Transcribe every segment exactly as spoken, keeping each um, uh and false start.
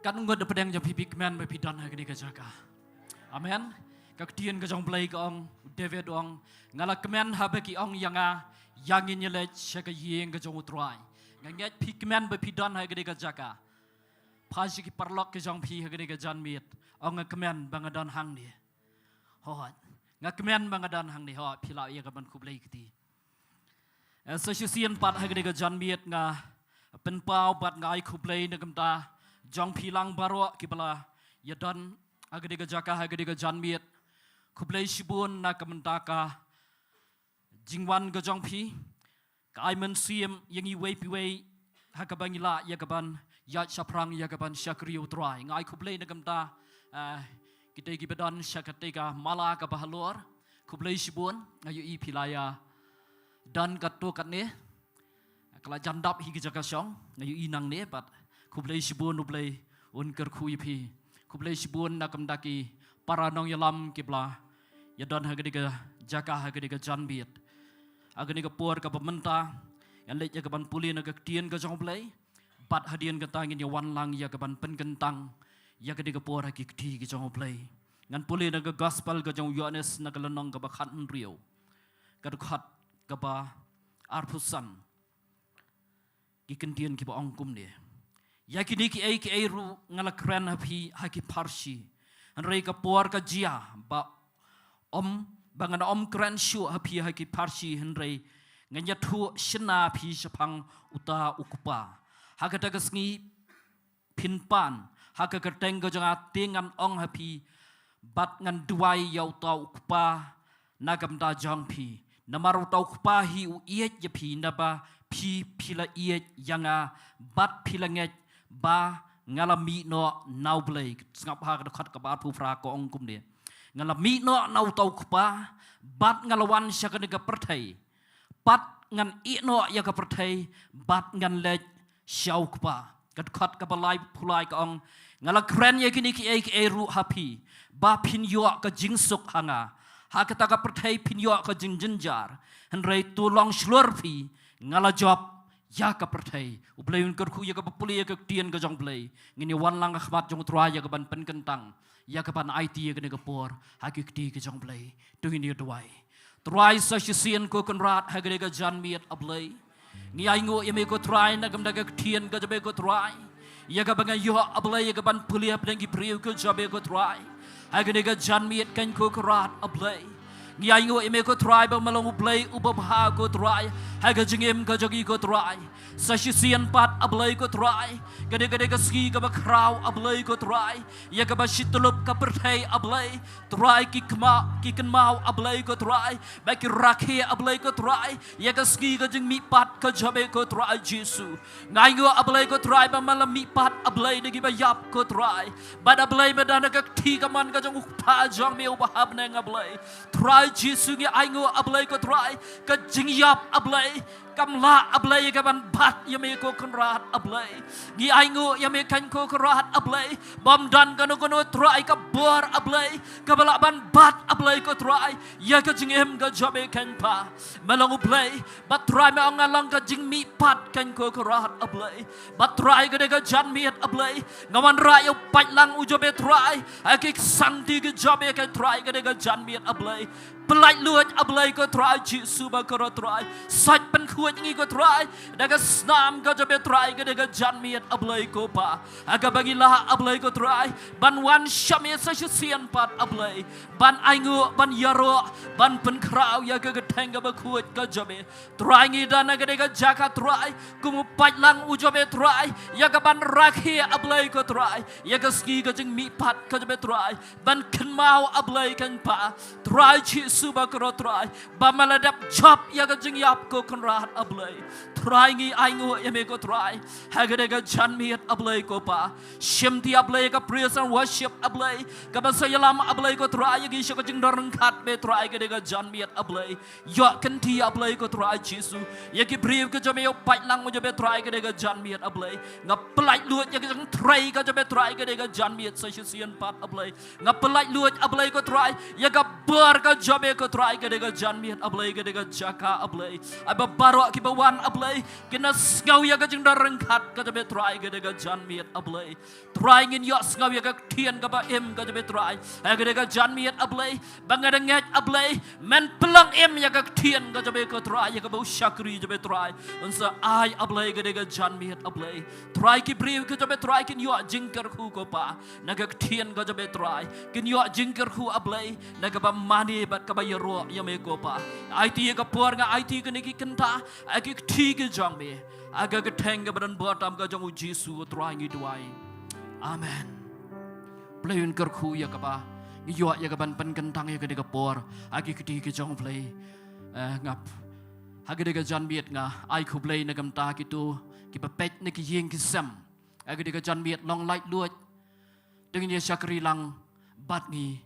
Katno ngut na pdeng jong phi phi kmen ba phi don ha kane ka jaka? Amen. Ka ktien ka jong Blei ka ong, David ong, nga la kmen haba ki ong ïa nga, ïa ngin ïa leit sha ka ïing ka jong U Trai. Nga ngeit phi kmen ba phi don ha kane ka jaka. Pha sha ki paralok ka jong phi ha kane ka janmiet, ong nga kmen ba nga don hangne. Hooid. Nga kmen ba nga don hangne, hooid, phi lah ïa ka ban khublei kti. Eh, sa shisien pat ha kane ka janmiet nga pynpaw bad nga ai khublei na ka bynta jong phi lang baroh kiba la ïa don ha kane ka jaka ha kane ka janmiet. Khublei shibun na ka bynta ka jingwan ka jong phi. Ka ai mynsiem ïa ngi iwei pa iwei ha kaba ngi lah ïa ka ban ïaid shaphrang ïa ka ban shakri U Trai. Nga ai khublei na ka bynta, eh, kita kiba don sha katei ka mala kaba halor. Khublei shibun, nga ïohi phi la ïa don katto katne. Ka la jan dap hi ka jaka shong, nga ïohi nangne, bad khublei shibun, U Blei un kyrkhu ïa phi. Khublei shibun na ka bynta ki para nongïalam kiba la ïa don ha kane ka jaka ha kane ka janmiet. Ha kane ka por kaba mynta, ngan leit ïa ka ban pule na ka ktien ka jong U Blei. Bad hadien kata ngin ïa wan lang ïa ka ban pynkyntang ïa kane ka por ha ki kti ki jong U Blei. Ngan pule na ka gospel ka jong u Ïoannis na ka lynnong kaba khathynriew, ka dkhot kaba arphew san. Ki kyntien kiba ong kumne. Ïa kine kiei kiei ruh nga la kren ha phi ha ki pharshi. Hynrei ka por ka jia ba ym, ba ngan ym kren shuh ha phi ha ki pharshi, hynrei ngan ïathuh shynna ha phi shaphang uta U Kpa. Ha kata ka sngi phin pan ha ka kyrteng ka jong nga, te ngan ong ha phi bad ngan duwai ïa uta U Kpa na ka bynta jong phi. Namar uta U Kpa hi u ïeit ïa phi, naba phi, phi la ïeit ïa nga bad phi la ngeit ba nga la mih noh na U Blei. Sngap ha ka dkhot kaba arphew phra, ka ong kumne. Nga la mih noh na uta U Kpa bad nga la wan sha kane ka pyrthei. Bad ngan ïeh noh ïa ka pyrthei bad ngan leit sha U Kpa. Ka dkhot kaba laiphew lai ka ong, nga la kren ïa kine kiei kiei ruh ha phi ba phin ïoh ka jingsuk ha nga. Ha kata ka pyrthei phin ïoh ka jingjynjar, hynrei to long shlur phi, nga la jop ïa ka pyrthei. U Blei un kyrkhu ïa kaba pule ïa ka ktien ka jong U Blei. Ngin ïa wan lang ha khmat jong U Trai ïa ka ban pynkyntang, ïa ka ban aiti ïa kane ka por ha ki kti ki jong U Blei. To ngin ïa duwai. Trai, sa shisien ko Kynrad ha kane ka janmiet, A Blei, ngi ainguh ïa me ko Trai na ka bynta ka ktien ka jong me ko Trai, ïa kaba nga ïoh, A Blei, ïa ka ban pule hapdeng ki briew ka jong me ko Trai. Ha kane ka janmiet kan ko Kynrad, A Blei, ngi ainguh ïa me ko Trai ba me long U Blei uba bha ko Trai ha ka jingim ka jong ngi ko Trai. Sa shisien pat, A Blei ko Trai, kane, kane ka sngi kaba khraw, A Blei ko Trai, ïa kaba shi tyllup ka pyrthei, A Blei, Trai, ki kynmaw, ki kynmaw, A Blei ko Trai, ba ki rakhe, A Blei ko Trai, ïa ka sngi ka jingmihpat ka jong me ko Trai Jisu. Nga ainguh, A Blei ko Trai, ba me la mihpat, A Blei, na kiba ïap ko Trai. Bad, A Blei, me don ha ka kti kamon ka jong U Kpa jong me uba ha bneng, A Blei. Trai Jisu, ngi ainguh, A Blei ko Trai, ka jingïap, A Blei, kam lah, A Blei, ïa ka ban bat ïa me ko Kynrad, A Blei. Ngi ainguh ïa me kan ko Kynrad, A Blei, bym don kano kano Trai ka bor, A Blei, kaba lah ban bat, A Blei ko Trai, ïa ka jingim ka jong me kan pa. Me long U Blei ba Trai, me ong nga long ka jingmihpat kan ko Kynrad, A Blei. Ba Trai, kane ka janmiet, A Blei, nga wanrah ïa u paidlang u jong me Trai, ha ki ksangti ki jong me kan Trai, kane ka janmiet, A Blei. Pyllait luid, A Blei ko Trai Jisu ba kyrkhu Trai. Sait pynkhuid ngi ko Trai da ka snam ka jong me Trai, kane ka janmiet, A Blei ko Pa. Ha kaba ngi lah, A Blei ko Trai, ban wan sha me sa shisien pat, A Blei, ban ainguh, ban ïaroh, ban pynkhraw ïa ka kyrteng kaba khuid ka jong me. Trai, ngi don ha kane ka jaka Trai, kum u paidlang u jong me Trai, ïa ka ban rakhe, A Blei ko Trai, ïa ka sngi ka jingmihpat ka jong me Trai, ban kynmaw, A Blei kan Pa. Trai Jisu ba kyrkhu Trai, ba me la dep jop ïa ka jingïap ko Kynrad, A Blei. Trai, ngi ainguh ïa me ko Trai ha kane ka janmiet, A Blei ko Pa. Shim ti, A Blei, ka praise and worship, A Blei, kaba sa ïalam, A Blei ko Trai, ïa ngi sha ka jingdon ryngkat me Trai ha kane ka janmiet, A Blei. Ïoh kynti, A Blei ko Trai Jisu, ïa ki briew ka jong me, ïa u paidlang u jong me Trai ha kane ka janmiet, A Blei. Nga pyllait luid ïa ka jingtrei ka jong me Trai ha kane ka janmiet sa shisien pat, A Blei. Nga pyllait luid, A Blei ko Trai, ïa ka bor ka jong me ko Trai ha kane ka janmiet, A Blei, ha kane ka jaka, A Blei. Ai ba baroh kiba wan, A Blei, kin ïohsngew ïa ka jingdon ryngkat ka jong me, Trai, ha kane ka janmiet, A Blei. Trai, ngin ïohsngew ïa ka ktien kaba im ka jong me, Trai, ha kane ka janmiet, A Blei. Ba nga da ngeit, A Blei, men pynlong im ïa ka ktien ka jong me, ko Trai, ïa kaba u shakri jong me, Trai, un sa ai, A Blei, ha kane ka janmiet, A Blei. Trai, ki briew ka jong me, Trai, kin ïoh jingkyrkhu, ko Pa, na ka ktien ka jong me, Trai. Kin ïoh jingkyrkhu, A Blei, na kaba mane bad kaba ïaroh ïa me, ko Pa. Aiti ïa ka por, nga aiti ïa kine ki kynta ha ki kti ki jong me, ha ka kyrteng kaba donbor tam ka jong u Jisu, ko Trai, ngi duwai. Amen. Blei un kyrkhu ïa kaba ngi ïoh ïa kaban pynkyntang ïa kane ka por ha ki kti ki jong u Blei. Eh, ngap. Ha kane ka janmiet nga ai khublei na ka bynta kito kiba peit na ki ïing ki sem ha kane ka janmiet, long laitluid. Te ngin ïa shakri lang bad ngi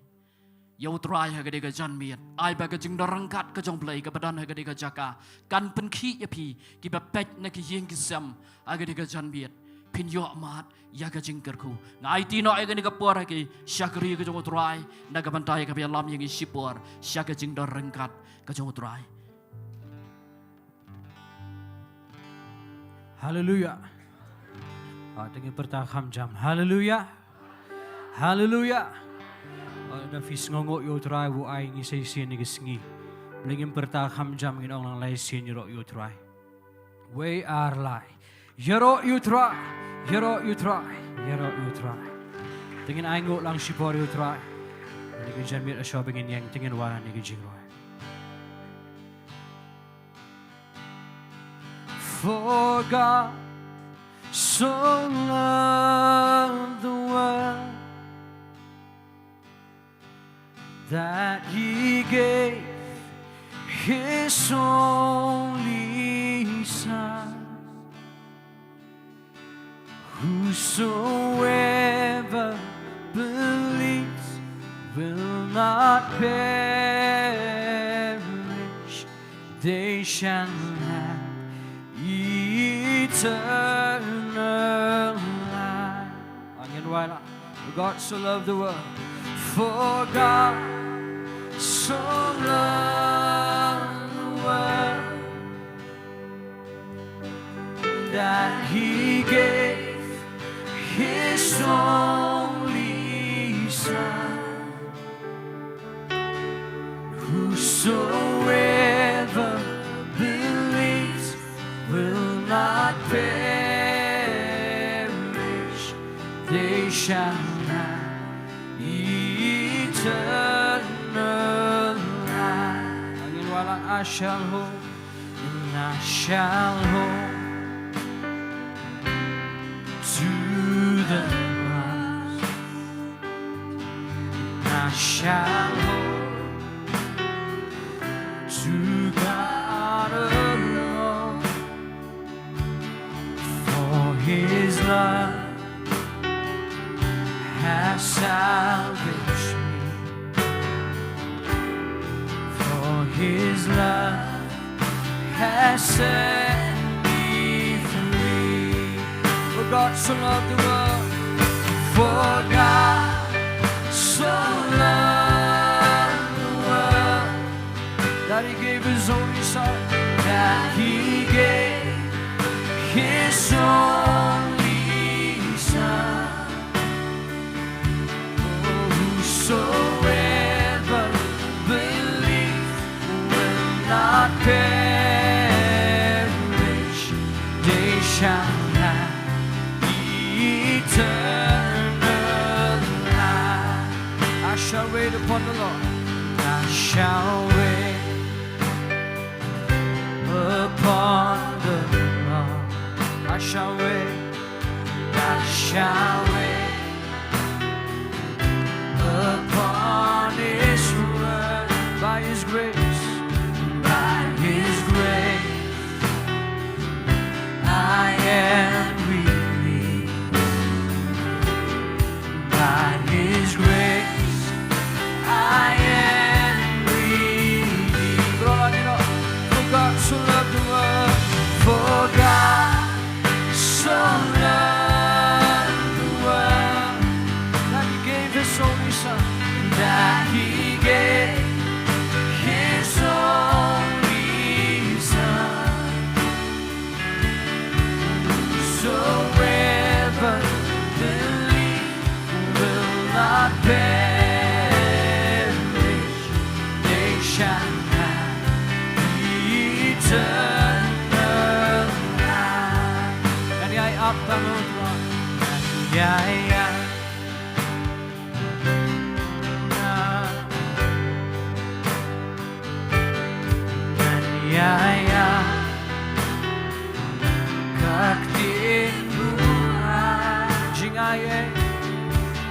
ïa u Trai ha kane ka janmiet. Ai ba ka jingdon ryngkat ka jong u Blei kaba don ha kane ka jaka kan pynkhih ïa phi kiba peit na ki ïing ki sem ha kane ka janmiet, phin ïoh mad ïa ka jingkyrkhu. Nga aiti noh ïa kane ka por ha ki shakri ka jong u Trai na ka bynta ïa kaba ïalam ïa ngi shipor sha ka jingdon ryngkat ka jong u Trai. Haleluya. Ah, te ngin pyrta kham jam. Haleluya. Haleluya. Ah, lada phi sngewnguh ïa u Trai u ai ngi sa shisien ha kine ki sngi, Blei, ngin pyrta kham jam, ngin ong lang lai sien ïaroh ïa u Trai. Wei ar lai. Ïaroh ïa u Trai, ïaroh ïa u Trai, ïaroh ïa u Trai. Te ngin ainguh lang shipor ïa u Trai. Kane ka janmiet, shuwa ba ngin ïeng, te ngin wan ha kane ka jingrwai. For God so loved the world that he gave his only Son. Whosoever believes will not perish, they shall have eternal life. Ngin wai la. For God so loved the world. For God so loved the world that he gave his only Son. Whosoever believes will not perish, they shall have eternal life. Ngin wai la. I shall hold, and I shall hold to the cross. I shall hold to God alone, for his love has salvaged me, for his love has set me free. For God so loved the world, for God so loved the world, that he gave his only Son, that he gave his only Son. Whosoever believes will not perish, they shall have eternal life. I shall wait upon the Lord. I shall wait upon the Lord. I shall wait, I shall wait upon his word. By his grace, by his grace, I am redeemed. By his grace, I am redeemed. Lord, you know, for God so loved the world, for God so loved the Ïa ïa. Ngan ïa ïa. Ka ktien ruh. Jingaiei.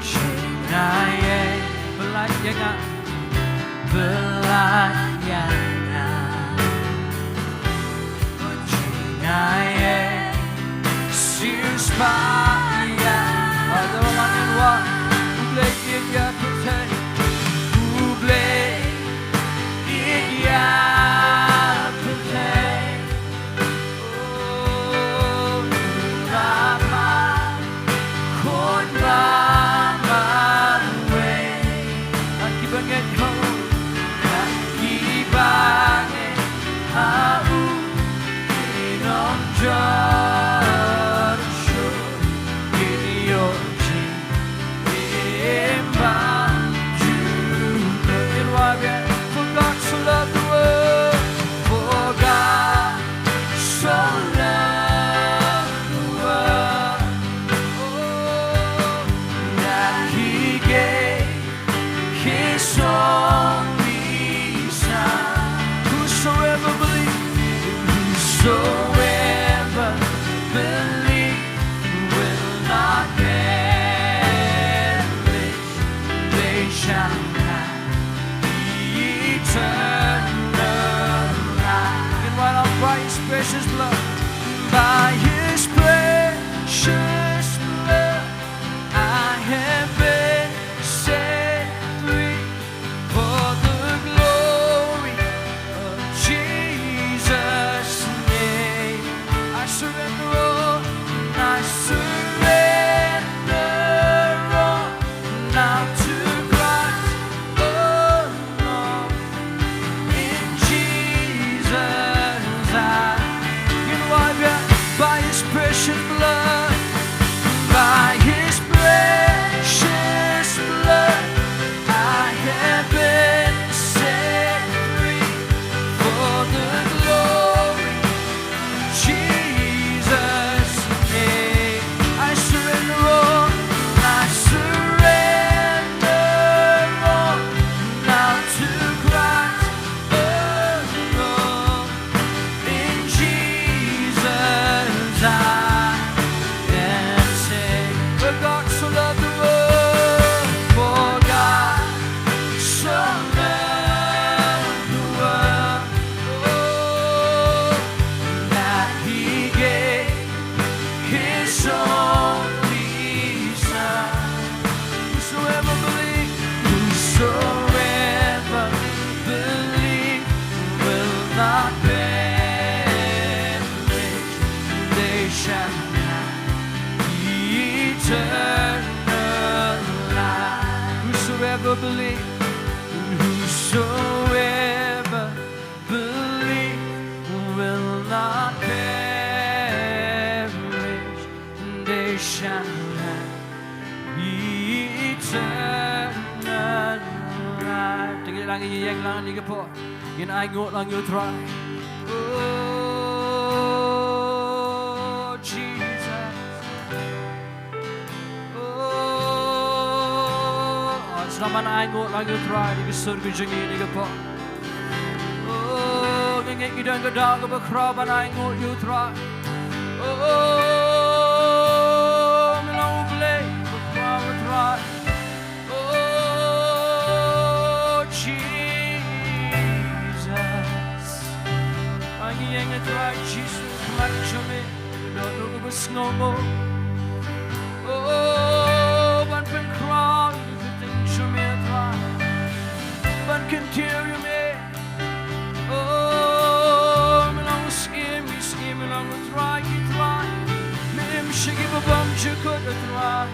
Jingaiei. Ba lait ïa nga. Ba lait ïa nga. Jingaiei. Siew spah ïa. Adoh, la ngin wad. U Blei ïeit ïa pyrthei. U Blei ïeit ïa pyrthei. Oh, Baba, Khun ba marwei. Ngan kiba ngeit ha u. Ngan kiba ngeit ha u. Kin ym jot shuh, kin ïoh jingim bymjukut. Ngin wad biang. For God so loved the world, for God so loved the world, oh, that he gave his only Son. Whosoever believes, whosoever believes will not perish, they shall have eternal life. And right on by his precious blood, by his precious blood, I have been set free for the glory of Jesus' name. I surrender all, I surrender all now to Christ alone. In Jesus' I can wipe out by his precious blood, by his precious blood, I have been set free for the glory of Jesus' name. I surrender all, I surrender all now to Christ alone. In Jesus I am saved. For God so loved the world, for God so loved the world, oh, that he gave his only Son. Whosoever believes, whosoever believes will not perish, they shall have eternal life. Whosoever believes, whosoever believes will not perish, they shall have eternal life. Te ngin ïeng lang ïa ka por. Ngin ainguh lang ïa u Trai. Oh, Jesus. Oh, sngewbha ban ainguh lang ïa u Trai, ïa ka sur ka jong ngi ïa ka por. Oh, ngi ngeit ngi don ka daw kaba khraw ban ainguh ïa u Trai. Oh, me long U Blei ba khraw, U Trai. Oh, Jesus. Ngi ïeng, Trai Jisu, ha khmat jong me. Don u ba sngewnguh. Oh, ban pynkhraw ïa ka kyrteng jong me, Trai. Ban kyntiew ïa me. Oh, me long u Syiem ki syiem, me long u Trai ki trai. Me im sha ki bymjukut, Trai.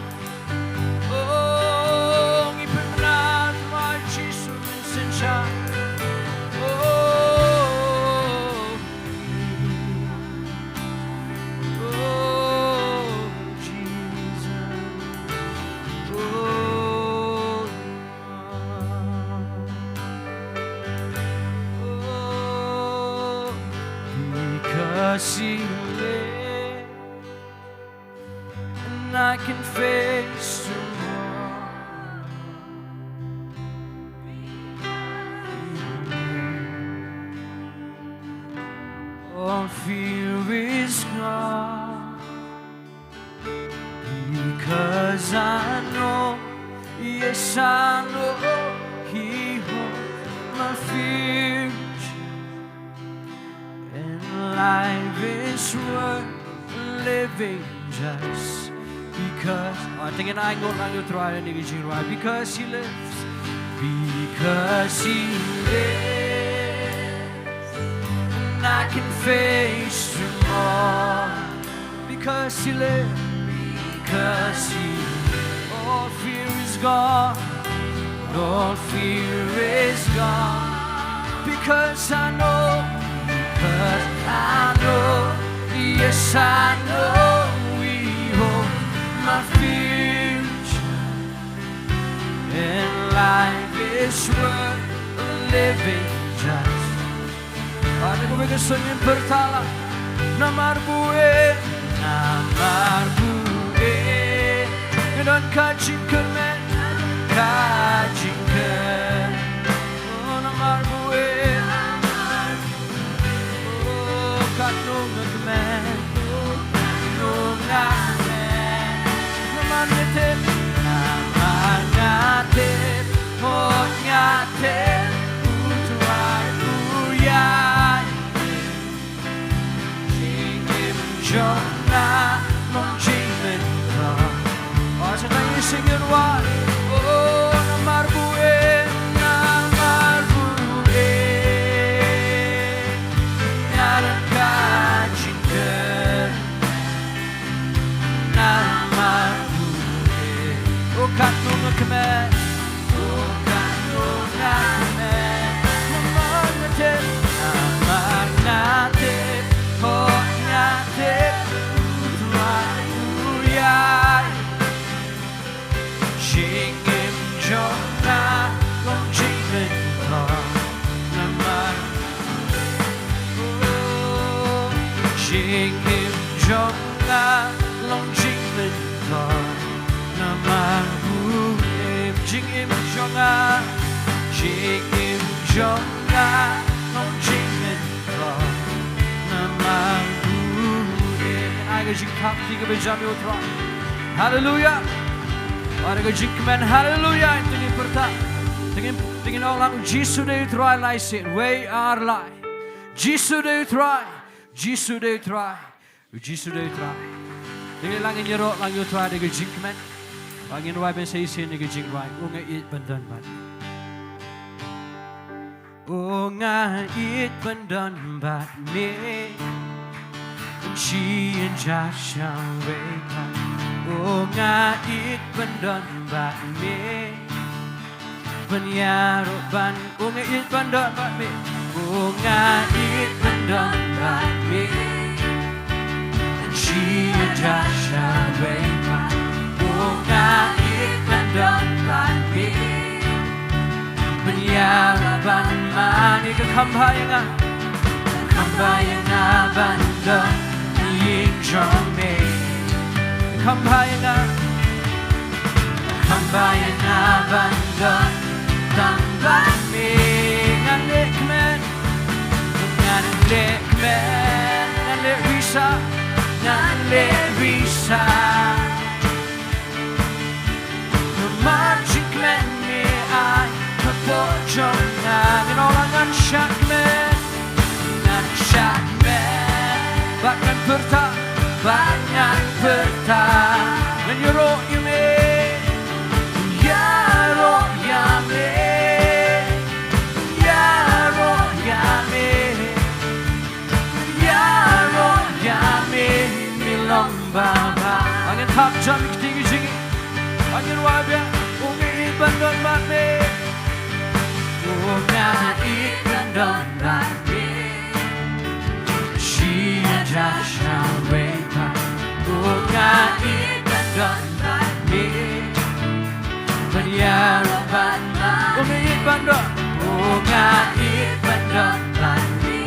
Oh, ngi pynbna, Trai Jisu, mynshisha. Oh, oh, Jesus. Oh, oh, because you live. And I can face tomorrow. All fear is gone. Because I know, yes, I know He holds my future. And life is worth living just because. Ah, tang ïa nga ngan ïa U Trai ha kane ka jingrwai. Because He lives. Because He lives. And I can face tomorrow. Because He lives. Because He lives. All fear is gone. All fear is gone. Because I know. Because I know. Yes, I know He holds my future. And life is worth living just. Ah, da kawei ka sur ngin pyrta lang. Namar bu eh, namar bu eh, nga don ka jingkyrmen, ka jingkyrmen. Oh, namar bu eh, oh, katno nga kmen, katno nga kmen. Namar nga tip, namar nga tip, oh, nga tip, U Trai u ïai. Jingim jong nga long jingmyntoi. Oh, sa tang ïa sing ïa u Trai. Oh, namar bu eh, namar bu eh, nga don ka jingkyrmen. Namar bu eh, oh, katno nga kmen, oh, katno nga kmen. Namar nga tip, namar nga tip, oh, nga tip, U Trai u ïai. Jingim jong nga long jingmyntoi namar, oh, jingim jong nga long jingmyntoi namar bu eh. Jingim jong nga, jingim jong nga long jingmyntoi namar bu eh. Ai ka jingkyrkhu kaba jam ïa U Trai. Haleluya. Ai ka jingkmen, haleluya. Te ngin pyrta, te ngin, te ngin ong lang, Jisu dei U Trai, lai sien, wei ar lai. Jisu dei U Trai, Jisu dei U Trai, Jisu dei U Trai. Te ngin lang, ngin ïaroh lang ïa U Trai da ka jingkmen. Ba ngin rwai ban sa shisien da ka jingrwai, U nga ïeit ban don bad. U nga ïeit ban don bad me. Ban shu ïaid sha wei pat. U nga ïeit ban don bad me. Ban ïaroh ban, u nga ïeit ban don bad me. U nga ïeit ban don bad me. Ban shu ïaid sha wei pat. U nga ïeit ban don bad me. Ban ïaroh ban mane, ka kham bha ïa nga. Kham bha ïa nga ban don ïing jong me. Kham bha ïa nga. Kham bha ïa nga ban don tang bad me. Ngan leh kmen, ngan leh kmen, ngan leh risah, ngan leh risah. Namar jingkmen me ai ka por jong nga. Ngin ong lang, ngan shah kmen, ngan shah kmen. Bad ngan pyrta, bad ngan pyrta. Ngan ïaroh ïa me, ïaroh ïa me, ïaroh ïa me. Ïaroh ïa me, me long ba bha. Ngin thap jam ïa kti ki jingïeit. Ngin rwai biang, u nga ïeit ban don bad me. U nga ïeit ban don bad me. Shu ïaid sha wei pat. U nga ïeit ban don bad me. Ban ïaroh ban mane. U nga ïeit ban don. U nga ïeit ban don bad me.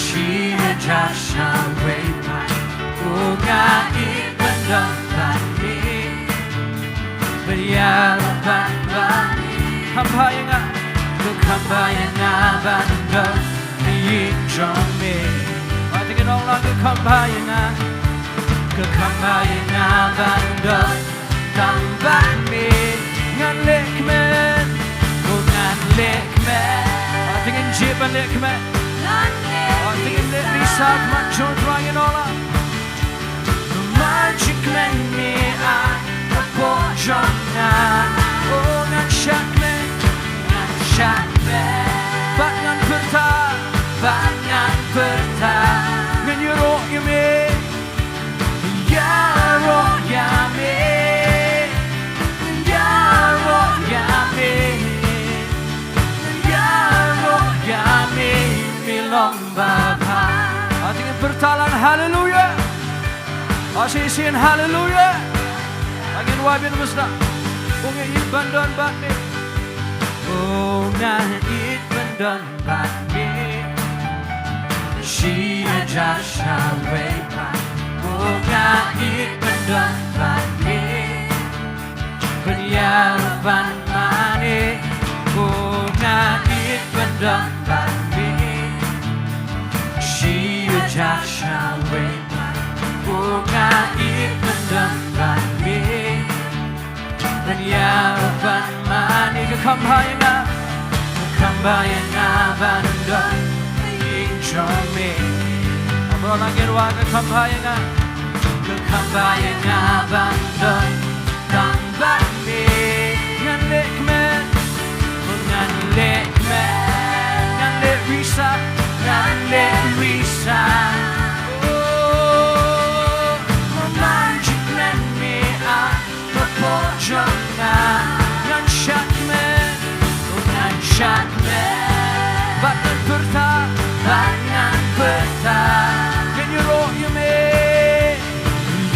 Shu ïaid sha wei pat. U nga ïeit ban don bad me. Ïa ban ban kham bha ïa nga, ka kham bha ïa nga ban don ha ïing jong me. Ba te ngi ong lang ka kham bha ïa nga, ka kham bha ïa nga ban don tang bad me. Ngan leh kmen, oh ngan leh kmen. Ba te ngin jied ban leh kmen. Ba te ngin leh risat mat jong Trai, ngin ong lang. Namar jingkmen me ai hapoh jong nga. Oh ngan shah kmen, ngan shah kmen. Bad ngan pyrta, bad ngan pyrta. Ngan ïaroh ïa me, ïaroh ïa me, ïaroh ïa me, ïaroh ïa me, me long babha. Ba te ngin pyrta lang haleluya. Ba shisien haleluya. Ba ngin wai biang mynstep. Oh nga ïeit ban don bad me. Oh nga ïeit ban don bad me. Shi hajar sha wei pat. Oh nga ïeit ban don bad me. Ban ïarap ban mane. Oh nga ïeit ban don bad me. Shi hajar sha wei pat. Oh nga ïeit ban don bad me. Ban ïarap ban mane. Ka kham bha ïa nga, ka kham bha ïa nga ban don ha ïing jong me. Baroh lang ngin wai, ka kham bha ïa nga, ka kham bha ïa nga ban don tang bad me. Ngan leh kmen, oh ngan leh kmen. Ngan leh risat, ngan leh risat. Oh, namar jingkmen me ai hapoh jong nga. Ngan shah kmen, oh ngan shah kmen. Bad ngan pyrta, bad ngan pyrta. Ngan ïaroh ïa me,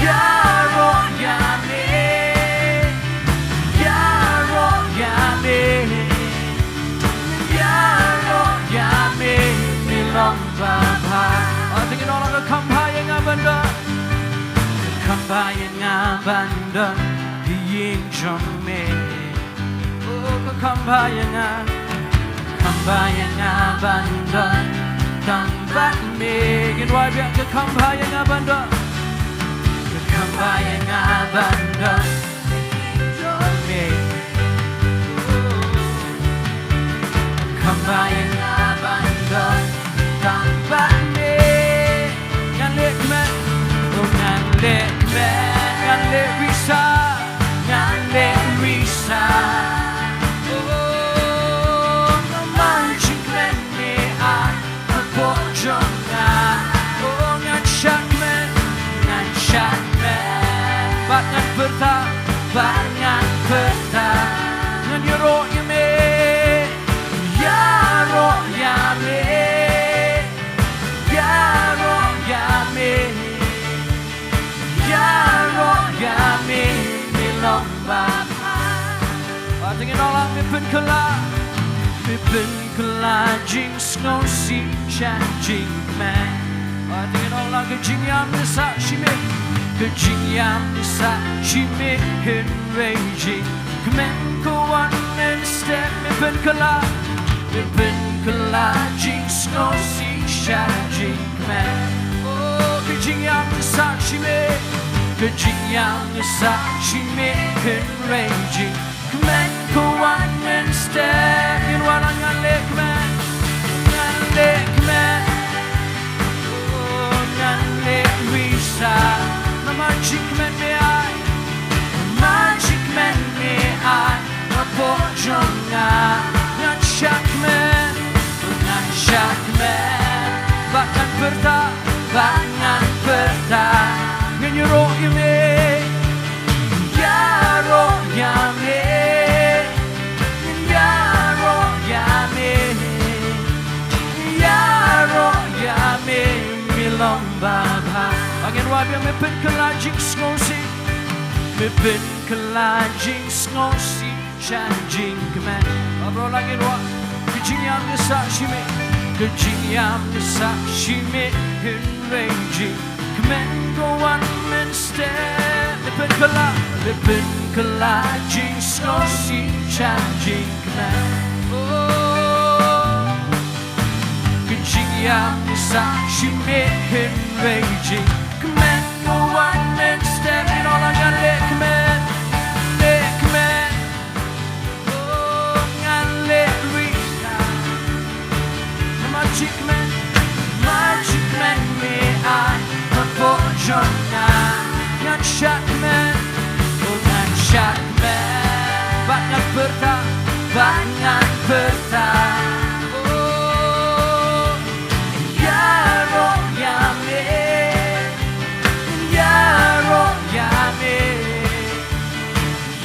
ïaroh ïa me, ïaroh ïa me, ïaroh ïa me, me long babha. Ba te ngin ong lang ka kham bha ïa nga ban don, ka kham bha ïa nga ban don ha ïing jong me. Oh, ka kham bha ïa nga, ka kham bha ïa nga ban don tang bad me. Ngin wai biang, ka kham bha ïa nga ban don, ka kham bha ïa nga ban don ha ïing jong me. Oh, ka kham bha ïa nga ban don tang bad me. Ngan leh kmen, oh ngan leh kmen, ngan leh risat, ngan leh risat. Oh, namar jingkmen me ai hapoh jong nga. Oh ngan shah kmen, ngan shah kmen. Bad ngan pyrta, bad ngan pyrta. Ngan ïaroh ïa me, ïaroh ïa me, ïaroh ïa me, ïaroh ïa me, me long babha. Ba te ngin ong lang, me pynkylla, me pynkylla jingsngewsih sha jingkmen. Ba te ngin ong lang, ka jingïam ka sah shi miet, ka jingïam ka sah shi miet, hynrei jing kmen ka wan mynstep. Me pynkylla, me pynkylla jingsngewsih sha jingkmen. Oh, ka jingïam ka sah shi miet, ka jingïam ka sah shi miet, hynrei jing kmen ka wan mynstep. Ngin wai lang, ngan leh kmen, ngan leh kmen. Oh, ngan leh risat. Namar jingkmen me ai, namar jingkmen me ai hapoh jong nga. Ngan shah kmen, ngan shah kmen. Bad ngan pyrta, bad ngan pyrta. Ngan ïaroh ïa me, ïaroh ïa me, ïaroh ïa me, ïaroh ïa me, me long babha. Ba ngin wai biang, me pynkylla jingsngewsih, me pynkylla jingsngewsih sha jingkmen. Baroh lang ngin wai, ka jingïam ka sah shi miet, ka jingïam ka sah shi miet, hynrei jing kmen ka wan mynstep. Me pynkylla, me pyn Kylla jingsngewsih jan jingkmen. Oh, ka jingïap sa shim hynrei jingkmen. Ka wan mynstep, you know, la ngan leh kmen, leh kmen. Oh, ngan leh ri Namar jingkmen, namar jingkmen me ai hapoh jong nga. Ngan shah kmen, oh ngan shah kmen. Bad ngan pyrta, bad ngan pyrta. Oh, ïaroh ïa me, ïaroh ïa me.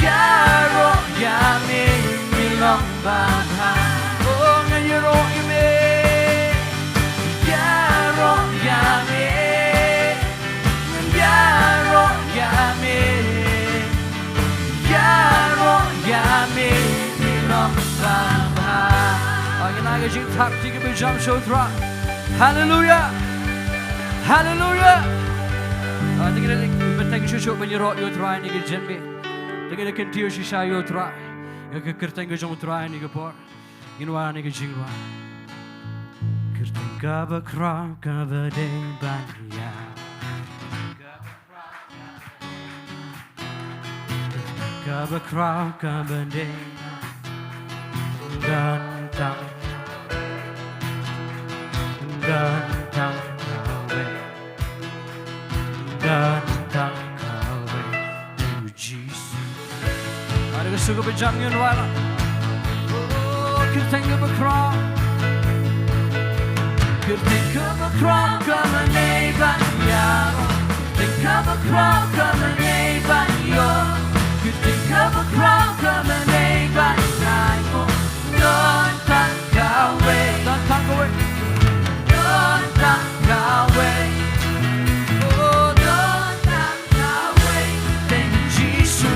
Ïaroh ïa me, me long babha. Oh, ngan ïaroh ïa me. Ïaroh ïa me. Ïaroh ïa me. Ïaroh ïa me, me long babha. Ah, ngin ai ka jingthap ïa kiba jam sha U Trai. Haleluia. Haleluia. Ah, te ngin ïa bteng shuh shuh ban ïaroh ïa U Trai ha kane ka jingmih. Te ngin ïa kyntiew shisha ïa U Trai. Ïa ka kyrteng ka jong U Trai ha kane ka por. Ngin wan ha kane ka jingrwai. Kyrteng kaba khraw kaba dei ban ïa. Kaba khraw kaba dei. Don tang. Don tang kawei. Don tang kawei. Jisu. Ada ka sur kaba jam ngin wan. Oh, kyrteng kaba khraw. Kyrteng kaba khraw kaba dei ban ïaroh. Kyrteng kaba khraw kaba dei ban ïoh. Kyrteng kaba khraw kaba dei ban ïaroh. Don tang kawei. Don tang kawei. Don tang kawei. Oh, don tang kawei. Tang Jisu.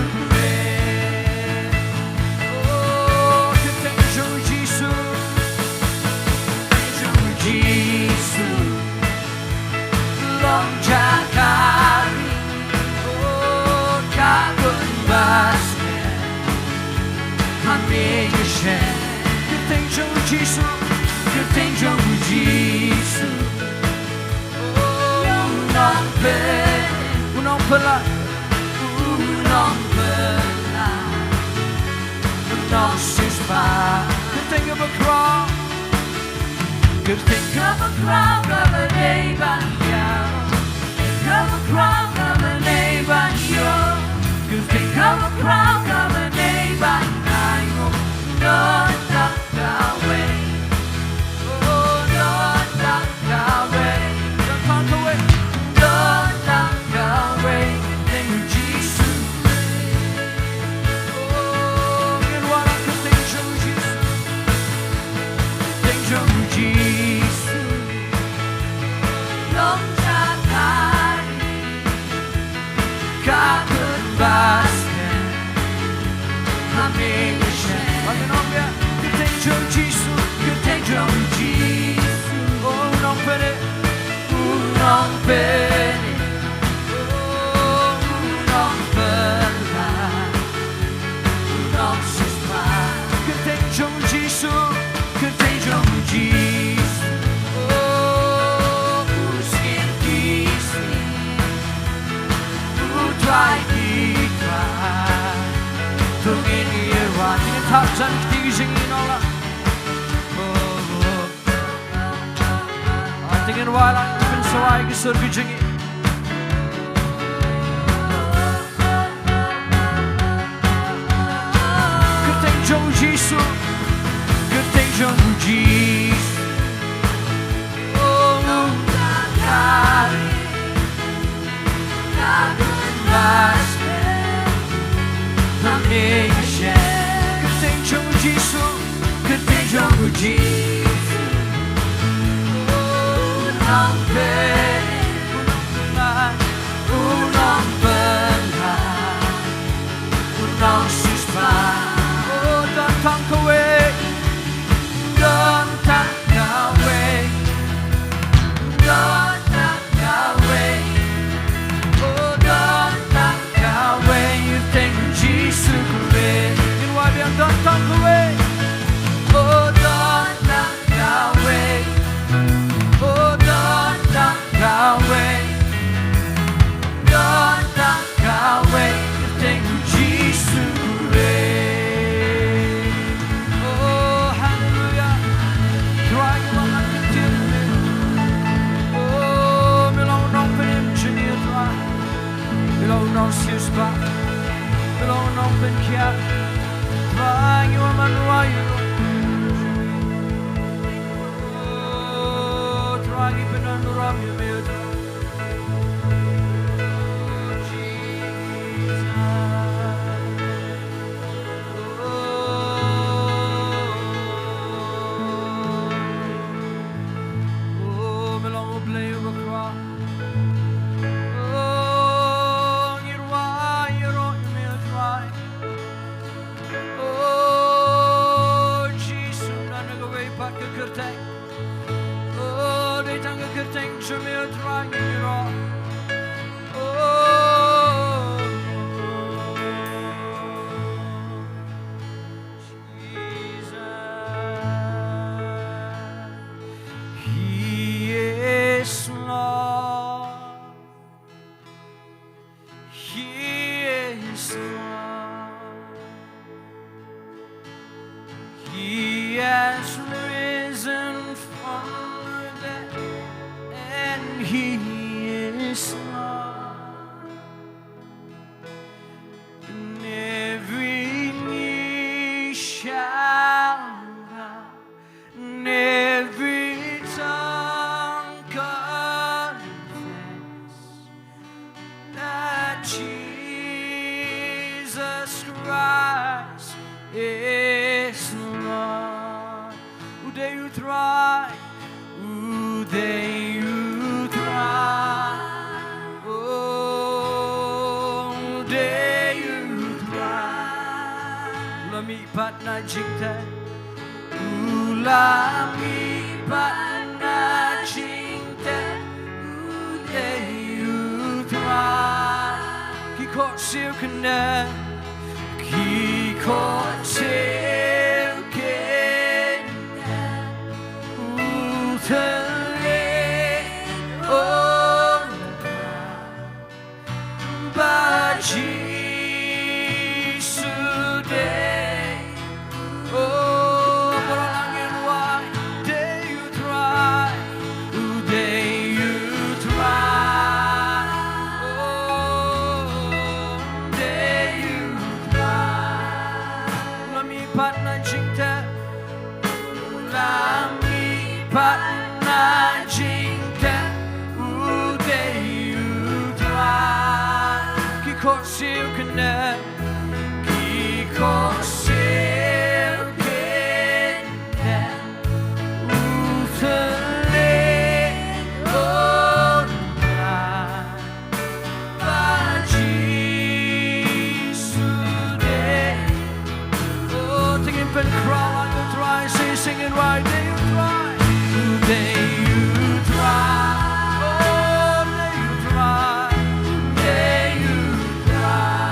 Oh, kyrteng jong Jisu. Kyrteng jong Jisu. Long jaka ri, oh, ka khun basngi ha me ka shen. Kyrteng jong Jisu, kyrteng jong Jisu. Oh, u nongpynim, u nongpyllait, u nongpyllait. Nongsiewspah. Kyrteng kaba khraw. Kyrteng kaba khraw kaba dei ban ïa. Kyrteng kaba khraw kaba dei ban ïa. Kyrteng kaba khraw kaba dei ban ïa. Don tang kawei. Oh, don tang kawei. Don tang kawei. Don tang kawei. Kyrteng Jisu. Oh, ngin wallam kyrteng jong Jisu. Kyrteng jong Jisu. Long jaka ri. Ka khun basngi ha me ka shen. Kyrteng jong Jisu, kyrteng jong Jisu. Oh, u nongpynim, u nongpynim. Oh, u nongpyllait. Nongsiewspah. Kyrteng jong Jisu, kyrteng jong Jisu. Oh, u Syiem ki syiem, u Trai ki trai. To ngin ïa wan, ngin thap jan ki jingïalang. Oh, oh. Ah, to ngin wallam, ngin sa ai ki sur ki jingïalang. Kyrteng jong Jisu, kyrteng jong Jisu. Oh, ka ri, ka khun basngi ha me ka shen. Kyrteng jong Jisu, kyrteng jong Jisu. U nongpynim, u nongpynim, u nongpyllait, u nongsiewspah. Oh, don tang kawei, don tang kawei, don tang kawei. Oh, don tang kawei, kyrteng Jisu. Jisu kawei. Ngin wad biang, don tang kawei. Oh, don tang kawei. Oh, don tang kawei. Don tang kawei. Kyrteng u Jisu kawei. Oh, haleluya. Trai, ngi wan ban kyntiew ïa me. Oh, me long u nongpynim jong ngi, Trai. Me long u nongsiewspah. Me long u nongpynkhiah. Trai, ngi wan ban rwai ïa u. Oh, Trai, ngi pyndonkam ïa me, Trai. Oh, Jesus. Oh, me long U Blei uba khraw. Oh, ngi rwai ïaroh ïa me, Trai. Oh, Jisu, ym don kawei pat ka kyrteng. Oh, dei tang ka kyrteng jong me, Trai, ngi ïaroh. Oh, Jesus, He is Lord. He is Lord. He has risen from the dead, and He is Lord. And every knee shall bow, and every tongue confess that Jesus Christ is Lord. U dei U Trai, U dei U Trai, oh, U dei U Trai. U la mihpat na jingtep, U la mihpat na jingtep, U dei U Trai. Ki khohsiew kyndem, ki khohsiew kyndem, u thylliej, oh, ba Jisu dei. Oh, baroh ngi rwai, dei U Trai, U dei U Trai. Oh, dei U Trai. U la mihpat na jingtep, U la mihpat na jingtep, U dei U Trai. Ki khohsiew kyndem, ki khohsiew kyndem, u thylliej, oh, ba Jisu dei. Oh, to ngin pynkhraw ïa U Trai, sa shisien ngin rwai, dei U Trai. U dei U Trai. Oh, dei U Trai. Dei U Trai.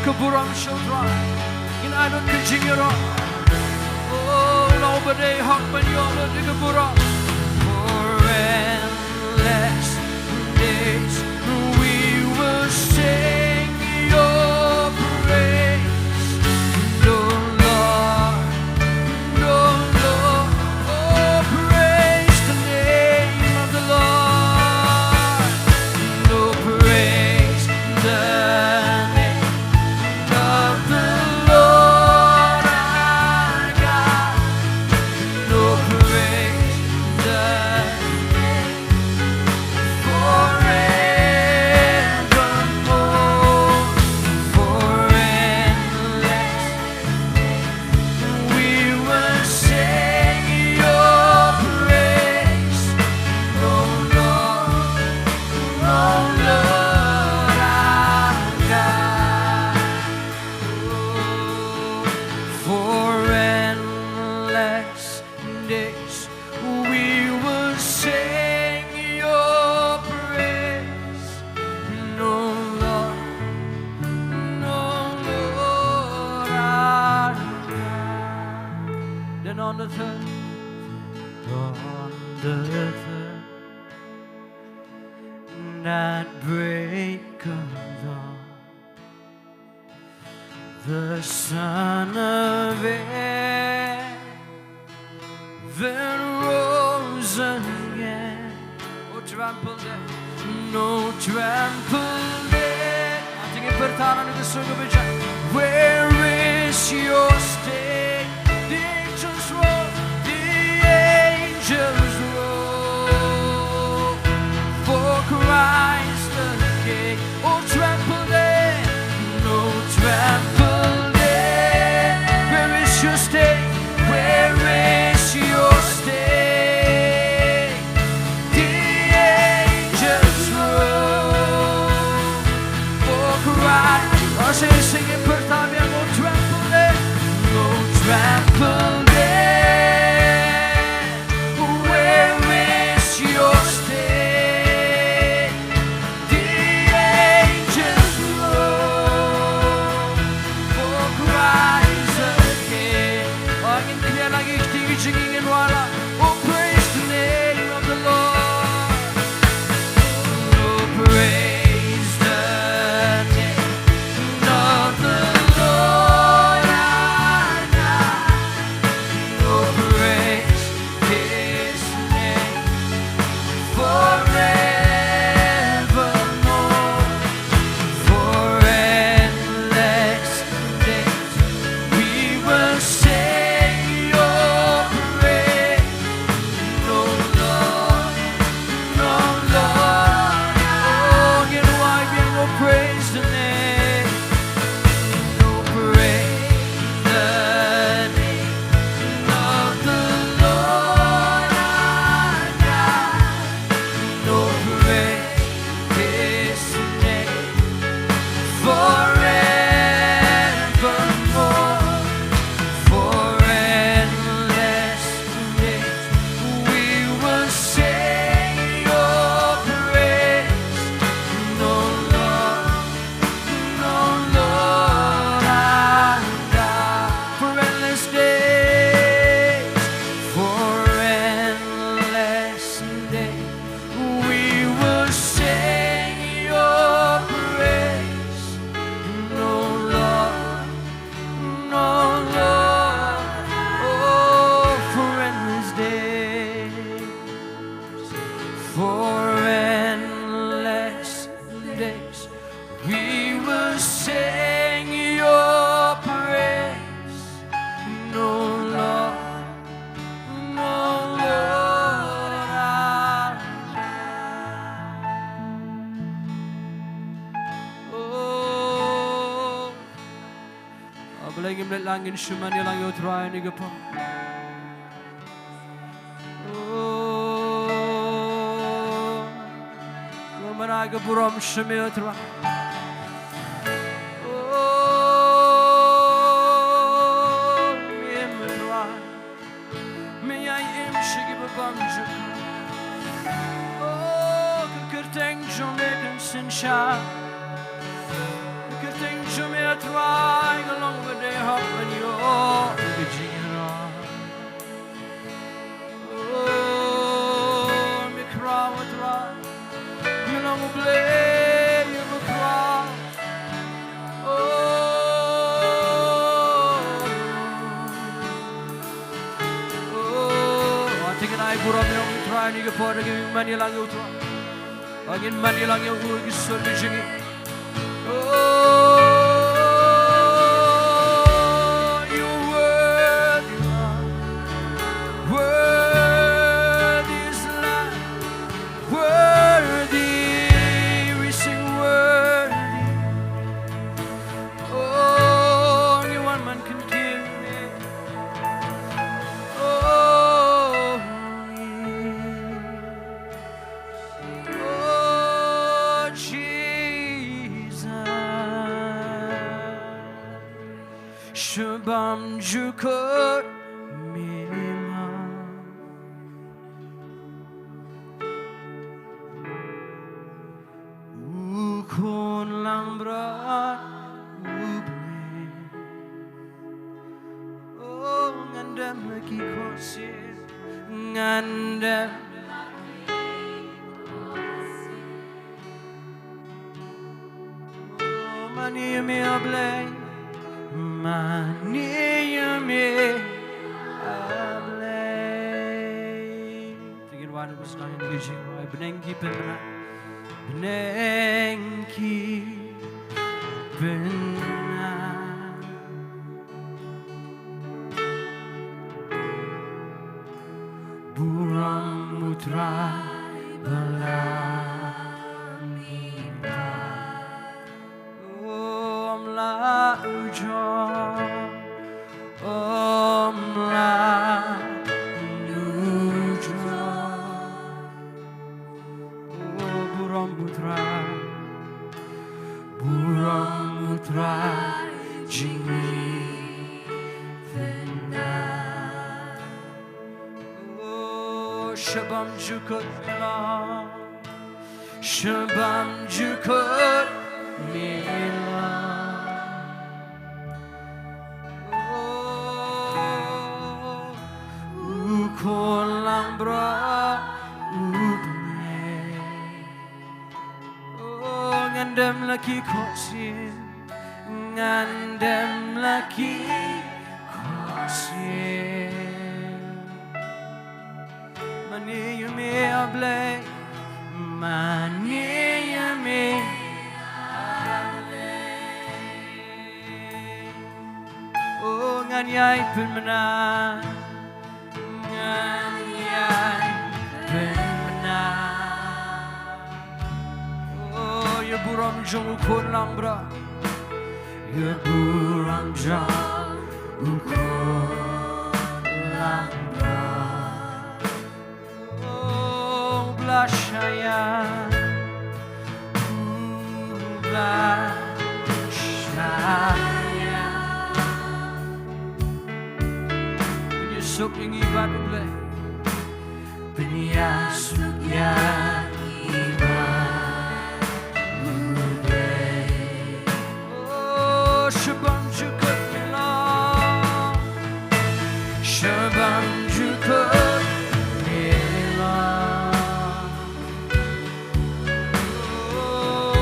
ka burom sha U Trai. Ngin ai lut ka jingïaroh. Oh, la u ba dei hok ban ïoh lut ïa ka burom. For endless days we will sing your praise, O Lord. No, Lord, oh, praise the name of the Lord. No, praise the name of the Lord our God. No, praise the name forevermore. For endless we will sing your praise, O Lord, O Lord our God. Oh, for endless days we will sing your praise, no, Lord, no, Lord our God. Then on the third, on the third, that break of dawn, the Son of Heaven rose again. Oh, trample death. No, trample death. Ating ipyrta na ngi ka song ka bijan. Where is your sting? The angels roar, the angels roar. For Christ the King, oh, trample death, no, trample death. Where is your sting? Where is your sting? The angels roar. For Christ, oh, sing, sing it, put it on me, no, trample death, no, trample death. Where is your sting? The angels roar, for Christ the King. Oh, ngin clear lang ïa kine ki jingïaroh. Oh, praise the name of the Lord. Oh, praise the name of the Lord our God. Oh, praise his name forevermore. For endless days we will sing your praise, no, Lord, no, Lord. Oh, ngin wai biang, oh, praise the name. No, praise the name of the Lord our God. No, praise his name forevermore. For endless days we will sing your praise, no, Lord, no, Lord our God. For endless days, for endless days, we will sing your praise, no, Lord, no, Lord. Oh, for endless days, for endless days, we will sing your praise, no, Lord, no, Lord our God. Oh, ah, balei ngim leit lang, ngin shu mane lang ïa U Trai ha kane ka por. Oh, ïa mane ka burom sha me, U Trai. Oh, me, me Trai, me ïai im sha ki babam jong me. Oh, ka kyrteng jong me kan synshar. Ka kyrteng jong me Trai, nga long ba dei hok ban ïoh ïa ka jingïarap. Oh, me khraw, Trai. Me long U Blei, me khraw. Oh. Oh, te ngin ai burom ïa U Trai ha kane ka por, ngin ïa man ïalang ïa U Trai. Ngin ïa man ïalang ïa U ha ki sur ki jong ngi. Oh, you're worthy, Lord. Worthy is the Lamb. Worthy, we sing worthy. Oh, ngi wan man kyntien. Oh, oh, Jesus. Sha bam jukut me la. U Khun Langbrot U Blei. Oh, ngan dem la ki khohsiew, ngan dem. Oh, mane ïa me A Blei, mane ïa me A Blei. Te ngin wan ïa u sdang ïa ki jingrwai, bneng ki pynbna, bneng ki pynbna. Burom U Trai ba la mihpat. Ym lah u jop, ym lah u jop. Oh, burom U Trai, burom U Trai jingmih tyndah. Oh, sha bam jukut me la, sha bam jukut me la. Oh, U Khun Langbrot U Blei. Oh, ngan dem la ki khohsiew, ngan dem la ki khohsiew. Mane ïa me A Blei, mane ïa me A Blei. Oh, ngan ïai pynbna, ngan ïai pynbna. Oh, ïa burom jong U Khun Langbrot. Ïa burom jong U Khun Langbrot. Oh, U Blei shah ïa, U Blei shah ïa. Pynïasuk ïa ngi bad U Blei. Pynïasuk ïa ngi bad U Blei. Oh, sha bam jukut me la, sha bam jukut me la. Oh,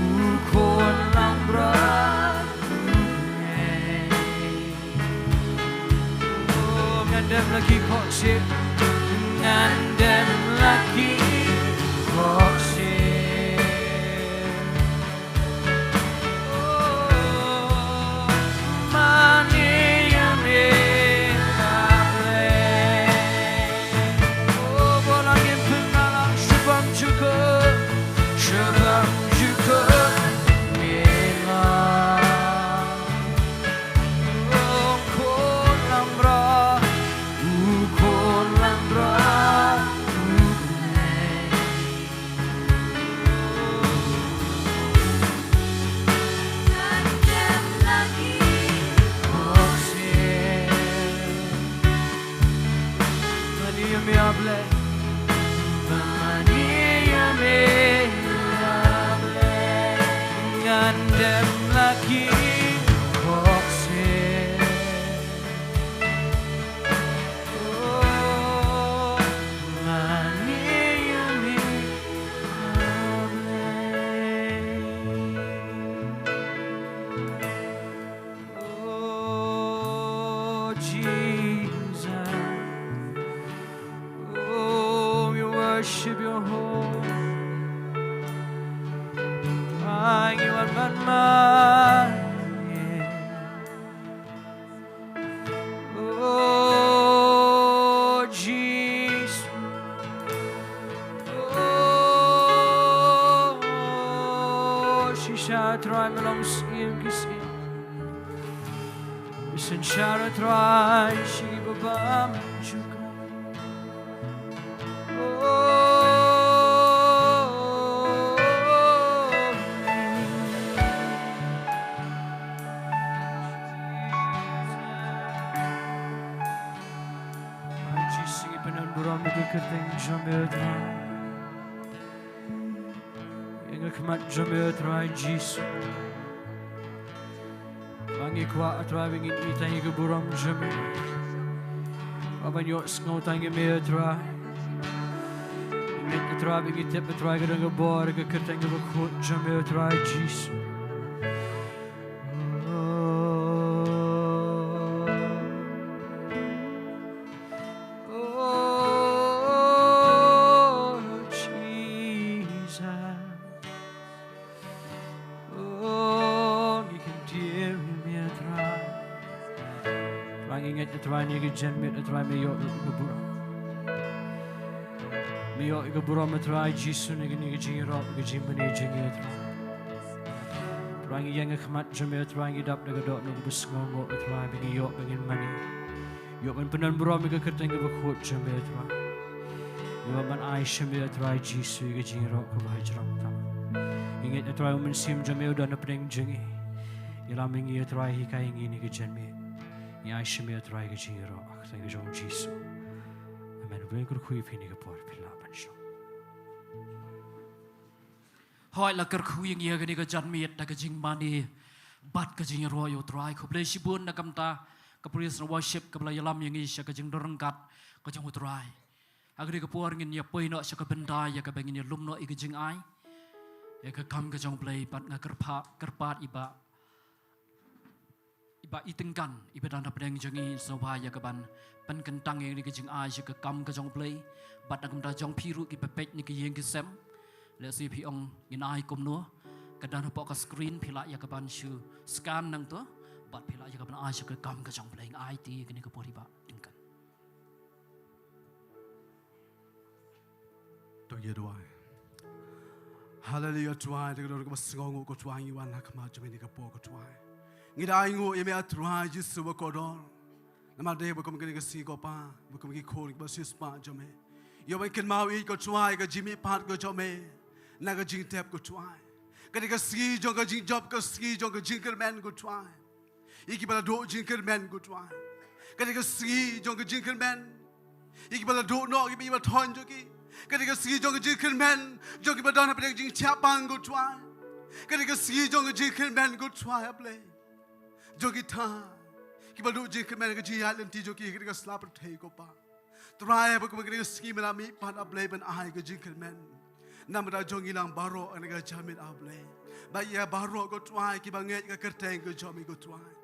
U Khun Langbrot U Blei. Oh, ngan dem la ki khohsiew, ngan dem la ki khohsiew. Oh, mane ïa me A Blei. Oh, ba la ngin pynbna lang sha bam jukut, sha bam jukut me la. Oh, U Khun Langbrot, U Khun Langbrot U Blei. Ngan dem la ki khohsiew. Mane ïa me A Blei. Mane ïa me A Blei. Ngan dem Worship your holy. Trai ngi wan ban man. Oh Jesus. Oh, shisha Trai me long syiem ki syiem. Synshar Trai shi ba bam shuka. Oh, Jisu ngi pyndonkam burom ïa ka kyrteng jong me Trai. Ïa ka khmat jong me Trai Jisu. Ba ngi kwah Trai ba ngin ïohi tang ïa ka burom jong me. Ba ban ïohsngew tang ïa me Trai. Ngin Trai ba ngi tip Trai ka don ka bor ka kyrteng ka bakhuid jong me Trai Jisu. Oh, Jesus. Oh, ngi kyntiew ïa me Trai. Trai ngi ngeit Trai ïa ka jingmut Trai me ïoh ïa ka burom. Me ïoh ïa ka burom Trai Jisu na kane ka jingïaroh ka jingmane jong ngi Trai. Trai ngi ïeng ha khmat jong me Trai ngi dap da ka dohnud kaba sngewnguh Trai ba ngi ïoh ba ngin mane. Ïoh ban pyndonkam burom ïa ka kyrteng kaba khuid jong me Trai. Ïoh ban ai sha me Trai Jisu ïa ka jingïaroh kaba hajrong tam. Ngi ngeit Trai u Mynsiem jong me u don hapdeng jong ngi. Ïalam ïa ngi Trai hikai ïa ngi na ka jingmut. Ngi ai sha me Trai ïa ka jingïaroh ha ka kyrteng ka jong u Jisu. Amen. Blei kyrkhu ïa phi na ka por phi lah ban shong. Hooid la kyrkhu ïa ngi ha kane ka janmiet da ka jingmane bad ka jingïaroh ïa u Trai. Khublei shibun na ka bynta ka praise and worship kaba la ïalam ïa ngi sha ka jingdon ryngkat ka jong u Trai. Ha kane ka por ngin ïa poi noh sha ka bynta ïa kaba ngin ïa lum noh ïa ka jingai ïa ka kam ka jong u Blei bad nga kyrpad kyrpad ïa i Bah i Bah Tyngkan, i ba don hapdeng jong ngi, sngewbha ïa ka ban pynkyntang ïa ka jingai sha ka kam ka jong u Blei. Bad na ka bynta jong phi ruh ki ba peit na ki ïing ki sem, lehse phi ong ngin ai kumno, ka don hapoh ka screen, phi lah ïa ka ban shu scan nangto bad phi lah ïa ka ban ai sha ka kam ka jong u Blei. Nga aiti ïa kane ka por ïa i Bah Tyngkan. To ïa duwai. Haleluia Trai, da ka dohnud kaba sngewnguh ko Trai ngi wan ha khmat jong me ha kane ka por ko Trai. Ngi da ainguh ïa me ah Trai Jisu bakordor. Namar dei ba kum kane ka sngi ko Pa, ba kum ki khun kiba siewspah jong me, ïoh ban kynmaw ïa ko Trai ka jingmihpat ka jong me na ka jingtep ko Trai. Kane ka sngi jong ka jingjop, ka sngi jong ka jingkyrmen ko Trai. Ïa kiba la duh jingkyrmen ko Trai. Kane ka sngi jong ka jingkyrmen. Ïa kiba la duh noh, kiba ïa ba thon jong ki. Kane ka sngi jong ka jingkyrmen jong kiba don hapdeng ka jingshah pang ko Trai. Kane ka sngi jong ka jingkyrmen ko Trai ah Blei. Jong kita kiba duh jingkyrmen ka jingïaid lynti jong ki ha kane ka sla pyrthei ko Pa. Trai ba kum kane ka sngi me la mihpat ah Blei ban ai ka jingkyrmen. Namar da jong ngi lang baroh kane ka janmiet ah Blei. Bad ïa baroh ko Trai kiba ngeit ka kyrteng ka jong me ko Trai.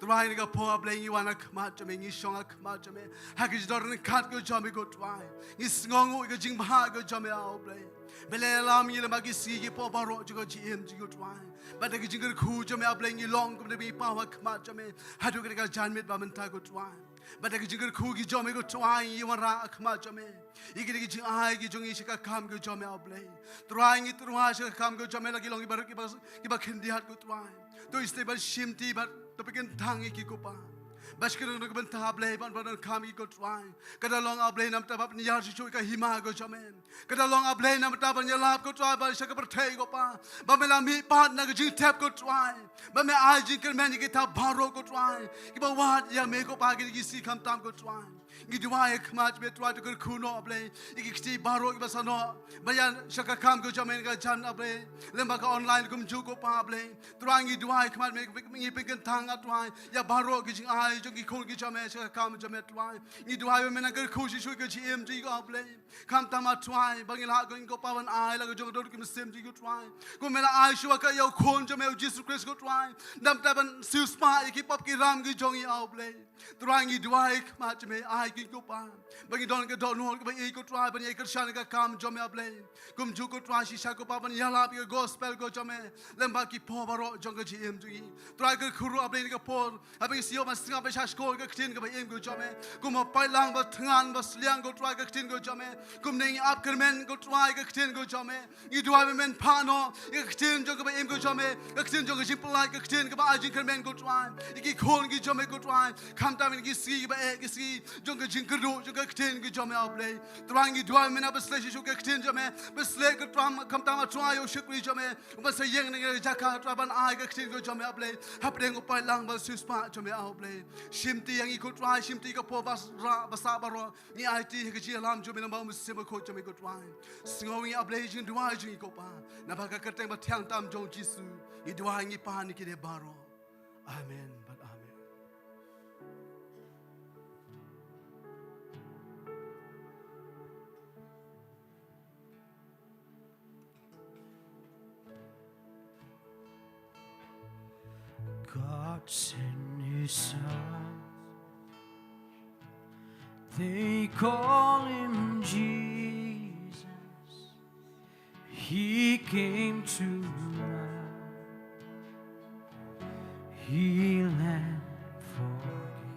Trai kane ka por ah Blei ngi wan ha khmat jong me, ngi shong ha khmat jong me. Ha ka jingdon ryngkat ka jong me ko Trai. Ngi sngewnguh ka jingbha ka jong me ah Blei. Balei lam ngi lem ha ki sngi ki por baroh jong ka jingim jong ngi ko Trai. Bad da ka jingkyrkhu jong me ah Blei ngi long kum da ngi paw ha khmat jong me. Haduh kane ka janmiet ba mynta ko Trai. Bad da ka jingkyrkhu ki jong me ko Trai ngi wanrah ha khmat jong me. Ïa kine ki jingai ki jong ngi sha ka kam ka jong me ah Blei. Trai ngi tyrwa sha ka kam ka jong me la ki long kiba, kiba, kiba khyndiat ko Trai. To isynei ban shimti bad to pynkyntang ïa ki ko Pa. Bad sha kane ka bynta ah Blei ban, ban donkam ïa ki ko Trai. Ka da long ah Blei namar ba pynïar shuh shuh ïa ka hima ka jong me. Ka da long ah Blei namar ban ïalap ko Trai ba sha ka pyrthei ko Pa. Ba me la mihpat na ka jingtep ko Trai. Ba me ai jingkyrmen ïa kita baroh ko Trai. Kiba wad ïa me ko Pa kine ki sngi khamtam ko Trai. Ngi duwai ha khmat jong me Trai to kyrkhu noh ah Blei. Ïa ki kti baroh kiba sa noh. Ba ïa sha ka kam ka jong me ka jan ah Blei. Lem bad ka online kumjuh ko Pa ah Blei. Trai ngi duwai ha khmat jong me ngi pynkyntang ah Trai. Ïa baroh ki jingai jong ki khun ki jong me sha ka kam jong me Trai. Ngi duwai ba me nang kyrkhu shuh shuh ka jingim jong ki ko ah Blei. Khamtam ah Trai, ba ngi lah ko Pa ban ai la ka jong ka dohnud ka mynsiem jong ki ko Trai. Ko me la ai shuwa ka ïa u khun jong me u Jisu Khrist ko Trai. Namar ban siewspah ïa ki pop ki ram ki jong ngi ah Blei. Trai ngi duwai khmat jong me, ai ki ko Pa. Ba ngi don ka dohnud kaba ïeit ko Trai, ban ïai kyrshan ka kam jong me A Blei. Kumjuh ko Trai shisha ko Pa ban ïalap ïa ka gospel ko jong me. Lem bad ki paw baroh jong ka jingim jong ngi. Trai ka khuru A Blei kane ka por. Haba ngi sngewbha ban sngap bad sngap ka ktien kaba im ko jong me. Kum u paidlang ba thngan ba sliang ko Trai ka ktien ko jong me. Kumne ngi ap kyrmen ko Trai ka ktien ko jong me. Ngi duwai ba men phah noh ïa ka ktien jong kaba im ko jong me, ka ktien jong ka jingpyllait, ka ktien kaba ai jingkyrmen ko Trai. Ïa ki khun ki jong me ko Trai. Khamtam ïa ki sngi kiba eh, ki sngi jong ka jingkyrduh jong ka ktien ko jong me A Blei. Trai ngi duwai ba men ba sleh shisha ka ktien jong me, ba sleh ko Trai khamtam A Trai ïa u shakri jong me. Ba sa ïeng na ka jaka Trai ban ai ka ktien ko jong me A Blei. Hapdeng u paidlang ba siewspah jong me A Blei. Shimti ïa ngi ko Trai, shimti ka por ba sah baroh. Ngi aiti ha ka jingïalam jong me namar u Mynsiem Bakhuid jong me ko Trai. Sngew ïa ngi A Blei jingduwai jong ngi ko Pa. Namar ka kyrteng ba thiang tam jong u Jisu. Ngi duwai ngi pan ïa kine baroh. Amen bad amen. God sent his son. They call him Jesus. He came to earth. Heal and forgive.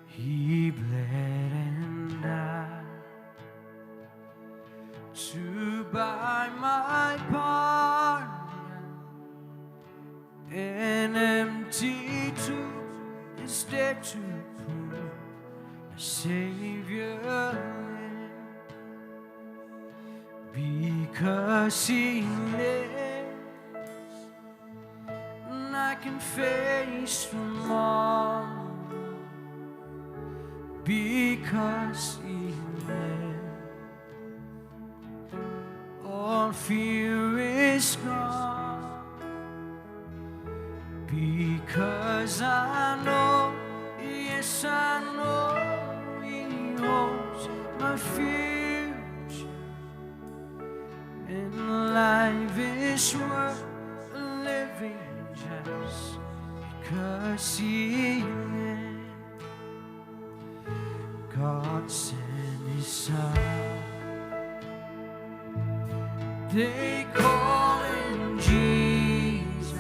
He bled and died to buy my pardon. An empty tomb is there to prove a Savior lives. Because he lives, and I can face tomorrow. Because he lives, all fear is gone. Because I know, yes, I know he holds my future. And life is worth living just because he lives. God sent his son. They call him Jesus.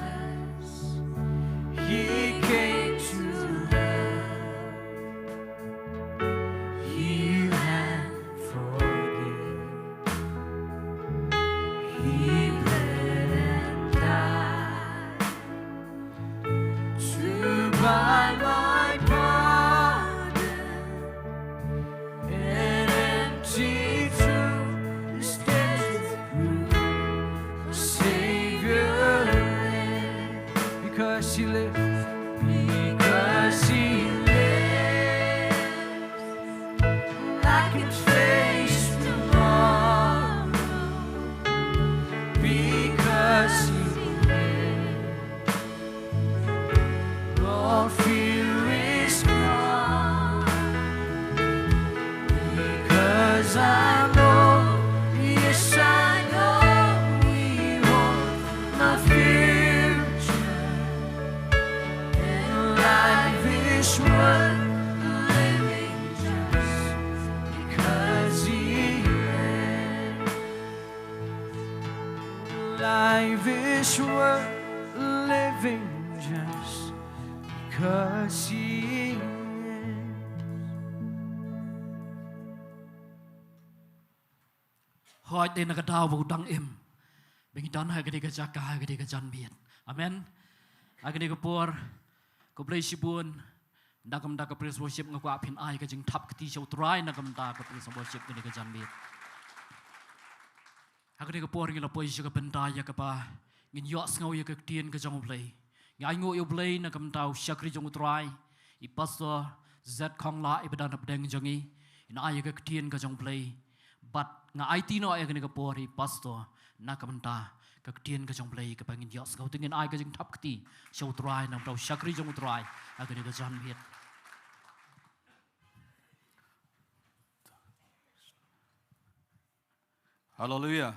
He came to earth. Heal and forgive. He bled and died to buy my pardon. An empty tomb is there to prove a Savior lives. Because he lives, because he lives, I can face tomorrow. Because he lives, all fear is gone. Because I know, yes, I know he holds my future. And life is worth living just because he lives. Life is worth living just because he lives. Hooid, dei na ka daw ba u dang im. Ba ngi don ha kane ka jaka, ha kane ka janmiet. Amen. Ha kane ka por, khublei shibun. Na ka bynta ka praise worship nga kwah phin ai ka jingthap kti sha u Trai na ka bynta ka praise worship kane ka janmiet. Ha kane ka por ngi la poi sha ka bynta ïa kaba ngin ïohsngew ïa ka ktien ka jong U Blei. Ngi ainguh ïa U Blei na ka bynta u shakri jong u Trai, i Pastor Z Khongla, i ba don hapdeng jong ngi, in ai ïa ka ktien ka jong U Blei. Bad nga aiti noh ïa kane ka por ïa i Pastor na ka bynta ka ktien ka jong U Blei kaba ngin ïohsngew. Te ngin ai ka jingthap kti sha u Trai na ka bynta u shakri jong u Trai ha kane ka janmiet. Haleluia.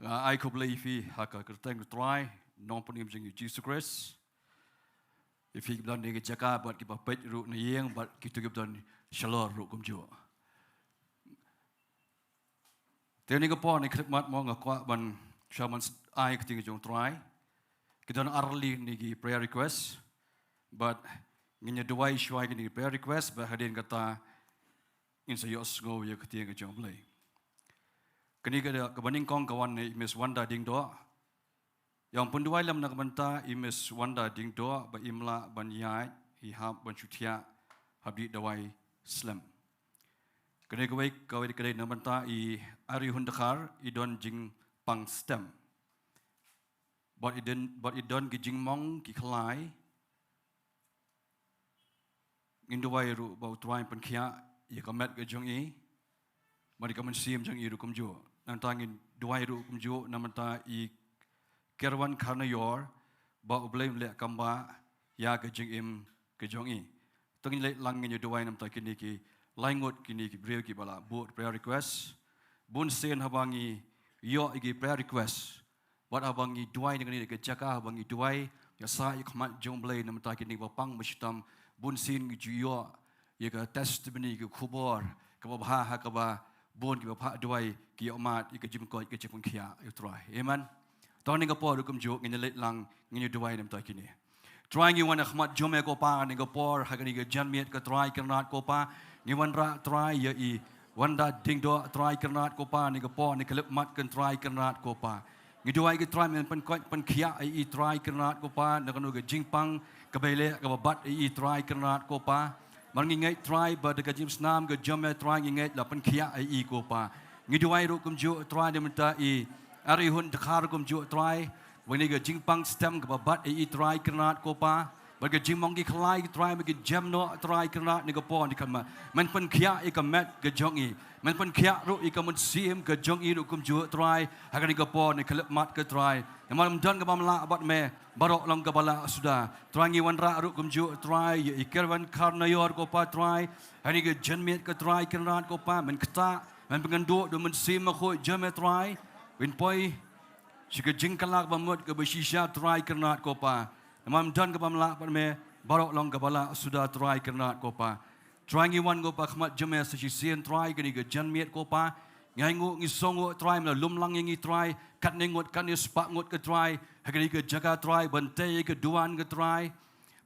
Nga ai khublei ïa phi ha ka kyrteng u Trai, Nongpynim jong ngi u Jisu Khrist. Ïa phi kiba don ha kane ka jaka bad kiba peit ruh na ïing bad kito kiba don shalor ruh kumjuh. Te ha kane ka por ha khyllipmat mo nga kwah ban sha ban ai ka ktien jong u Trai. Ki don ar tylli ki prayer request. Bad ngin ïa duwai shuwa ïa kine ki prayer request bad hadien kata ngin sa ïohsngew ïa ka ktien jong u Blei. Kane ka dei kaba nyngkong ka wan na i Miss Wanda Diengdoh. Ïa u pynduwai lem na ka bynta i Miss Wanda Diengdoh ba im lah ban ïaid, i hap ban shu thiah haba dih dawai slem. Kane kawei, kawei ka dei na ka bynta i Arihun Dkhar, i don jingpang stem. Bad i don, bad i don ki jingmong ki khlai. Ngin duwai ruh ba u Trai un pynkhiah ïa ka met ka jong i bad ïa ka mynsiem jong i ruh kumjuh. Nangta ngin duwai ruh kumjuh na ka bynta i Kerwan Kharnaior ba u Blei un leh kam ba ïa ka jingim ka jong i. To ngin leit lang ngin ïa duwai na ka bynta kine ki lai ngut kine ki briew kiba la buh prayer request. Bun sien haba ngi ïoh ïa ki prayer request bad haba ngi duwai na kane ka jaka, haba ngi duwai ïa sa ïa ka khmat jong u Blei na ka bynta kine kiba pang ba shitom, bun sien ngi ju ïoh ïa ka testimony, ka khubor kaba bha ha kaba bun kiba phah duwai ki ïoh mad ïa ka jingkoit ka jingpynkhiah ïa u Trai. Amen. To ha kane ka por ruh kumjuh ngin ïa leit lang ngin ïa duwai na ka bynta kine. Trai ngi wan ha khmat jong me ko Pa ha kane ka por, ha kane ka janmiet ko Trai Kynrad ko Pa. Ngi wanrah Trai ïa i Wanda Diengdoh Trai Kynrad ko Pa, ha kane ka por ha khyllipmat ko Trai Kynrad ko Pa. Ngi duwai ko Trai men pynkoit pynkhiah ïa i Trai Kynrad ko Pa, na kano ka jingpang kaba ïaleh kaba bat ïa i Trai Kynrad ko Pa. Namar ngi ngeit Trai ba da ka jingsnam ka jong me Trai ngi ngeit la pynkhiah ïa i ko Pa. Ngi duwai ruh kumjuh Trai na ka bynta i Arihun Dkhar kumjuh Trai. Ba kane ka jingpang stem kaba bat ïa i Trai Kynrad ko Pa. Bad ka jingmong ki khlai Trai ba kin jem noh Trai Kynrad ha kane ka por ha kane ka khmat. Men pynkhiah ïa ka met ka jong i. Men pynkhiah ruh ïa ka mynsiem ka jong i ruh kumjuh Trai. Ha kane ka por ha khyllipmat ko Trai. Namar ym don kaba ym lah bad me. Baroh long kaba lah suda. Trai ngi wanrah ruh kumjuh Trai ïa i Kerwan Kharnaior ko Pa Trai. Ha kane ka janmiet ko Trai Kynrad ko Pa. Men ktah, men pynkynduh da u Mynsiem Bakhuid jong me Trai. Ba in poi sha ka jingkylla ba mut kaba shisha Trai Kynrad ko Pa. Namar ym don kaba ym lah bad me, baroh long kaba lah suda Trai Kynrad ko Pa. Trai ngi wan ko Pa khmat jong me sa shisien Trai ha kane ka janmiet ko Pa. Ngi ainguh ngi sngewnguh Trai me la lum lang ïa ngi Trai. Katne ngut katne spah ngut ko Trai. Ha kane ka jaka Trai ban tei ïa ka duwan ko Trai.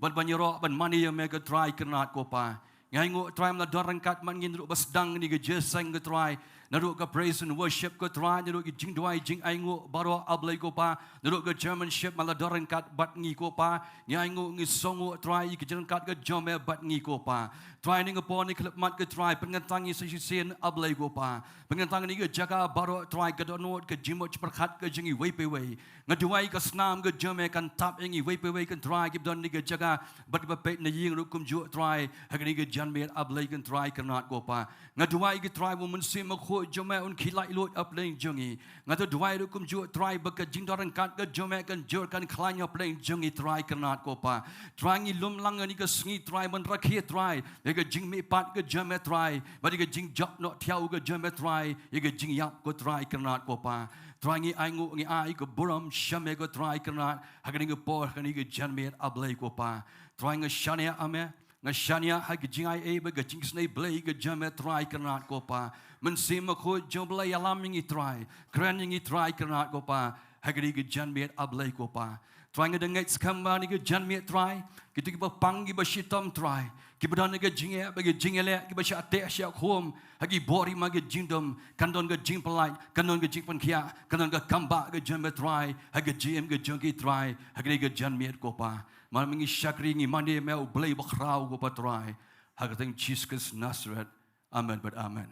Bad ban ïaroh ban mane ïa me ko Trai Kynrad ko Pa. Ngi ainguh Trai me la don ryngkat bad ngi naduh ba sdang kane ka jingïaseng ko Trai. Naduh ka praise and worship ko Trai, naduh ka jingduwai jingainguh baroh A Blei ko Pa, naduh ka chairmanship me la don ryngkat bad ngi ko Pa. Ngi ainguh ngi sngewnguh Trai ïa ka jingryngkat ka jong me bad ngi ko Pa. Trai ha kane ka por ha kane ka khyllipmat ko Trai, pynkyntang ngi sa shisien A Blei ko Pa. Pynkyntang kane ka jaka baroh Trai, ka dohnud ka jingmut jingpyrkhat ka jong ngi iwei pa iwei. Nga duwai ka snam ka jong me kan tap ïa ngi iwei pa iwei ko Trai, kiba don ha kane ka jaka bad kiba peit na ïing ruh kumjuh Trai. Ha kane ka janmiet A Blei ko Trai Kynrad ko Pa. Nga duwai ko Trai ba u Mynsiem Bakhuid jong me un khie laitluid hapdeng jong ngi. Nga duwai ruh kumjuh Trai ba ka jingdon ryngkat ka jong me kan jur kan khlaiñ hapdeng jong ngi Trai Kynrad ko Pa. Trai ngi lum lang ha kane ka sngi Trai ban rakhe Trai ïa ka jingmihpat ka jong me Trai, bad ïa ka jingjop noh thiaw ka jong me Trai, ïa ka jingïap ko Trai Kynrad ko Pa. Trai ngi ainguh ngi ai ka burom sha me ko Trai Kynrad, ha kane ka por ha kane ka janmiet A Blei ko Pa. Trai nga shaniah ha me, nga shaniah ha ka jingai ei bad ka jingisynei Blei ka jong me Trai Kynrad ko Pa. Mynsiem Bakhuid jong U Blei ïalam ïa ngi Trai, kren ïa ngi Trai Kynrad ko Pa, ha kane ka janmiet A Blei ko Pa. Trai nga da ngeit skhem ba ha kane ka janmiet Trai, kito kiba pang kiba shitom Trai, kiba don ha ka jingeh bad ka jingïaleh, kiba shah teh shah khum ha ki bor hima ka jingdum, kan don ka jingpyllait, kan don ka jingpynkhiah, kan don ka kambah ka jong me Trai ha ka jingim ka jong ki Trai, ha kane ka janmiet ko Pa. Namar ngi shakri ngi mane ïa me U Blei bakhraw ko Pa Trai. Ha ka kyrteng Jisu Khrist Nasaret. Amen bad amen.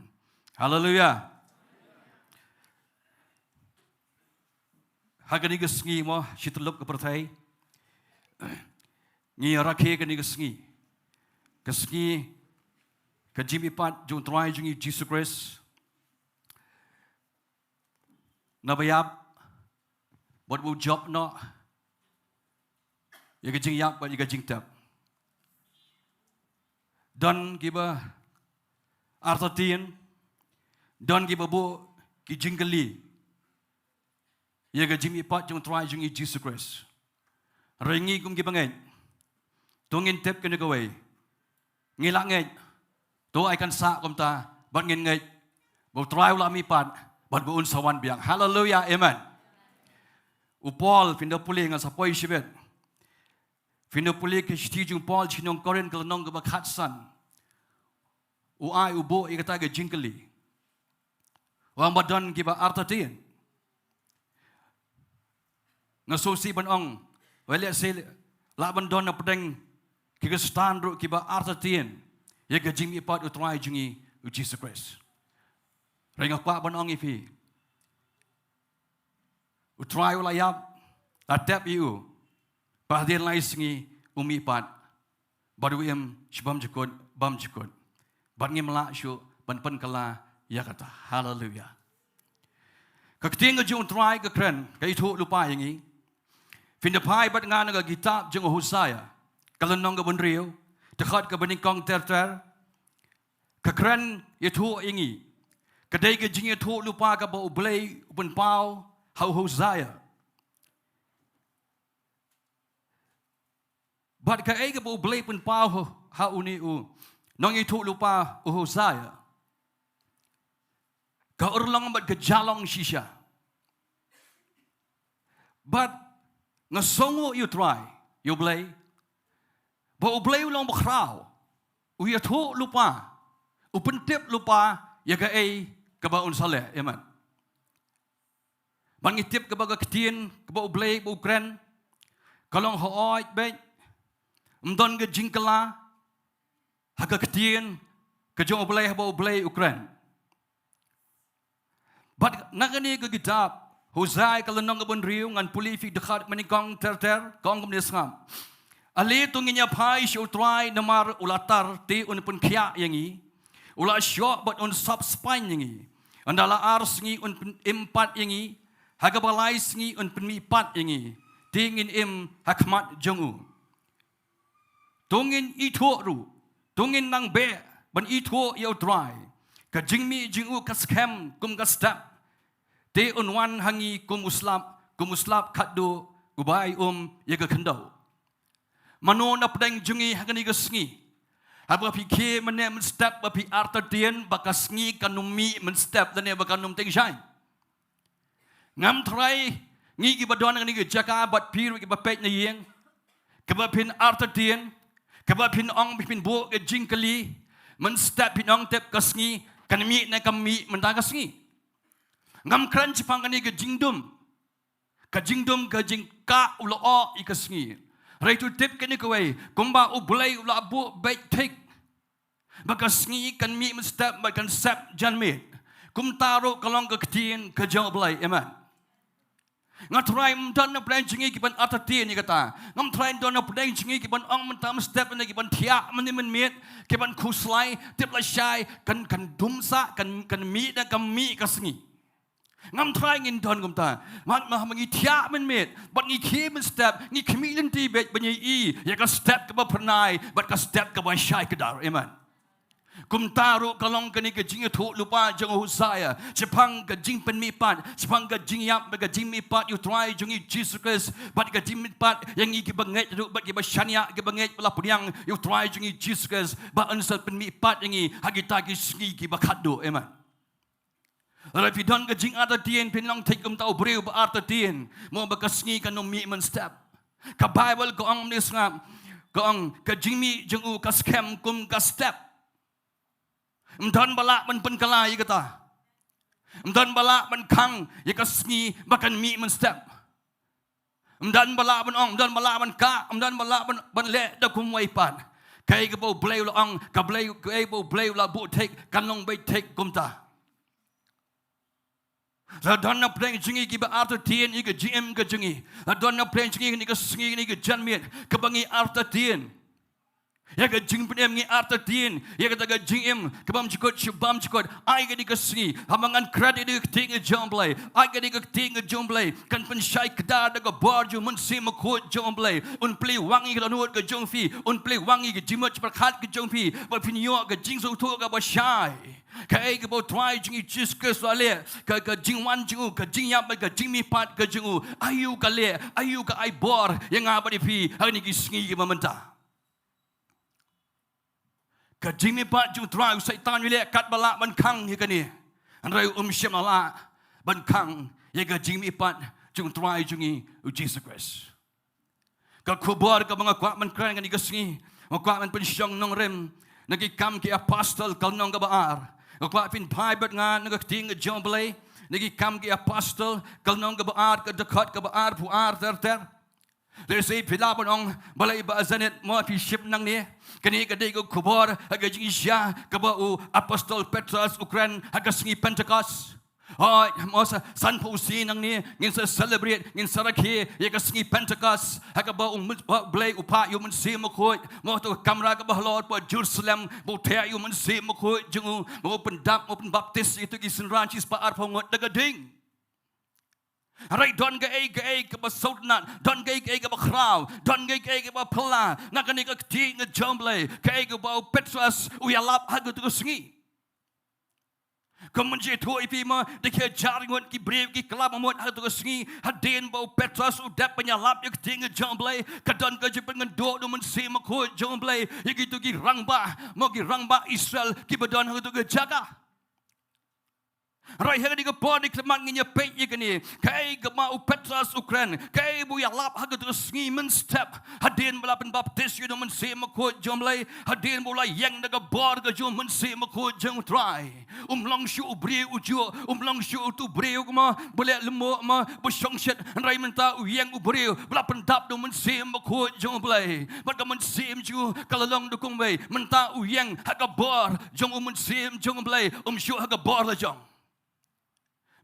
Haleluia. Ha kane ka sngi mo, shi tyllup ka pyrthei ngi rakhe kane ka sngi. Ka sngi ka jingmihpat jong U Trai jong ngi Jisu Khrist. Naba ïap bad u jop noh ïa ka jingïap bad ïa ka jingtep. Don kiba artatien, don kiba buh ki jingkylli ïa ka jingmihpat jong U Trai jong ngi Jisu Khrist. Hynrei ngi kum ki bangeit, To ngin tip kane kawei. Ngi la ngeit. To ai kan sah kumta. Bad ngin ngeit. Ba U Trai u la mihpat. Bad ba un sa wan biang. Haleluya. Amen. U Paul, phin da pule, ngan sa poi shibit. Phin da pule ka shithi jong u Paul sha ki nong Korinth ka lynnong kaba khatsan. U ai u buh ïa kata ka jingkylli. Wan ba don kiba artatien. Nga sngewsih ban ong, wa lehse lah ban don na pdeng ki Khristan ruh kiba artatien ïa ka jingmihpat U Trai jong ngi U Jisu Khrist. Hynrei nga kwah ban ong ïa phi, U Trai u la ïap, la tep ïa u. Ba hadien lai sngi u mihpat. Bad u im shi bymjukut bymjukut. Bad ngim lah shuh ban pynkylla ïa kata. Haleluya. Ka ktien ka jong U Trai ka kren, ka ithuh lypa ïa ngi. Phin da phai bad nga na ka kitab jong u Hosea, ka lynnong kaba hynriew, dkhot kaba nyngkong ter ter. Ka kren ithuh ïa ngi. Ka dei ka jingithuh lypa kaba U Blei u pynpaw ha u Hosea. Bad kaei kaba U Blei u pynpaw ha, ha une u nongithuh lypa u Hosea, ka urlong bad ka jyllong shisha. Bad nga sngewnguh ïa U Trai, ïa U Blei. Ba U Blei u long bakhraw. U ithuh lypa. U pyntip lypa ïa kaei kaba un sa leh. Amen. Bad ngi tip kaba ka ktien kaba U Blei ba u kren, ka long hooid beit. Ym don ka jingkylla ha ka ktien ka jong U Blei haba U Blei u kren. Bad na kane ka kitab Hosea ka lynnong kaba hynriew, ngan pule ïa phi dkhot kaba nyngkong ter ter, ka ong kumne, sngap. Ale to ngin ïa phai sha U Trai namar u la tar te un pynkhiah ïa ngi. U la shoh bad un sop spaiñ ïa ngi. Ynda la ar sngi un pyn-, im pat ïa ngi. Ha kaba lai sngi un pynmihpat ïa ngi. Te ngin im ha khmat jong u. To ngin ithuh ruh. To ngin nang beh ban ithuh ïa U Trai. Ka jingmih jong u ka skhem kum ka step. Te un wan ha ngi kum u slap, kum u slap khatduh uba ai um ïa ka khyndew. Mano na pdeng jong ngi ha kane ka sngi, haba phi khie mynne mynstep ba phi artatien ba ka sngi kan ym mih mynstep lane ba kan ym teng shai? Ngam tharai ngi kiba don ha kane ka jaka bad phi ruh kiba peit na ïing, kaba phin artatien, kaba phin ong, phin buh ka jingkylli, mynstep phin ong tip ka sngi kan mih ne kam mih mynta ka sngi. Ngam kren shaphang kane ka jingdum. Ka jingdum, ka jingkah u lyoh ïa ka sngi. Hynrei to tip kane kawei, kumba U Blei u la buh beit thik ba ka sngi kan mih mynstep bad kan sep janmiet, kumta ruh ka long ka ktien ka jong U Blei. Amen. Nga tharai ym don na pdeng jong ngi kiban artatien ïa kata. Ngam tharai don na pdeng jong ngi kiban ong mynta mynstep ne kiban thiah mynne mynmiet, kiban khuslai, tip lashai, kan, kan dum sah, kan, kan mih ne kam mih ka sngi. Ngam tharai ngin don kumta. Mat ma, ma ngi thiah mynmiet, bad ngi khie mynstep, ngi khmih lynti beit ban ïohi ïa ka step kaba phyrnai bad ka step kaba shai kdar. Amen. Kumta ruh ka long kane ka jingithuh lypa jong u Hosea shaphang ka jingpynmihpat, shaphang ka jingïap bad ka jingmihpat ïa U Trai jong ngi Jisu Khrist, bad ka jingmihpat ïa ngi kiba ngeit ruh bad kiba shaniah, kiba ngeit ba la pdiang ïa U Trai jong ngi Jisu Khrist ba un sa pynmihpat ïa ngi ha kita ki sngi kiba khatduh. Amen. Lada phi don ka jingartatien, phin long thik kumta u briew ba artatien, mo ba ka sngi kan ym mih mynstep. Ka Baibl ka ong mynne, sngap, ka ong ka jingmih jong u ka skhem kum ka step. Ym don ba lah ban pynkylla ïa kata. Ym don ba lah ban khang ïa ka sngi ba kan mih mynstep. Ym don ba lah ban ong, ym don ba lah ban kah, ym don ba lah ban, ban leh da kumwei pat. Kaei kaba U Blei u la ong, ka Blei, kaei kaba U Blei u la buh thik, kan long beit thik kumta. Lada don na pdeng jong ngi kiba artatien ïa ka jingim ka jong ngi, lada don na pdeng jong ngi kane ka sngi, kane ka janmiet kaba ngi artatien ïa ka jingpynim, ngi artatien ïa kata ka jingim ka bymjukut sha bymjukut. Ai kane ka sngi, haba ngan kren ïa ka ktien ka jong U Blei, ai kane ka ktien ka jong U Blei kan pynshai kdar da ka bor jong U Mynsiem Bakhuid jong U Blei. Un plie wang ïa ka dohnud ka jong phi, un plie wang ïa ka jingmut jingpyrkhat ka jong phi, ba phin ïoh ka jingsngewthuh kaba shai. Kaei kaba U Trai jong ngi Jisu Khrist u la leh, ka, ka jingwan jong u, ka jingïap bad ka jingmihpat ka jong u, aïu ka leh, aïu ka ai bor ïa nga bad ïa phi ha kine ki sngi kiba mynta. Ka jingmihpat jong u Trai u Soitan u leh katba lah ban khang ïa kane. Hynrei um shym la lah ban khang ïa ka jingmihpat jong u Trai jong ngi u Jisu Khrist. Ka khubor kaba nga kwah ban kren kane ka sngi, nga kwah ban pynshong nongrim na Ki Kam ki Apostol ka lynnong kaba ar. Nga kwah phin phai bad nga na ka ktien ka jong U Blei, na Ki Kam ki Apostol ka lynnong kaba ar, ka dkhot kaba arphew ar ter ter. Lehse phi lah ban ong, balei Bah Janet, mo phi shim nangne? Kane ka dei ka khubor ha ka jingjia kaba u Apostol Petros u kren ha ka sngi Pentekost. Hooid, mo sa sanphew sngi nangne ngin sa celebrate, ngin sa rakhe ïa ka sngi Pentekost ha kaba u Blei u phah ïa u Mynsiem Bakhuid, mo, ha ka kamra kaba halor ha Jerusalem, ba u theh ïa u Mynsiem Bakhuid jong u, ba u pyndap, ba u pynbaptis ïa kito ki synran shispah arphew ngut da ka ding. Hynrei don kaei kaei kaba sngewtynnat, don kaei kaei kaba khraw, don kaei kaei kaba phylla na kane ka ktien ka jong U Blei, kaei kaba u Petros u ïalap ha kato ka sngi. Kumba ngi ju ïathuh ïa phi, mo, da ki hajar ngut ki briew ki kylla mamut ha kato ka sngi hadien ba u Petros u dep ban ïalap ïa ka ktien ka jong U Blei. Ka don ka jingpynkynduh da u Mynsiem Bakhuid jong U Blei ïa kito ki rangbah, mo, ki rangbah Israel kiba don ha kato ka jaka. Hynrei ha kane ka por, ha khmat ngin ïa peit ïa kane, kaei kaba u Petros u kren, kaei ba u ïalap ha kato ka sngi mynstep, hadien ba u la pynbaptis ïa u Mynsiem Bakhuid jong U Blei, hadien ba u la ïeng da ka bor ka jong u Mynsiem Bakhuid jong U Trai. Um long shuh u briew u juh, um long shuh uto u briew, mo, ba leh lyngngoh, mo, ba shongshit, hynrei mynta u ïeng u briew ba la pyndap da u Mynsiem Bakhuid jong U Blei. Bad ka mynsiem jong u ka la long da kumwei, mynta u ïeng ha ka bor jong u Mynsiem jong U Blei, um shuh ha ka bor la jong.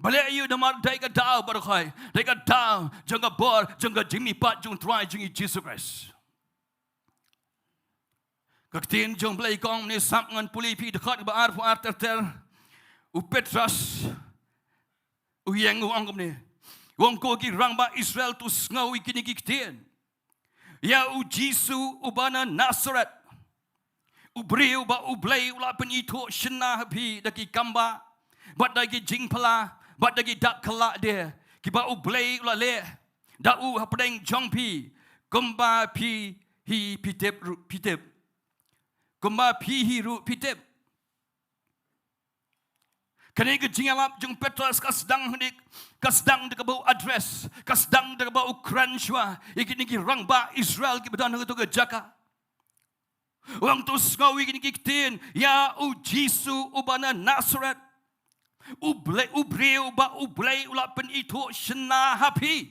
Balei? Ïa u, namar dei ka daw baroh hi, dei ka daw jong ka bor jong ka jingmihpat jong U Trai jong ngi Jisu Khrist. Ka ktien jong U Blei ka ong kumne, sngap, ngan pule ïa phi, dkhot ba arphew ar ter ter. U Petros u ïeng u ong kumne, u ong, ko ki rangbah Israel, to sngew ïa kine ki ktien. Ïa u Jisu uba na Nasaret, u briew ba U Blei u la pynithuh shynna ha phi da ki kambah bad da ki jingphylla bad da ki dak khlade, kiba U Blei u la leh da u hapdeng jong phi, kumba phi hi phi tip ruh, phi tip. Kumba phi hi ruh phi tip. Kane ka jingïalap jong u Petros ka sdang hadik, ka sdang da kaba u address, ka sdang da kaba u kren shuwa ïa kine ki rangbah Israel kiba don ha kato ka jaka. U ong, to sngew ïa kine ki ktien, ïa u Jisu uba na Nasaret, U Blei, u briew ba U Blei u la pynithuh shynna ha phi.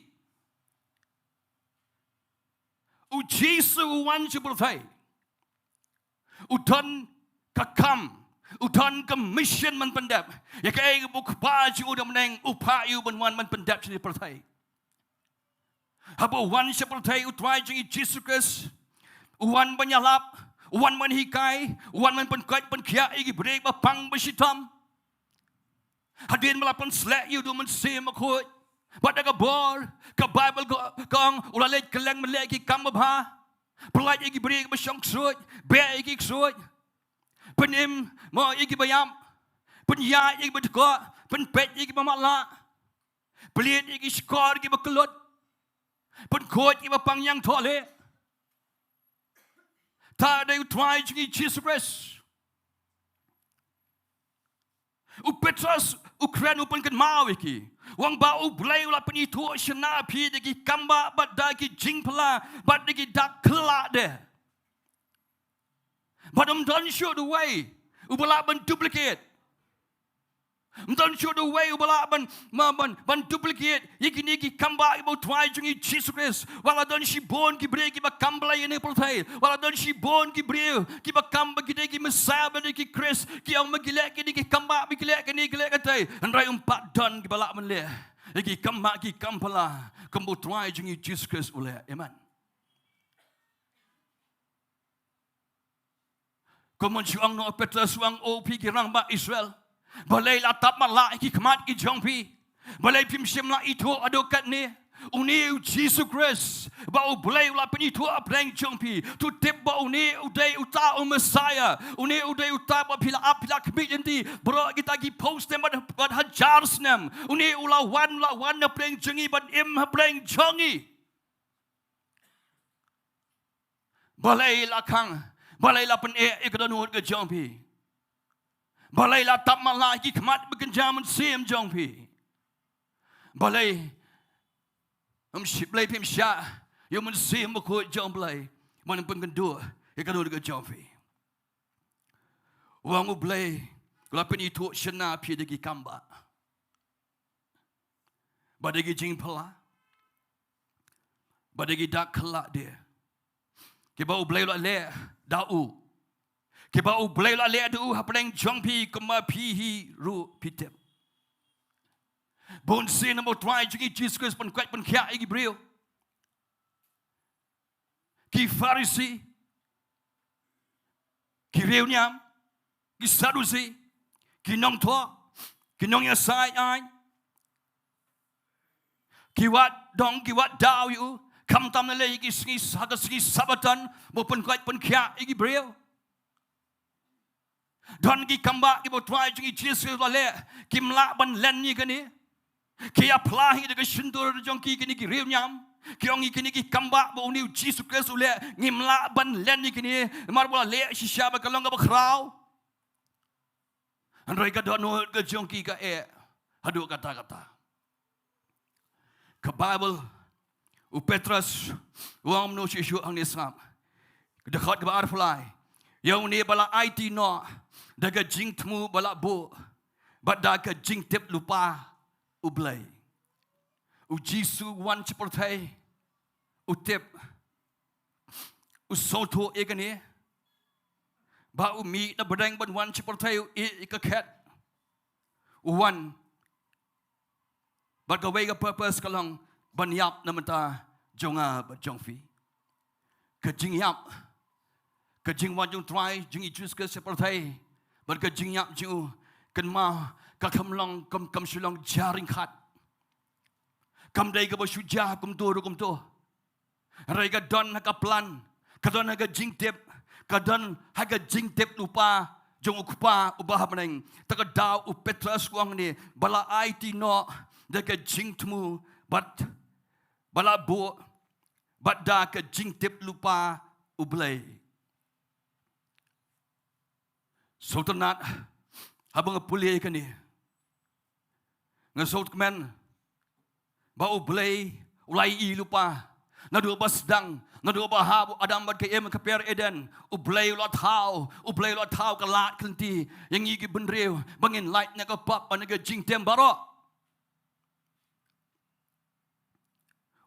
U Jisu u wan sha pyrthei, u don ka kam, u don ka mission ban pyndep. Ïa kaei kaba u Kpa jong u na bneng u phah ïa u ban wan ban pyndep shane pyrthei. Haba u wan sha pyrthei, U Trai jong ngi Jisu Khrist u wan ban ïalap, u wan ban hikai, u wan ban pynkoit pynkhiah ïa ki briew ba pang ba shitom. Hadien ba la pynsleh ïa u da u Mynsiem Bakhuid bad da ka bor, ka Baibl ka, ka ong, u la leit kylleng ban leh ki kam babha. Pyllait ïa ki briew kiba shong ksuid, beh ïa ki ksuid, pynim, mo, ïa kiba ïap, pynïaid ïa kiba dkoh, pynpeit ïa kiba matlah, plie ïa ki shkor kiba kyllut, pynkhuid ïa kiba pang ñiangthohlieh. Ta dei U Trai jong ngi Jisu Khrist. U Petros u kren, u pynkynmaw ïa ki, u ong ba U Blei u la pynithuh shynna ha phi da ki kambah bad da ki jingphylla bad da ki dak khlade. Bad ym don shuh da uwei uba lah ban duplicate. Ym don shuh da uwei uba lah ban, ma, ban, ban duplicate ïa kine ki kambah kiba U Trai jong ngi Jisu Khrist. Wat la don shibun ki briew kiba kam Blei ha kane ka pyrthei, wat la don shibun ki briew kiba kam ba ki dei ki Messiah, ba dei ki Khrist, ki ong ba ki leh kine ki kambah, ba ki leh kine, ki leh katei, hynrei ym pat don kiba lah ban leh ïa ki kambah ki kam phylla kumba U Trai jong ngi Jisu Khrist u leh. Amen. Kumba u ong noh, u Petros u ong, o phi ki rangbah Israel, balei la tap matlah ïa ki khmat ki jong phi? Balei phim shym la ithuh haduh katne? Une u Jisu Khrist ba U Blei u la pynithuh hapdeng jong phi, to tip ba une u dei uta u Messiah, une u dei uta ba phi la ap, phi la khmih lynti baroh kita ki phew snem bad, bad hajar snem. Une u la wan, u la wan hapdeng jong ngi ban im hapdeng jong ngi. Balei la khang? Balei la pyneh ïa ka dohnud ka jong phi? Balei la tap matlah ïa ki khmat bakynja mynsiem jong phi? Balei ym shym, Blei, phim shah ïa u Mynsiem Bakhuid jong U Blei ban pynkynduh ïa ka dohnud ka jong phi? U ong U Blei, u la pynithuh shynna phi da ki kambah, bad da ki jingphylla, bad da ki dak khlad de, kiba U Blei u la leh da u, kiba U Blei u la leh da u hapdeng jong phi, kumba phi hi ruh phi tip. Bunsien haba U Trai jong ngi Jisu Khrist u pynkoit pynkhiah ïa ki briew, ki Pharisi, ki riewniam, ki Sadusi, ki nongthoh, ki nongïasaid aiñ, ki wad dong, ki wad daw ïa u, khamtam lei lei ïa ki sngi, ha ka sngi Sabbaton ba u pynkoit pynkhiah ïa ki briew. Don ki kambah kiba U Trai jong ngi Jisu Khrist u la leh, kim lah ban len ïa kane. Ki ïaphla hi da ka shyntur jong ki kine ki riewniam. Ki ong ïa kine ki kambah ba une U Jisu Khrist u leh, ngim lah ban len ïa kine, namar ba u la leh shisha ba ka long kaba khraw. Hynrei ka dohnud ka jong ki ka eh haduh katta katta. Ka Baibl, u Petros u ong kumno shuh shuh hangne, sngap. Ka dkhot kaba arphew lai. Ïa une ba la aiti noh da ka jingthmu ba la buh, bad da ka jingtip lypa U Blei. U Jisu u wan sha pyrthei, u tip, u sngewthuh ïa kane, ba u mih na pdeng ban wan sha pyrthei, u ïeh ïa ka khet, u wan. Bad kawei ka purpose ka long ban ïap na bynta jong nga bad jong phi. Ka jingïap, ka jingwan jong U Trai jong ngi Jisu Khrist sha pyrthei, bad ka jingïap jong u, kynmaw, ka kam long, kam, kam shu long ja ryngkat. Kam dei kaba shu ja kumto ruh kumto. Hynrei ka don ha ka plan, ka don ha ka jingtip, ka don ha ka jingtip lypa jong U Kpa uba ha bneng. Ta ka daw u Petros u ong ne, ba la aiti noh da ka jingthmu, bad ba la buh, bad da ka jingtip lypa U Blei. Sngewtynnat, haba nga pule ïa kane, nga sngewkmen ba U Blei u la ïohi lypa. Naduh ba sdang, naduh ba hap u Adam bad ka Im ha ka per Eden, U Blei u la thaw, U Blei u la thaw ka lad ka lynti ïa ngi ki bynriew, ba ngin lait na ka pop bad na ka jingtem baroh.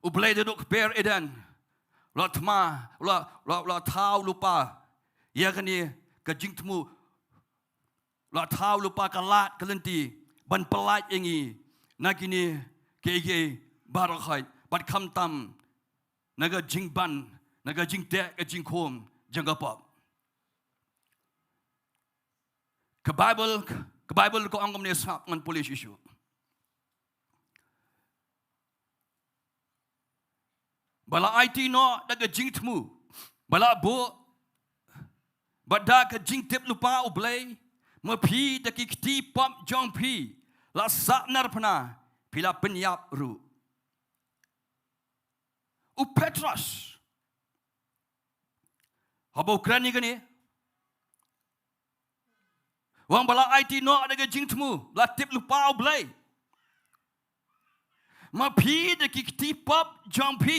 U Blei naduh ka per Eden u la thma, u la, u la, u la thaw lypa ïa kane ka jingthmu, u la thaw lypa ka lad ka lynti ban pyllait ïa ngi na kine kiei kiei baroh khoit, bad khamtam na ka jingban, na ka jingteh ka jingkhum jong ka pop. Ka Baibl, ka Baibl ka ong kumne, sngap, ngan pule shuh shuh. Ba la aiti noh da ka jingthmu, ba la buh, bad da ka jingtip lypa U Blei, ma phi da ki kti pop jong phi la sahnarphna, phi la pynïap ruh. U Petros, haba u kren ïa kane, u ong ba la aiti noh da ka jingthmu, la tip lypa U Blei, ma phi da ki kti pop jong phi,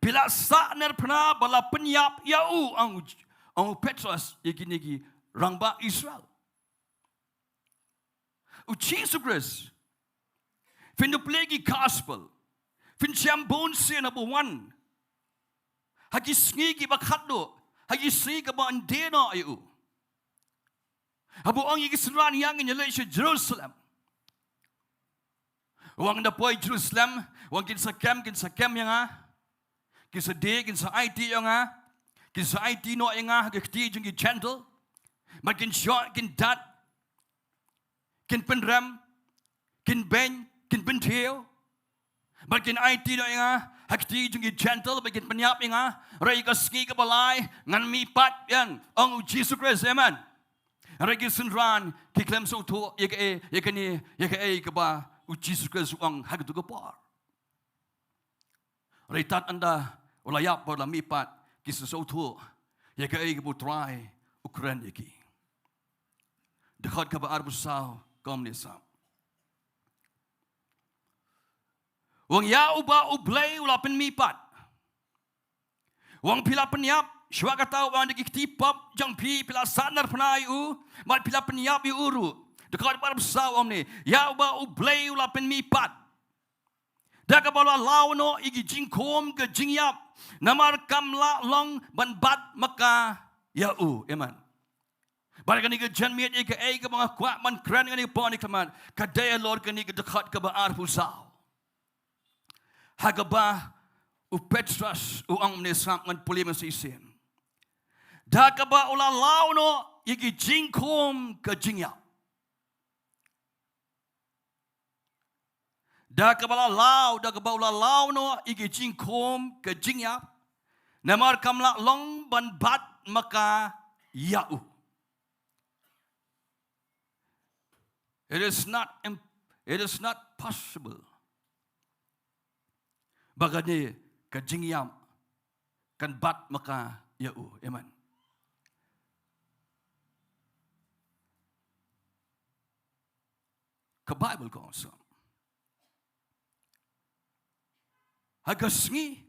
phi la sahnarphna bad la pynïap ïa u, ong u, ong u Petros ïa kine ki rangbah Israel. U Jisu Khrist, phin da pule ki gospel, phin shem bunsien haba u wan ha ki sngi kiba khatduh, ha ki sngi kiba un die noh ïa u, haba u ong ïa ki synran, ïa ngin ïaleit sha Jerusalem. U ong da poi Jerusalem, u ong kin sa kem, kin sa kem ïa nga, kin sa die, kin sa aiti ïa nga, kin sa aiti noh ïa nga ha ka kti jong ki Jentil, bad kin shoh, kin dat, kin pynrem, kin beiñ, kin pynthiew, bad kin aiti noh ïa nga ha ka kti jong ki Jentil, bad kin pynïap ïa nga. Hynrei ïa ka sngi kaba lai ngan mihpat biang, ong u Jisu Khrist. Amen. Hynrei ki synran ki khlem sngewthuh ïa kaei, ïa kane, ïa kaei kaba u Jisu Khrist u ong ha kato ka por. Hynrei tad ynda u la ïap bad u la mihpat, ki sngewthuh. ïa kaei kaba U Trai u kren ïa ki. Dkhot kaba arphew saw ka ong kumne, sap. U ong, ïa uba U Blei u la pynmihpat. U ong, phi la pynïap, shuwa kata u ong, da ki kti pop jong phi phi la sahnarphna ïa u, bad phi la pynïap ïa u ruh. Dkhot kaba arphew saw ka ong kumne, ïa uba U Blei u la pynmihpat. Da kaba u la law noh ïa ki jingkhum ka jingïap, namar kam lah long ban bat maka ïa u. Amen. Bad kane ka janmiet, ïa kaei kaba nga kwah ban kren kane ka por, kane ka khmat, ka dei halor kane ka dkhot kaba arphew saw. Ha kaba u Petros u ong kumne, sngap, ngan pule mynshisien. Da kaba u la law noh ïa ki jingkhum ka jingïap. Da kaba la law, da kaba u la law noh ïa ki jingkhum ka jingïap, namar kam lah long ban bat maka ïa u. It is not im-, it is not possible ba kane ka jingïap kan bat maka ïa u. Amen. Ka Baibl ka ong, sngap, ha ka sngi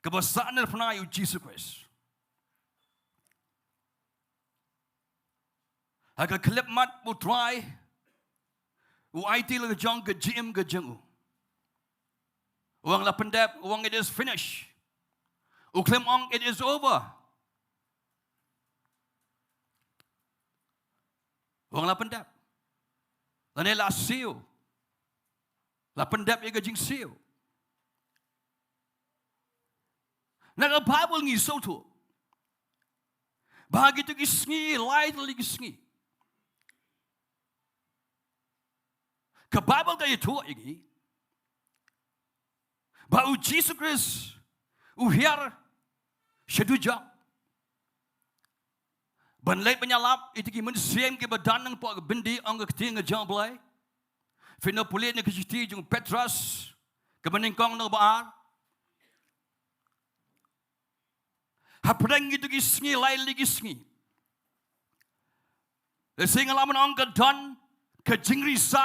kaba sahnarphna ïa u Jisu Khrist, ha ka khyllipmat ba U Trai u aiti la ka jong ka jingim ka jong u. U ong, la pyndep. U ong, it is finished. U khlem ong, it is over. U ong, la pyndep. Lane la siew. La pyndep ïa ka jingsiew. Na ka Baibl ngi sngewthuh ba ha kito ki sngi, lai tylli ki sngi, ka Baibl ka ïathuh ïa ngi ba u Jisu Khrist u hiar sha dujok ban leit ban ïalap ïa kita ki mynsiem kiba don hapoh ka byndi, ong ka ktien ka jong U Blei. Phin ïoh pule na ka shithi jong u Petros kaba nyngkong, lynnong ba ar. Hapdeng kito ki sngi, lai tylli ki sngi, lehse nga lah ban ong ka don ka jingrisa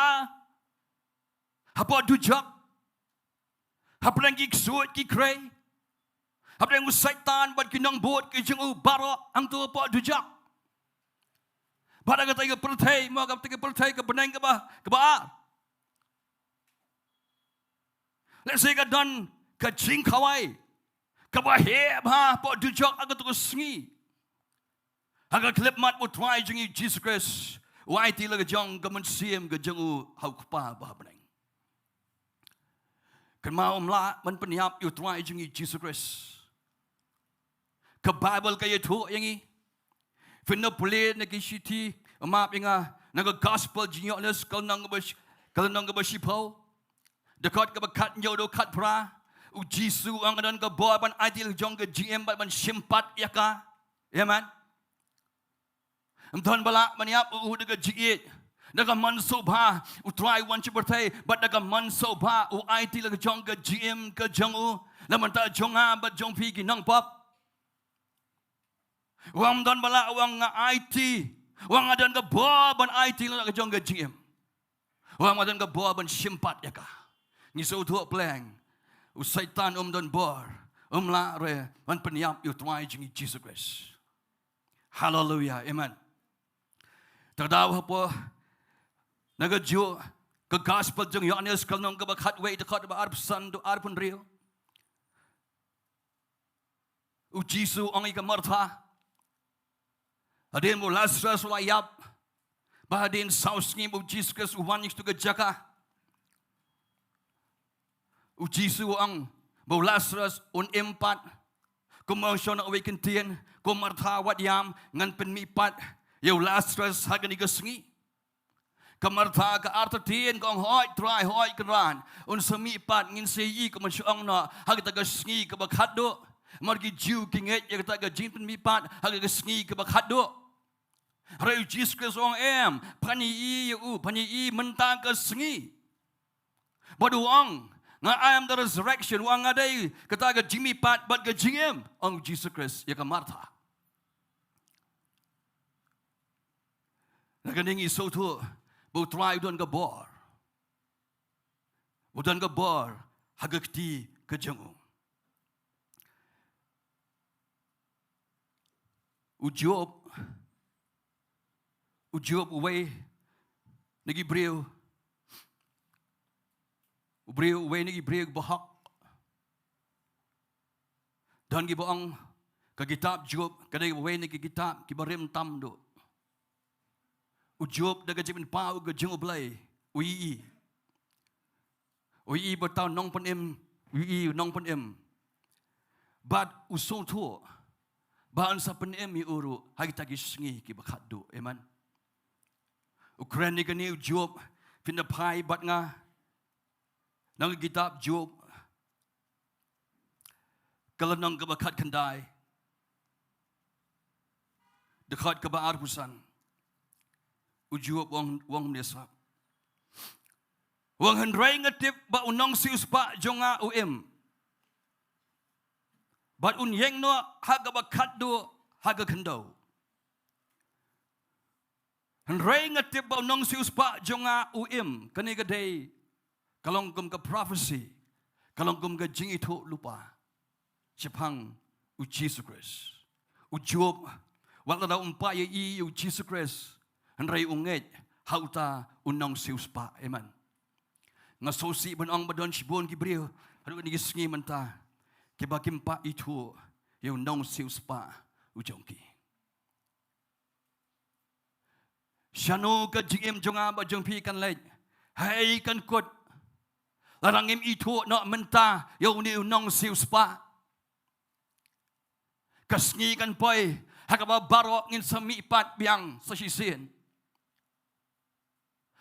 hapoh dujok, hapdeng ki ksuid ki khrei, hapdeng u Soitan bad ki nongbud ki jong u baroh hangto hapoh dujok. Bad ha katei ka pyrthei, mo, katei ka pyrthei, ka bneng kaba, kaba ar, lehse ka don ka jingkhawai kaba heh bha hapoh dujok ha kato ka sngi. Ha ka khyllipmat ba U Trai jong ngi Jisu Khrist u aiti la ka jong ka mynsiem ka jong u ha U Kpa ba ha bneng. Kynmaw, ym lah ban pynïap ïa U Trai jong ngi Jisu Khrist. Ka Baibl ka ïathuh ïa ngi. Phin ïoh pule na ki shithi, map ïa nga, na ka Gospel jong u Ïoannis, ka lynnong kaba shi-, ka lynnong kaba shiphew, dkhot kaba khathynñiew haduh khatphra. U Jisu u ong, nga don ka bor ban aiti la ka jong ka jingim bad ban shim pat ïa ka. Amen. Ym don ba lah ban ïap ïa u da ka jingïeit. Da ka mon sngewbha U Trai u wan sha pyrthei, bad da ka mon sngewbha u aiti la ka jong ka jingim ka jong u na ka bynta jong nga bad jong phi ki nongpop. U ong, ym don ba lah, u ong, nga aiti. U ong, nga don ka bor ban aiti la ka jong ka jingim. U ong, nga don ka bor ban shim pat ïa ka. Ngi sngewthuh pleng, u Soitan um don bor, um lah re ban pynïap ïa U Trai jong ngi Jisu Khrist. Haleluia, amen. Te ka daw hapoh, na kajuh ka Gospel jong u Ïoannis, ka lynnong kaba khatwei, dkhot ba arphew san haduh arphew hynriew. U Jisu u ong ïa ka Martha, hadien ba u Lasarus u la ïap, ba hadien saw sngi ba u Jisu Khrist u wan sha katu ka jaka, u Jisu u ong ba u Lasarus un im pat. Kumba ong shwa na kawei ka ktien, ko Martha, wat ïam, ngan pynmihpat ïa u Lasarus ha kane ka sngi. Ka Martha ka artatien, ka ong, hooid Trai, hooid Kynrad, un sa mihpat, ngin sa ïohi kumno, shu ong noh, ha kata ka sngi kaba khatduh. Namar ki Jiw ki ngeit ïa kata ka jingpynmihpat ha ka sngi kaba khatduh. Hynrei u Jisu Khrist u ong, em, phan ïohi ïa u, phan ïohi mynta ka sngi. Bad u ong, Nga, I am the resurrection, u ong nga dei kata ka jingmihpat bad ka jingim, ong Jisu Khrist ïa ka Martha. Na kane ngi sngewthuh ba U Trai u don ka bor. U don ka bor ha ka kti ka jong u. U Job, u Job uwei na ki briew, u briew uwei na ki briew bahok. Don kiba ong ka kitab Job ka dei uwei na ki kitab kiba rim tam duh. U Job da ka jingpynpaw ka jong U Blei, u ïohi. U ïohi ba uta u nongpynim, u ïohi u nongpynim. Bad u sngewthuh ba un sa pynim ïa u ruh ha kita ki sngi kiba khatduh. Amen. U kren ïa kane u Job, phin da phai bad nga na ka kitab Job, ka lynnong kaba khatkhyndai, dkhot kaba arphew san. U Job u ong, u ong kumne sah. U ong, hynrei nga tip ba u nongsiewspah jong nga u im, bad un ïeng noh ha kaba khatduh ha ka khyndew. Hynrei nga tip ba u nongsiewspah jong nga u im. Kane ka dei ka long kum ka prophecy, ka long kum ka jingithuhlypa shaphang U Jisu Khrist. U Job, wat la da um pat ïohi ïa U Jisu Khrist, hynrei u ngeit ha uta u nongsiewspah. Amen. Nga sngewsih ban ong ba don shibun ki briew haduh kine ki sngi mynta kiba kim pat ithuh ïa u nongsiewspah u jong ki. Shano ka jingim jong nga bad jong phi kan leit? Haei kan kut? Lada ngim ithuh noh mynta ïa une u nongsiewspah, ka sngi kan poi ha kaba baroh ngin sa mihpat biang sa shisien,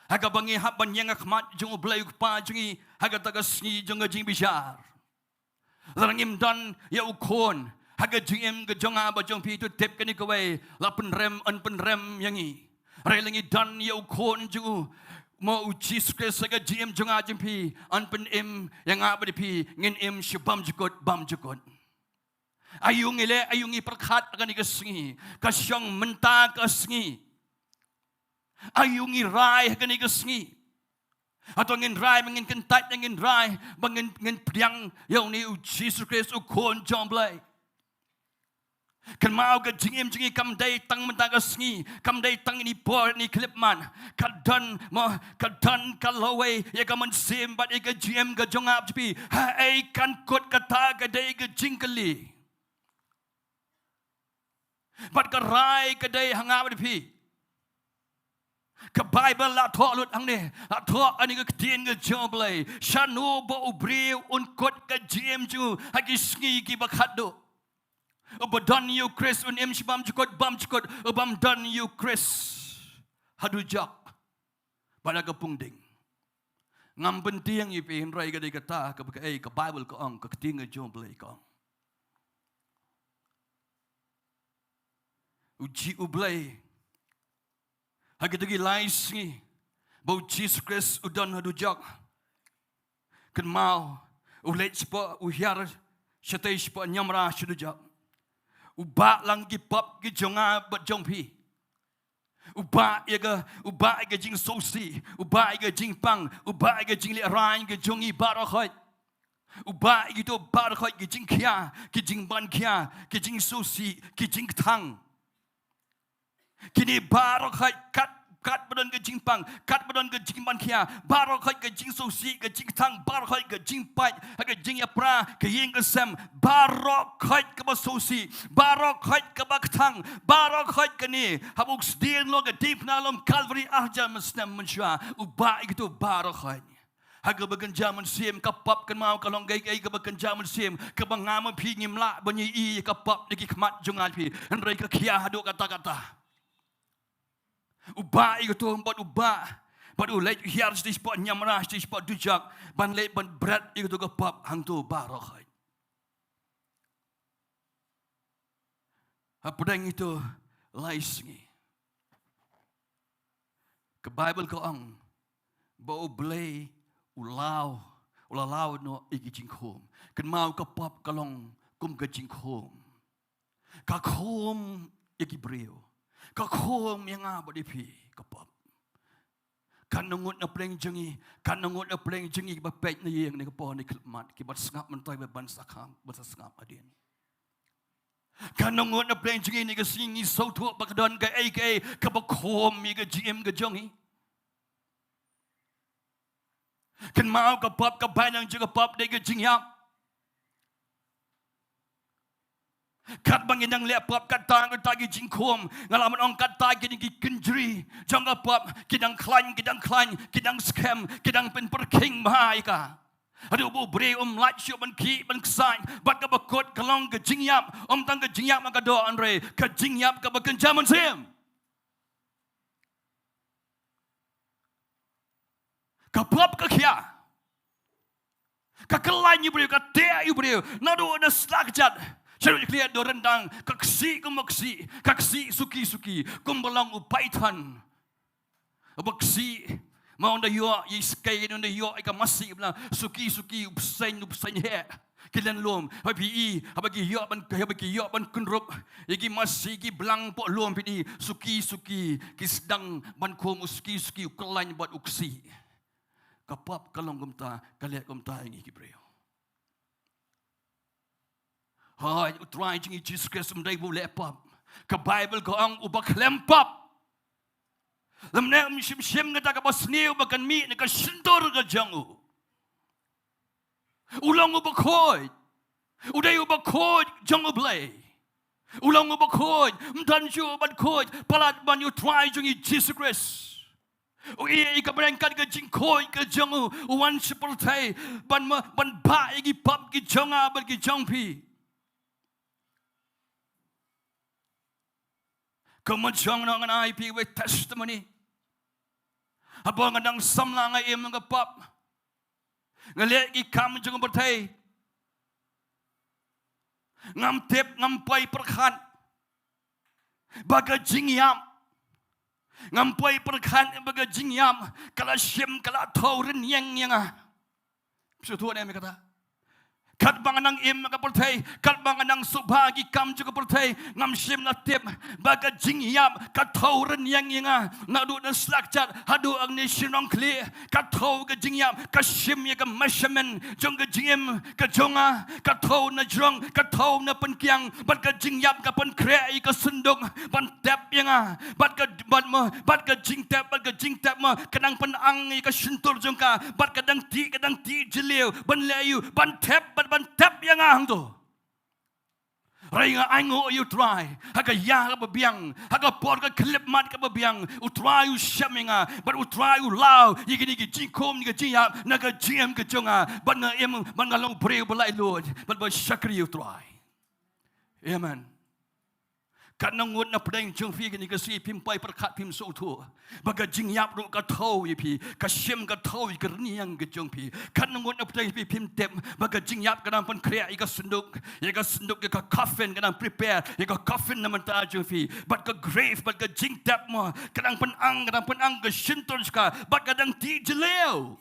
ha kaba ngi hap ban ïeng ha khmat jong U Blei U Kpa jong ngi ha kata ka sngi jong ka jingbishar. Lada ngim don ïa U Khun ha ka jingim ka jong nga bad jong phi, to tip kane kawei, la pynrem, yn pynrem ïa ngi. Hynrei lada ngi don ïa U Khun jong u, mo U Jisu Khrist ha ka jingim jong nga jong phi, yn pynim ïa nga bad ïa phi, ngin im sha bymjukut bymjukut. Aïu ngi leh, aïu ngi pyrkhat ha kane ka sngi, ka shong mynta ka sngi? Aïu ngi rai ha kane ka sngi? Hato ngin rai ba ngin kyntait, ngin rai ba ngin, ngin pdiang ïa une U Jisu Khrist U Khun jong U Blei? Kynmaw, ka jingim jong ngi kam dei tang mynta ka sngi, kam dei tang ine i por ine i khyllipmat. Ka don, mo, ka don ka lawei ïa ka mynsiem bad ïa ka jingim ka jong nga bad jong phi. Haei kan kut? Kata ka dei ka jingkylli. Bad ka rai ka dei ha nga bad phi. Ka Baibl la thoh lut hangne, la thoh ha kane ka ktien ka jong U Blei, shano ba u briew un kut ka jingim jong u ha ki sngi kiba khatduh? Uba don ïa U Khrist un im sha bymjukut bymjukut, u bym don ïa U Khrist ha dujok bad ha ka pung ding. Ngam pyntieng ïa phi, hynrei ka dei kata kaba kaei ka Baibl ka ong, ka ktien ka jong U Blei ka ong. U Ji-, U Blei, ha kito ki lai sngi ba U Jisu Khrist u don ha dujok, kynmaw, u leit shapoh, u hiar shatei shapoh niamra sha dujok. U bah lang ki pop ki jong nga bad jong phi. U bah ïa ka, u bah ïa ka jingsngewsih, u bah ïa ka jingpang, u bah ïa ka jinglehrain ka jong ngi baroh khoit. U bah ïa kito baroh khoit, ki jingkhia, ki jingpang khia, ki jingsngewsih, ki jingkthang. Kine baroh khoit, kat, katba don ka jingpang, katba don ka jingpang khia, baroh khoit ka jingsngewsih, ka jingkthang, baroh khoit ka jingpait ha ka jingïapra, ka ïing ka sem, baroh khoit kaba sngewsih, baroh khoit kaba kthang, baroh khoit kane, haba u sdien noh ka diengphna lum Kalbari ar hajar snem mynshuwa, u bah ïa kito baroh khoit. Ha kaba kynja mynsiem, ka pop, kynmaw, ka long kaei kaei kaba kynja mynsiem, kaba nga ma phi ngim lah ban ïohi ïa ka pop na ki khmat jong nga phi, hynrei ka khia haduh katta katta. U bah ïa kato, bad u bah, bad u leit hiar shatei shapoh niamra, shatei shapoh dujok, ban leit ban bret ïa kato ka pop hangto baroh khoit. Hapdeng ito lai sngi, ka Baibl ka ong ba U Blei u law, U la law noh ïa ki jingkhum. Kynmaw ka pop ka long kum ka jingkhum. Ka khum ïa ki briew. Ka khum ïa nga bad ïa phi ka pop. Katno ngut na pdeng jong ngi, katno ngut na pdeng jong ngi kiba peit na ïing ne ka por ne khlem mat, kiba sngap mynta, ban sa kham, ban sa sngap hadien. Katno ngut na pdeng jong ngi ne ka sngi ngi sngewthuh ba ka don kaei kaei kaba khum ïa ka jingim ka jong ngi. Kynmaw ka pop, ka bainong jong ka pop dei ka jingïap. Katba ngi dang leh pop, kata kata ki jingkhum, nga lah ban ong kata ki dei ki kynjri jong ka pop, ki dang khlaiñ, ki dang khlaiñ, ki dang skhem, ki dang pynpyrkhing bha ïa ka. Haduh ba u briew um lah shuh ban khih ban ksaiñ, bad kaba kut ka long ka jingïap, ym tang ka jingïap ma ka doh hynrei ka jingïap kaba kynja mynsiem. Ka pop ka khia. Ka khlaiñ ïa u briew, ka teh ïa u briew. Naduh na slak jat. Sha ruh khlieh, naduh ryndang, ka ksih kumba ksih, ka ksih suki suki, kumba long u python. Uba ksih, ma ynda ïoh ïa i skei, ynda ïoh ïa ka masi, bla, suki suki, u bseiñ, u bseiñ heh. Ki len lum, haba phi i, haba ki ïoh ban, haba ki ïoh ban kynrup ïa ki masi, ki blang poh lum, phi i, suki suki, ki sdang ban khum u suki suki, u khlaiñ bad u ksih. Ka pop ka long kumta, ka leh kumta ïa ngi ki briew. Hooid, u Trai jong ngi Jisu Khrist um dei ba u leh pop. Ka Baibl ka ong uba khlem pop. Lymne um shym shim kata kaba sniew ba kan mih na ka shyntur ka jong u. U long uba khuid. U dei uba khuid jong U Blei. U long uba khuid, ym don shuh uban khuid palat ban ïa u Trai jong ngi Jisu Khrist. U ïeh ïa kaba ryngkat ka jingkhuid ka jong u, u wan sha pyrthei ban ma, ban bah ïa ki pop ki jong nga bad ki jong phi. Kumba jong nga ngan ai phi wei testimony. Haba nga dang samla nga im ka pop. Nga leh ki kam jong ka pyrthei. Ngam tip, ngam poi pyrkhat ba ka jingïap. Ngam poi pyrkhat ba ka jingïap ka la shim, ka la thew rynïeng ïa nga. Shu tuh ne me kata. Katba nga nang im ka pyrthei, katba nga nang suba ki kam jong ka pyrthei, ngam shym la tip ba ka jingïap ka thew rynïeng ïa nga. Naduh na slak jat haduh hangne shnong khlieh, ka thew ka jingïap, ka shim ïa ka measurement jong ka jingim ka jong nga, ka thew na jrong, ka thew na pynkiang, bad ka jingïap ka pynkhreh ïa ka synduk ban tep ïa nga, bad ka, bad ma, bad ka jingtep, bad ka jingtep ma ka dang pynang ïa ka shyntur jong ka, bad ka dang tih, ka dang tih jylliew ban leh ïa u, ban tep, bad ban tep ïa nga hangto. Hynrei nga ainguh ïa u Trai, ha ka ïa kaba biang, ha ka por ka khyllipmat kaba biang, u Trai u shem ïa nga, bad u Trai u law ïa kine ki jingkhum, ïa ki jingïap na ka jingim ka jong nga, bad nga im, bad nga long briew ba laitluid, bad ba shakri ïa u Trai. Amen. Katno ngut na pdeng jong phi kane ka sngi phim poi pyrkhat, phim sngewthuh ba ka jingïap ruh ka thew ïa phi, ka shim ka thew ïa ka rynïeng ka jong phi. Katno ngut na pdeng phi phim tip ba ka jingïap ka dang pynkhreh ïa ka synduk, ïa ka synduk, ïa ka coffin, ka dang prepare ïa ka coffin na bynta jong phi. Bad ka grave, bad ka jingtep mo, ka dang pynang, ka dang pynang ka shyntur jong ka, bad ka dang tih jylliew.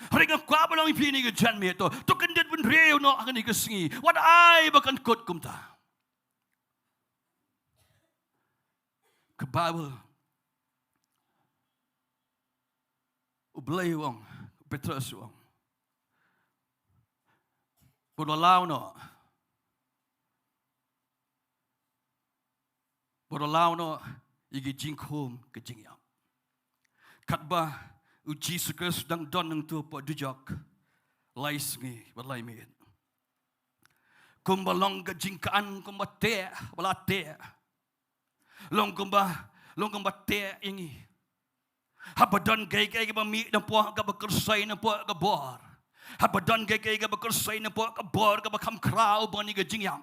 Hynrei nga kwah ban ong ïa phi kane ka janmiet to, to kyndit bynriew noh ha kane ka sngi. Wat ai ba kan kut kumta. Ka Baibl, U Blei u ong, u Petros u ong, bad u la law noh, bad u la law noh ïa ki jingkhum ka jingïap. Katba u Jisu Khrist u dang don hangto hapoh dujok lai sngi bad lai miet, kumba long ka jingkhan, kumba teh ba la teh. Long kumba, long kumba teh ïa ngi. Haba don kaei kaei kaba mih napoh kaba kyrsoi, napoh ka bor, haba don kaei kaei kaba kyrsoi, napoh ka bor kaba kham khraw ban ïa ka jingïap,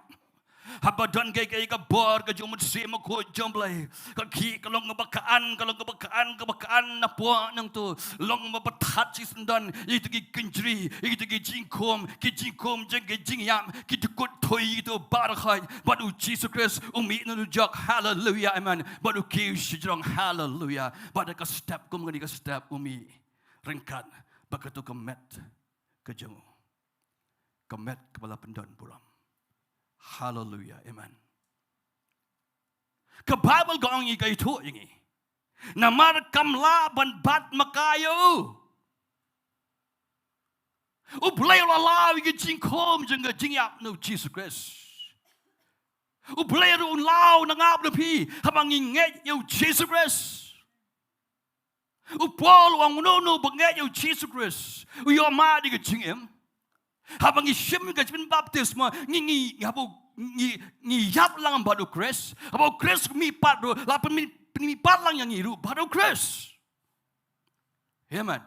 haba don kaei kaei ka bor ka jong u Mynsiem Bakhuid jong U Blei, ka khih ka long kaba khan, ka long kaba khan, kaba khan napoh nangto. Long ba pynthad shisyndon ïa kito ki kynjri, ïa kito ki jingkhum, ki jingkhum jong ki jingïap, ki jingkut thui, ïa kito baroh khoit. Bad u Jisu Khrist u mih na dujok, haleluya, amen. Bad u kiew shajrong, haleluya. Bad da ka step kum kane ka step u mih ryngkat bad kato ka met ka jong u. Ka met kaba la pyndon burom. Haleluia. Amen. Ka Baibl ka ong ïa ngi, ka ïathuh ïa ngi. Namar kam lah ban bat ma ka ïa u. U Blei u la law ïa ka jingkhum jong ka jingïap na u Jisu Khrist. U Blei ruh un law na nga bad na phi haba ngi ngeit ïa u Jisu Khrist. U Paul u ong uno uno uba ngeit ïa u Jisu Khrist u ïoh mad ïa ka jingim. Haba ngi shim ka jingpynbaptis ma ngi ngi haba ngi ngi ïap lang bad u Khrist. Haba u Khrist u mihpat ruh la pynmih pynmihpat lang ïa ngi ruh bad u Khrist. Amen.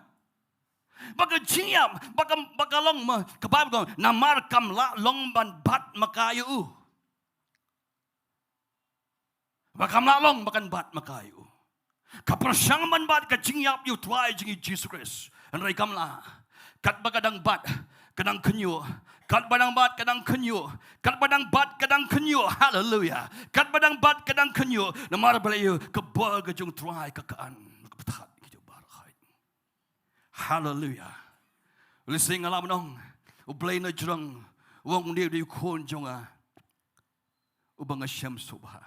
Ba ka jingïap ba ka ba ka long ma ka Baibl ka ong namar kam lah long ban bat ma ka ïa u. Ba kam lah long ba kan bat ma ka ïa u. Ka pyrshang ban bat ka jingïap ïa u Trai jong ngi Jisu Khrist. Hynrei kam lah. Katba ka dang bat ka dang khynñiuh. Katba dang bat ka dang khynñiuh. Katba dang bat ka dang khynñiuh. Haleluia. Katba dang bat ka dang khynñiuh. Namar balei? Ka bor ka jong u Trai ka kan ka pynthad ki jong baroh. Haleluia. Lehse nga lah ban ong U Blei na jrong u ong une u dei u khun jong nga uba nga shem sngewbha.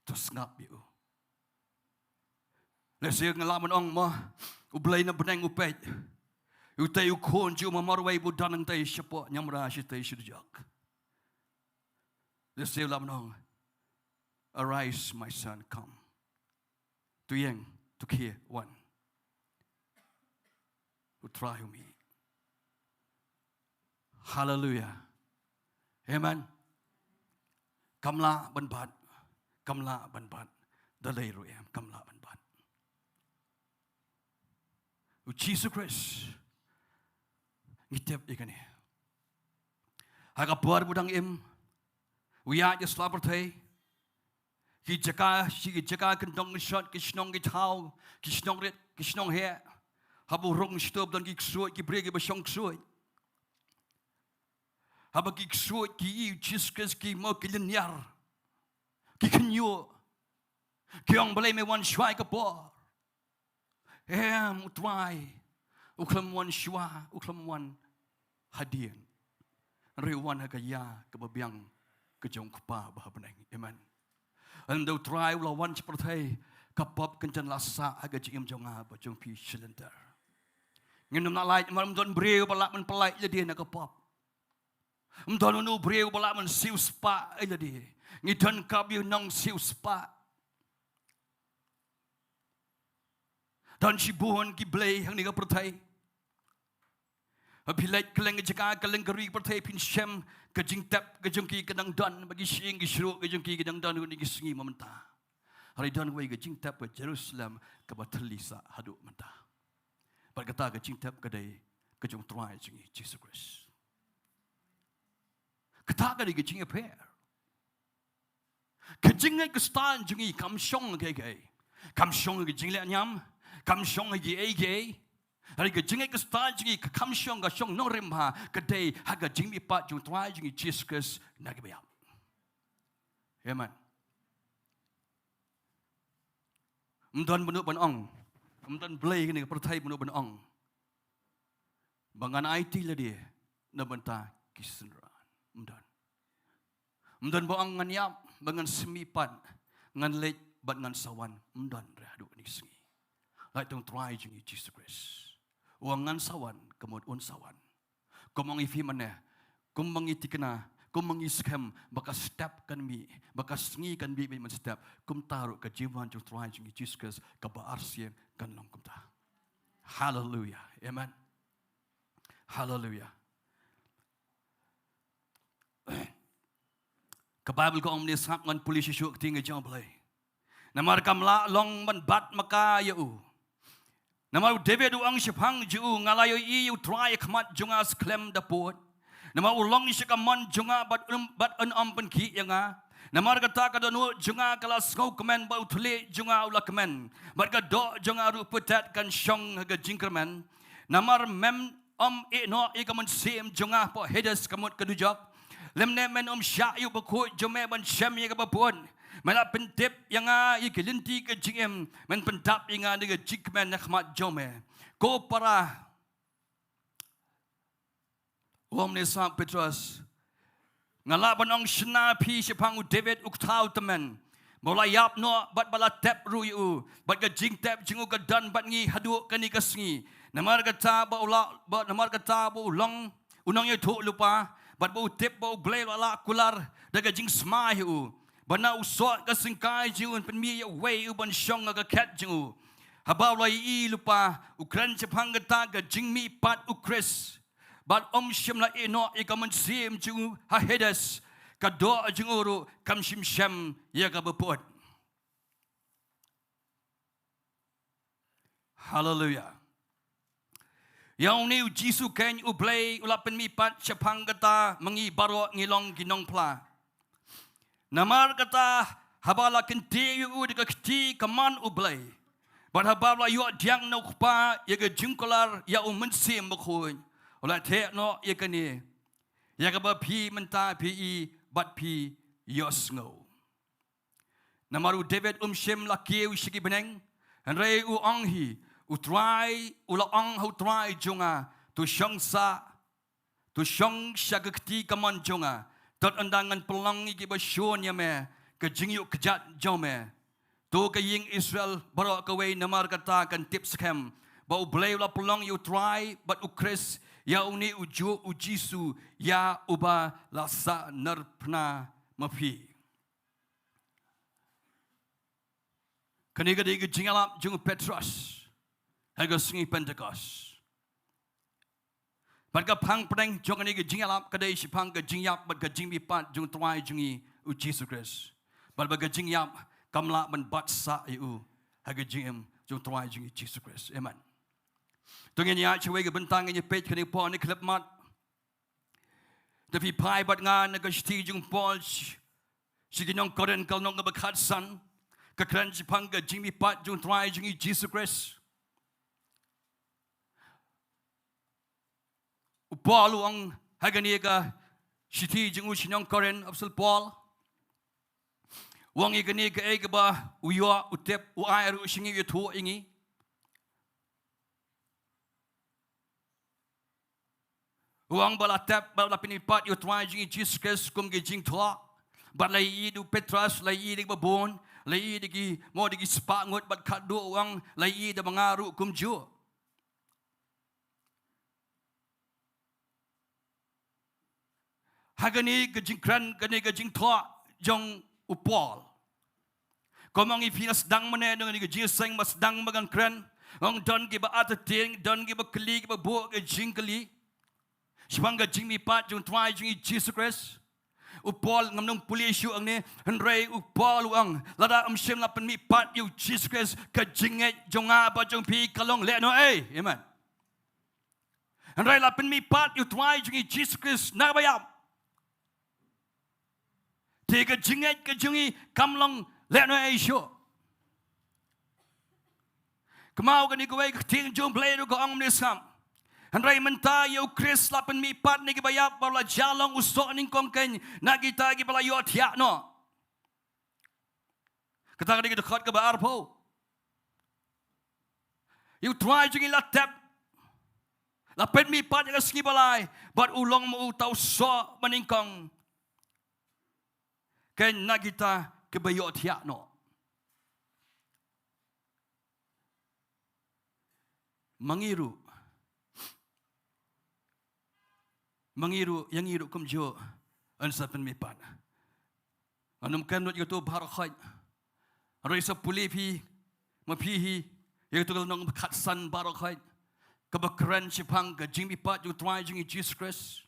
To sngap ïa u. Lehse nga lah ban ong mo U Blei na bneng u peit. Utei u khun jong u ma marwei ba u don hangtei shapoh ñiamra shatei sha dujok. Lehse u lah ban ong, "Arise, my son, come." To ïeng, to khie, wan. U Trai u mih. Haleluia. Amen. Kam lah ban bat. Kam lah ban bat. Da lei ruh em, kam lah ban bat. U Jisu Khrist. Ngi tip ïa kane. Ha ka por ba u dang im, u ïaid ïa sla pyrthei. Ki jaka, ki jaka kyndong kynsot, ki shnong ki thaw, ki shnong rit, ki shnong heh. Haba u rung shatuh don ki ksuid, ki briew kiba shong ksuid. Haba ki ksuid ki ïohi u Jisu Khrist ki mo ki lynñiar. Ki khynñiuh. Ki ong balei me wan shuwa ïa ka por. Em, u Trai u khlem wan shuwa, u khlem wan hadien. Hynrei u wan ha ka ïa kaba biang ka jong u Kpa ba ha bneng. Amen. Ynda u Trai u la wan sha pyrthei, ka pop kan jan la sah ha ka jingim jong nga bad jong phi shi lynter. Ngin ym lah lait, namar ym don briew ba lah ban pynlait lade na ka pop. Ym don uno u briew ba lah ban siewspah ïa lade. Ngi donkam ïa u nongsiewspah. Don shibun ki blei hangne ha ka pyrthei. Haba phi leit kylleng ka jaka, kylleng ka ri ka pyrthei phin shem ka jingtep ka jong ki ka dang don, bad ki shyieng ki shruh ka jong ki ka dang don ha kine ki sngi mynta. Hynrei don wei ka jingtep ka Jerusalem kaba thylli sah haduh mynta. Bad kata ka jingtep ka dei ka jong u Trai jong ngi Jisu Khrist. Kata ka dei ka jingïapher. Ka jingngeit Khristan jong ngi kam shong ha kiei kiei. Kam shong ha ka jingleh niam, kam shong ha kiei kiei. Hynrei ka jingngeit Khristan jong ngi ka kam shong, ka shong nongrim bha, ka dei ha ka jingmihpat jong u Trai jong ngi Jisu Khrist na kiba ïap. Amen. Ym don ba nud ban ong. Ym don blei kane ka pyrthei ba nud ban ong ba ngan aiti lade na bynta ki synran. Ym don. Ym don ba ong ngan ïap, ba ngan symbai pat, ngan leit bad ngan sa wan. Ym don re haduh kine ki sngi. Lait tang u Trai jong ngi Jisu Khrist. U ong ngan sa wan, ka mut un sa wan. Kum ong ïa phi mynne, kum ba ngi thikna, kum ba ngi skhem ba ka step kan mih, ba ka sngi kan mih beit mynstep, kumta ruh ka jingwan jong u Trai jong ngi Jisu Khrist kaba arsien kan long kumta. Haleluia. Amen. Haleluia. Ka Baibl ka ong mynne, sngap, ngan pule shuh shuh ka ktien ka jong U Blei. Namar kam lah long ban bat ma ka ïa u. Namar u David u ong shaphang jong u, nga la ïohi ïa u Trai ha khmat jong nga skhem da pud. Namar u long sha ka mon jong nga bad un, bad un ym pynkhih ïa nga. Namar kata ka dohnud jong nga ka la sngewkmen bad u thylliej jong nga u la kmen. Bad ka doh jong nga ruh pyrthei kan shong ha ka jingkyrmen. Namar mem ym ïehnoh ïa ka mynsiem jong nga hapoh Hades, ka mut ka dujok. Lymne men ym shah ïa u bakhuid jong me ban shem ïa kaba bun. Me la pyntip ïa nga ïa ki lynti ka jingim, men pyndap ïa nga da ka jingkmen ha khmat jong me. Ko para, U ong ne sa Petros, nga lah ban ong shynna phi shaphang u David u kta u tymmen, ba u la ïap noh bad ba la tep ruh ïa u, bad ka jingtep jong u ka don bad ngi haduh kane ka sngi. Namar kata ba u la ba namar kata ba u long u nongïathuhlypa, bad ba u tip ba U Blei u la lah kular da ka jingsma ïa u, ba na u soh ka syngkai jong u un pynmih ïa uwei u ban shong ha ka khet jong u. Haba u la ïohi lypa, u kren shaphang kata ka jingmihpat u Khrist, bad um shym la ïeh noh ïa ka mynsiem jong u ha Hades, ka doh jong u ruh kam shym shem ïa kaba pyut. Haleluya. Ïa une u Jisu keiñ U Blei u la pynmihpat, shaphang kata ma ngi baroh ngi long ki nongphla. Namar kata, haba la kyntiew ïa u da ka kti kamon U Blei, bad haba la ïoh pdiang na u Kpa ïa ka jingkular ïa u Mynsiem Bakhuid, u la theh noh ïa kane, ïa kaba phi mynta phi i bad phi ïohsngew. Namar u David um shym la kiew sha ki bneng, hynrei u ong hi, U Trai, u la ong ha U Trai jong nga, to shong sha, to shong sha ka kti kamon jong nga, tot ynda ngan pynlong ïa kiba shun ïa me ka jingïuh kjat jong me. To ka ïing Israel baroh kawei namar kata kan tip skhem ba U Blei u la pynlong ïa U Trai bad U Khrist, ïa une u juh u Jisu, ïa uba la sahnarphna ma phi. Kane ka dei ka jingïalap jong u Petros ha ka sngi Pentekost. Bad ka phang pdeng jong kane ka jingïalap ka dei shaphang ka jingïap bad ka jingmihpat jong U Trai jong ngi u Jisu Khrist. Bad ba ka jingïap kam lah ban bat sah ïa u ha ka jingim jong U Trai jong ngi Jisu Khrist. Amen. To ngin ïa shawei ka bynta, ngin ïa peit kane ka por ne khlem mat. Te phi phai bad nga na ka shithi jong u Paul sh-, sha ki nong Korinth ka lynnong kaba khatsan, ka kren shaphang ka jingmihpat jong U Trai jong ngi Jisu Khrist. U Paul u ong ha kane ka shithi jong u sha ki nong Korinth, Apostol Paul u ong ïa kane kaei kaba u ïoh, u tip, u ai ruh sha ngi, u ïathuh ïa ngi. U ong ba la tep bad la pynmihpat ïa U Trai jong ngi Jisu Khrist kum ka jingthoh. Bad la ïohi da u Petros, la ïohi da kiba bun, la ïohi da ki, mo, da ki spah ngut, bad khatduh u ong la ïohi da ma nga ruh kumjuh. Ha kane ka jingkren, kane ka jingthoh jong u Paul, kum ong ïa phi, la sdang mynne, don kane ka jingïaseng ba sdang ba ngan kren. Ong don kiba artatien, don kiba kylli, kiba buh ka jingkylli shaphang ka jingmihpat jong U Trai jong ngi Jisu Khrist. U Paul, ngam nang pule shuh hangne, hynrei u Paul u ong, lada um shym la pynmihpat ïa u Jisu Khrist, ka jingngeit jong nga bad jong phi ka long lehnohei. Amen. Hynrei la pynmihpat ïa U Trai jong ngi Jisu Khrist na kaba ïap, te ka jingngeit ka jong ngi kam long lehnohei shuh. Kynmaw kane kawei ka ktien jong U Blei ruh ka ong mynne sngap. Hynrei mynta ïa u Khrist la pynmihpat na kiba ïap, bad la jia long u soh nyngkong keiñ na kita kiba la ïohthiah noh. Kata ka dei ka dkhot kaba arphew. Ïa u Trai jong ngi la tep, la pynmihpat ïa ka sngi ba lai, bad u long ma uta u soh ba nyngkong keiñ na kita kiba ïohthiah noh. Ma ngi ruh, ma ngi ruh, ïa ngi ruh kumjuh yn sa pynmihpat. Ngan ym kren lut ïa kato baroh khoit, hynrei sa pule phi, ma phi hi, ïa kato ka lynnong kaba khatsan baroh khoit, kaba kren shaphang ka jingmihpat jong U Trai jong ngi Jisu Khrist.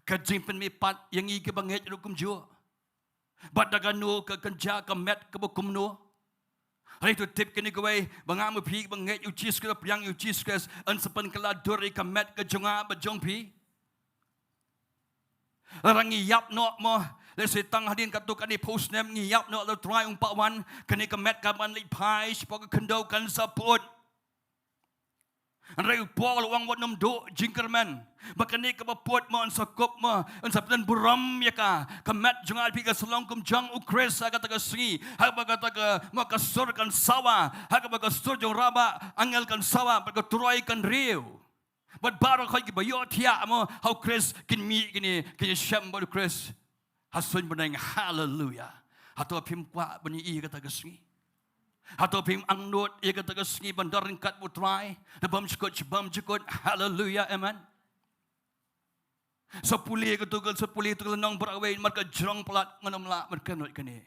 Ka jingpynmihpat ïa ngi kiba ngeit ruh kumjuh. Bad da kano ka kynja, ka met kaba kumno. Hynrei to tip kane kawei, ba nga ma phi ba ngeit ïa u Jisu Khrist, pdiang ïa u Jisu Khrist, yn sa pynkylla dur ïa ka met ka jong nga bad jong phi. Lada ngi ïap noh mo, lehse tang hadien katto katne phew snem ngi ïap noh, lada u Trai um pat wan, kane ka met kan ban leit phai shapoh ka khyndew, kan sa pyut. Hynrei u Paul u ong wat nym duh jingkyrmen ba kane kaba pyut mo yn sa kup mo, yn sa pynburom ïa ka. Ka met jong nga, phi, ka sa long kum jong u Khrist ha kata ka sngi, ha kaba kata ka, mo, ka sur kan sawa, ha kaba ka sur jong u rangbah angel kan sawa, bad ka turoi kan riew. Bad baroh ki ba ïohthiah mo ha u Khrist kin mih, kin ïa, kin ïashem bad u Khrist ha suiñ bneng. Haleluia. Hato phim kwah ban ïohi kata ka sngi? Hato phim angnud ïa kata ka sngi ban don ryngkat bad u Trai? Da bym jukut, bym jukut. Haleluia. Amen. Sa pule kato ka, sa pule kato ka lynnong baroh kawei, namar ka jrong palat ngan ym lah ban kynnoh kane.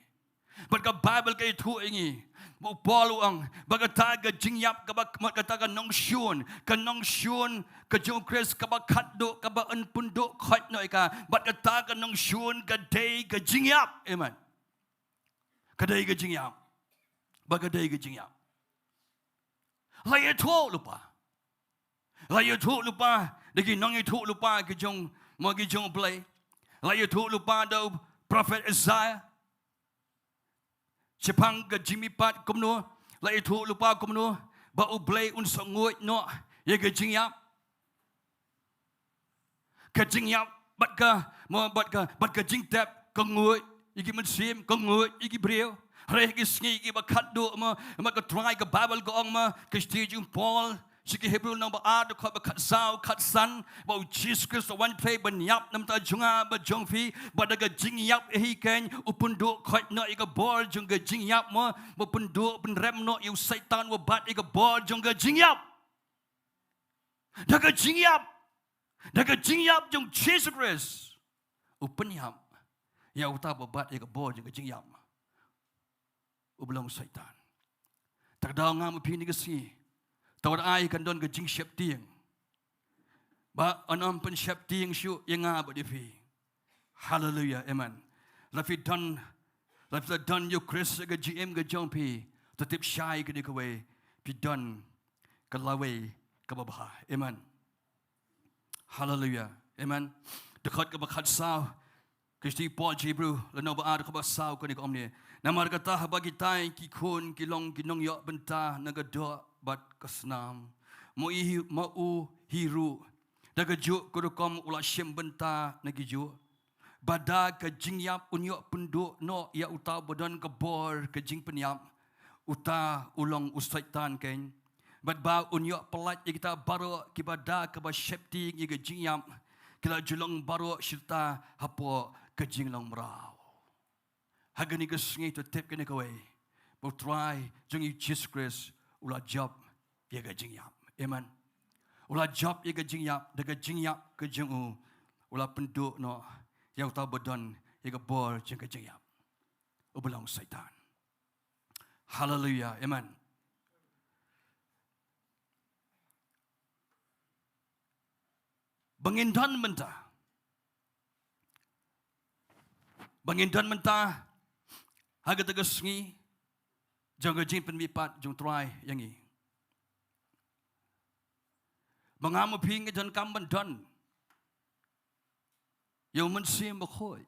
Bad ka Baibl ka ïathuh ïa ngi, ba u Paul u ong ba kata ka jingïap kaba, bad kata ka nongshun, ka nongshun ka jong u Khrist kaba khatduh, kaba un pynduh khoit noh ïa ka. Bad kata ka nongshun ka dei ka jingïap. Amen. Ka dei ka jingïap. Ba ka dei ka jingïap. La ïathuh lypa. La ïathuh lypa da ki nongïathuh lypa ki jong, mo, ki jong u Blei. La ïathuh lypa da u prophet Isaiah. Shaphang ka jingmihpat kumno, la ïathuh lypa kumno ba u Blei un sa nguid noh ïa ka jingïap. Ka jingïap bad ka, mo, bad ka, bad ka jingtep ka nguid ïa ki mynsiem, ka nguid ïa ki briew. Hynrei ha ki sngi kiba khatduh, mo, namar ka Trai, ka Baibl ka ong, mo, ka shithi jong u Paul sha ki Hebru lynnong ba ar, dkhot ba khatsaw, khatsan, ba u Jisu Khrist u wan trei ban ïap na ka bynta jong nga bad jong phi, bad da ka jingïap hi keiñ u pynduh khoit noh ïa ka bor jong ka jingïap, mo, ba pynduh pynrem noh ïa u Soitan uba bat ïa ka bor jong ka jingïap. Da ka jingïap, da ka jingïap jong u Jisu Khrist, u pynïap ïa uta uba bat ïa ka bor jong ka jingïap, uba long u Soitan. Te ka daw nga ma phi kine ki sngi, to wat ai kan don ka jingsheptieng, ba un ym pynsheptieng shuh ïa nga bad ïa phi. Haleluia. Amen. La phi don, la phi don ïa u Khrist ha ka jingim ka jong phi, to tip shai kane kawei, phi don ka lawei kaba bha. Amen. Haleluia. Amen. Dkhot kaba khatsaw, ka shithi u Paul sha ki Hebru lynnong ba ar, dkhot ba saw, kane ka ong ne: Namar kata haba kitai ki khun ki long ki nongïoh bynta na ka doh bad ka snam, ma u hi, ma u hi ruh da kajuh ka rukom u la shim bynta na kijuh, ba da ka jingïap un ïoh pynduh noh ïa uta uba don ka bor ka jingpynïap, uta u long u Soitan keiñ. Bad ba un ïoh pyllait ïa kita baroh kiba da kaba sheptieng ïa ka jingïap, ki la ju long baroh shi rta hapoh ka jinglong mraw. Ha kane ka sngi to tip kane kawei, ba u Trai jong ngi u Jisu Khrist u la jop ïa ka jingïap. Amen. U la jop ïa ka jingïap, da ka jingïap ka jong u, u la pynduh noh ïa uta uba don ïa ka bor jong ka jingïap, uba long u Soitan. Haleluia. Amen. Ba ngin don mynta, ba ngin don mynta ha kata ka sngi jong ka jingpynmihpat jong u Trai ïa ngi, ba nga ma phi ngi donkam ban don ïa u Mynsiem Bakhuid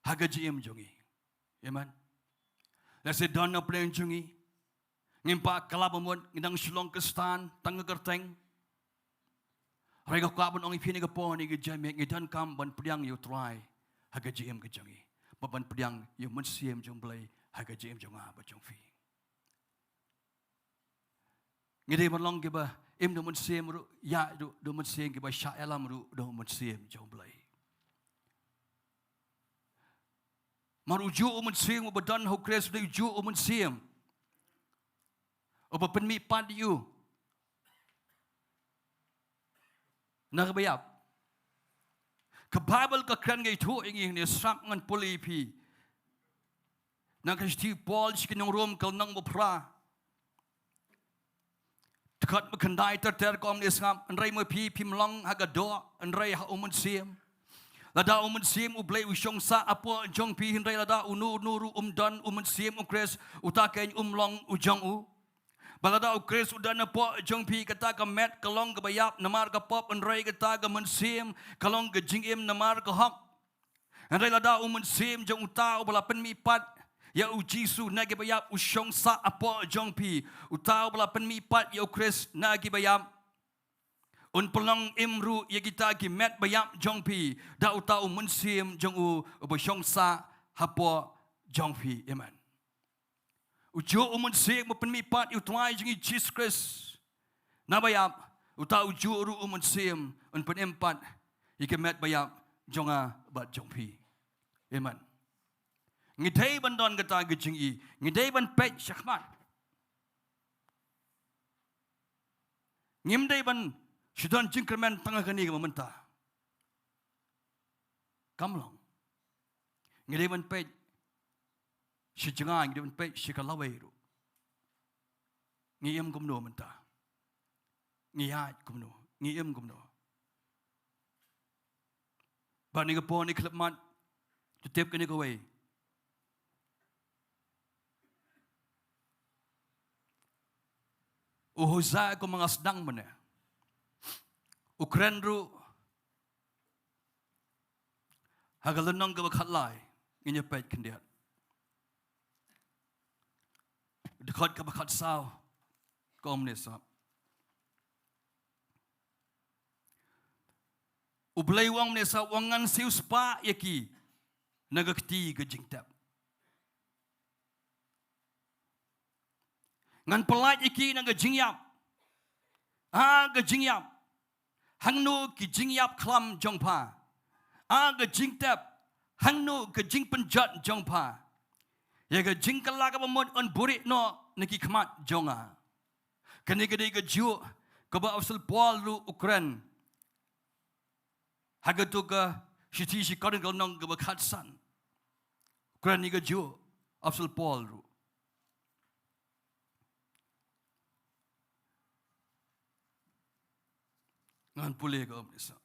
ha ka jingim jong ngi. Amen. Lehse don na pdeng jong ngi, ngim pat kylla ba mut, ngi dang shu long Khristan tang ka kyrteng. Hynrei nga kwah ban ong ïa phi kane ka por, kane ka janmiet, ngi donkam ban pdiang ïa u Trai ha ka jingim ka jong ngi, bad ban pdiang ïa u Mynsiem jong u Blei ha ka jingim jong nga bad jong phi. Ngi dei ban long kiba im da u Mynsiem ruh, ïa, da u, da u Mynsiem, kiba shah ïalam ruh da u Mynsiem jong u Blei. Namar ujuh u Mynsiem uba don ha u Khrist u dei ujuh u Mynsiem uba pynmihpat ïa u na kiba ïap. Ka Baibl ka kren, ka ïathuh ïa ngi hangne, sngap ngan pule ïa phi na ka shithi u Paul sha ki nong Rom, ka lynnong ba phra, dkhot ba khyndai ter ter, ka ong hangne, sngap: Hynrei ma phi, phim long ha ka doh, hynrei ha u Mynsiem. Lada u Mynsiem u Blei u shong sah hapoh jong phi, hynrei lada uno uno ruh um don u Mynsiem u Khrist, uta keiñ um long u jong u. Bad lada u Khrist u don hapoh jong phi, kata ka met ka long kaba ïap namar ka pop, hynrei kata ka mynsiem ka long ka jingim namar ka hok. Hynrei lada u Mynsiem jong uta uba la pynmihpat ïa u Jisu na kiba ïap u shong sah hapoh jong phi, uta uba la pynmihpat ïa u Khrist na kiba ïap un pynlong im ruh ïa kita ki met ba ïap jong phi da uta u Mynsiem jong u uba shong sah hapoh jong phi. Amen. Ujuh u Mynsiem uba pynmihpat ïa u Trai jong ngi Jisu Khrist na ba ïap Uta u juh ruh u Mynsiem un pynim pat ïa ka met ba ïap jong nga bad jong phi. Amen. Ngi dei ban don kata ka jingïeit, ngi dei ban peit shakhmat. Ngim dei ban shu don jingkyrmen tang ha kane kaba mynta. Kam long. Ngi dei ban peit sha jngai, ngi dei ban peit sha ka lawei ruh. Ngi im kumno mynta? Ngi ïaid kumno? Ngi im kumno? Bad ha kane ka por, ha kane ka khyllipmat, to tip kane kawei. U Hosea kumba nga sdang mynne u kren ruh ha ka lynnong kaba khatlai, ngin ïa peit khyndiat. Dkhot kaba khatsaw ka ong kumne sah. U Blei u ong kumne sah, u ong ngan siewspah ïa ki na ka kti ka jingtep. Ngan pyllait ïa ki na ka jingïap. Ah, ka jingïap. Hangno ka jingïap khlam jong pha? Ah, ka jingtep. Hangno ka jingpynjot jong pha? Ïa ka jingkylla kaba mut un buhrieh noh na ki khmat jong nga. Kane ka dei ka juh kaba u Apostol Paul ruh u kren ha kato ka shithi sha ki Korinth ka lynnong kaba khatsan. U kren ïa ka juh u Apostol Paul ruh. Ngan pule ka ong kumne sah.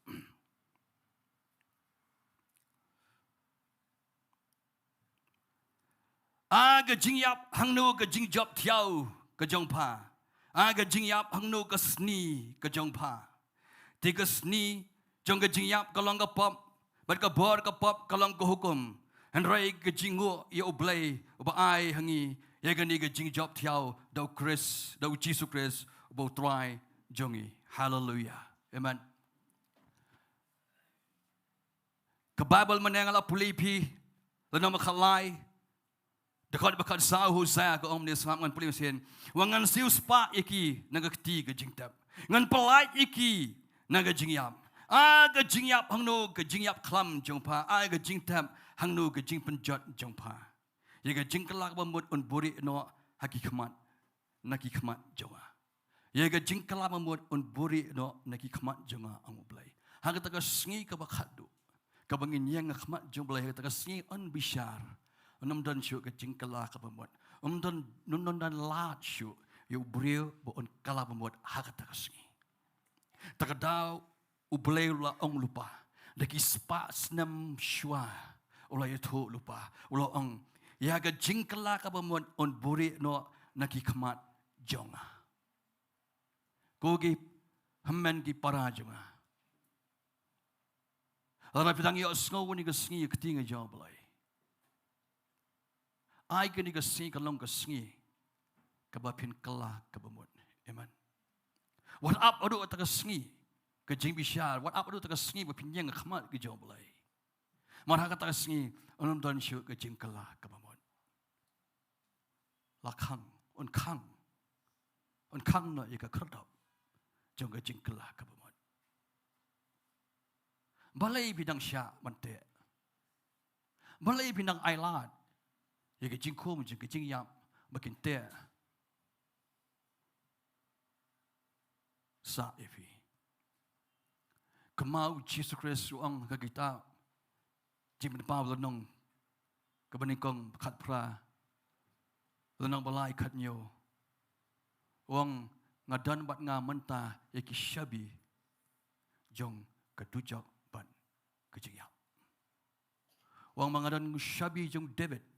Ah, ka jingïap, hangno ka jingjop thiaw ka jong pha? Ah, ka jingïap, hangno ka sni ka jong pha? Te ka sni jong ka jingïap ka long ka pop, bad ka bor ka pop ka long ka hukum. Hynrei ka jingnguh ïa U Blei uba ai ha ngi ïa kane ka jingjop thiaw da U Khrist, da U Jisu Khrist uba U Trai jong ngi. Haleluia. Amen. Ka Baibl mynne nga la pule ïa phi, lynnong ba khatlai, dkhot ba khatsaw Hosea ka ong kumne sah, ngan pule sien. U ong ngan siewspah ïa ki na ka kti ka jingtep. Ngan pyllait ïa ki na ka jingïap. Ah, ka jingïap, hangno ka jingïap khlam jong pha? Ah, ka jingtep, hangno ka jingpynjot jong pha? Ïa ka jingkylla kaba mut un buhrieh noh ha ki khmat, na ki khmat jong nga. Ïa ka jingkylla kaba mut un buhrieh noh na ki khmat jong nga, ong U Blei. Ha kata ka sngi kaba khatduh kaba ngin ïeng ha khmat jong U Blei, ha kata ka sngi un bishar. Ym don shuh ka jingkylla kaba mut. Ym don, ym don lad shuh ïa u briew ba un kylla kaba mut ha kata ka sngi. Te ka daw U Blei u la ong lypa, da ki spah snem shuwa u la ïathuh lypa, u la ong, ïa ka jingkylla kaba mut un buhrieh noh na ki khmat jong nga. Ko ki hynmen ki para jong nga, lada phi dang ïohsngew ïa kane ka sngi, ka ktien ka jong U Blei, ai kane ka sngi kan long ka sngi kaba phin kylla kaba mut. Amen. Wat ap haduh kata ka sngi ka jingbishar, wat ap haduh kata ka sngi ba phin ïeng ha khmat ka jong U Blei. Namar ha kata ka sngi ym don shuh ka jingkylla kaba mut. La khang, un khang, un khang noh ïa ka khyrdop jong ka jingkylla kaba mut. Balei phi dang shah ban teh? Balei phi dang ailad ïa ka jingkhum jong ka jingïap ba kin teh sah ïa phi? Kumba U Jisu Khrist u ong ha ka kitab Jingpynpaw lynnong kaba nyngkong khatphra, lynnong ba lai khathynñiew, u ong, nga don bad nga mynta ïa ki shabi jong ka dujok bad ka jingïap. U ong, ma nga don shabi jong David,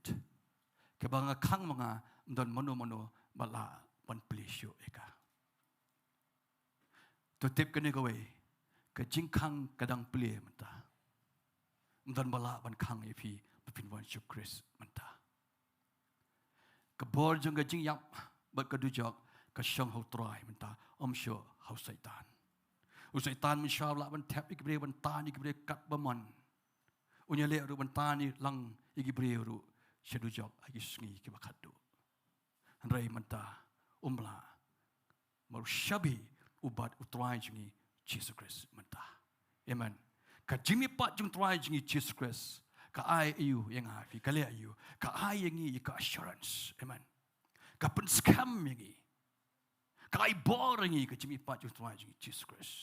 kaba nga khang ma nga, ym don mano mano ba lah ban plie shuh ïa ka. To tip kane kawei, ka jingkhang ka dang plie mynta. Ym don ba lah ban khang ïa phi ba phin wan sha U Khrist mynta. Ka bor jong ka jingïap bad ka dujok ka shong ha U Trai mynta, ym shuh ha u Soitan. U Soitan mynshwa u lah ban thep ïa ki briew, ban tan ïa ki briew katba mon. Un ïaleh ruh ban tan ïa lang ïa ki briew ruh sha dujok ha ki sngi kiba khatduh. Hynrei mynta um lah. Namar u shabi u bad u Trai jong ngi Jisu Khrist mynta. Amen. Ka jingmihpat jong u Trai jong ngi Jisu Khrist ka ai ïa u ïa nga phi, ka leh ïa u, ka ai ïa ngi ïa ka assurance. Amen. Ka pynskhem ïa ngi, ka ai bor ïa ngi ka jingmihpat jong u Trai jong ngi Jisu Khrist.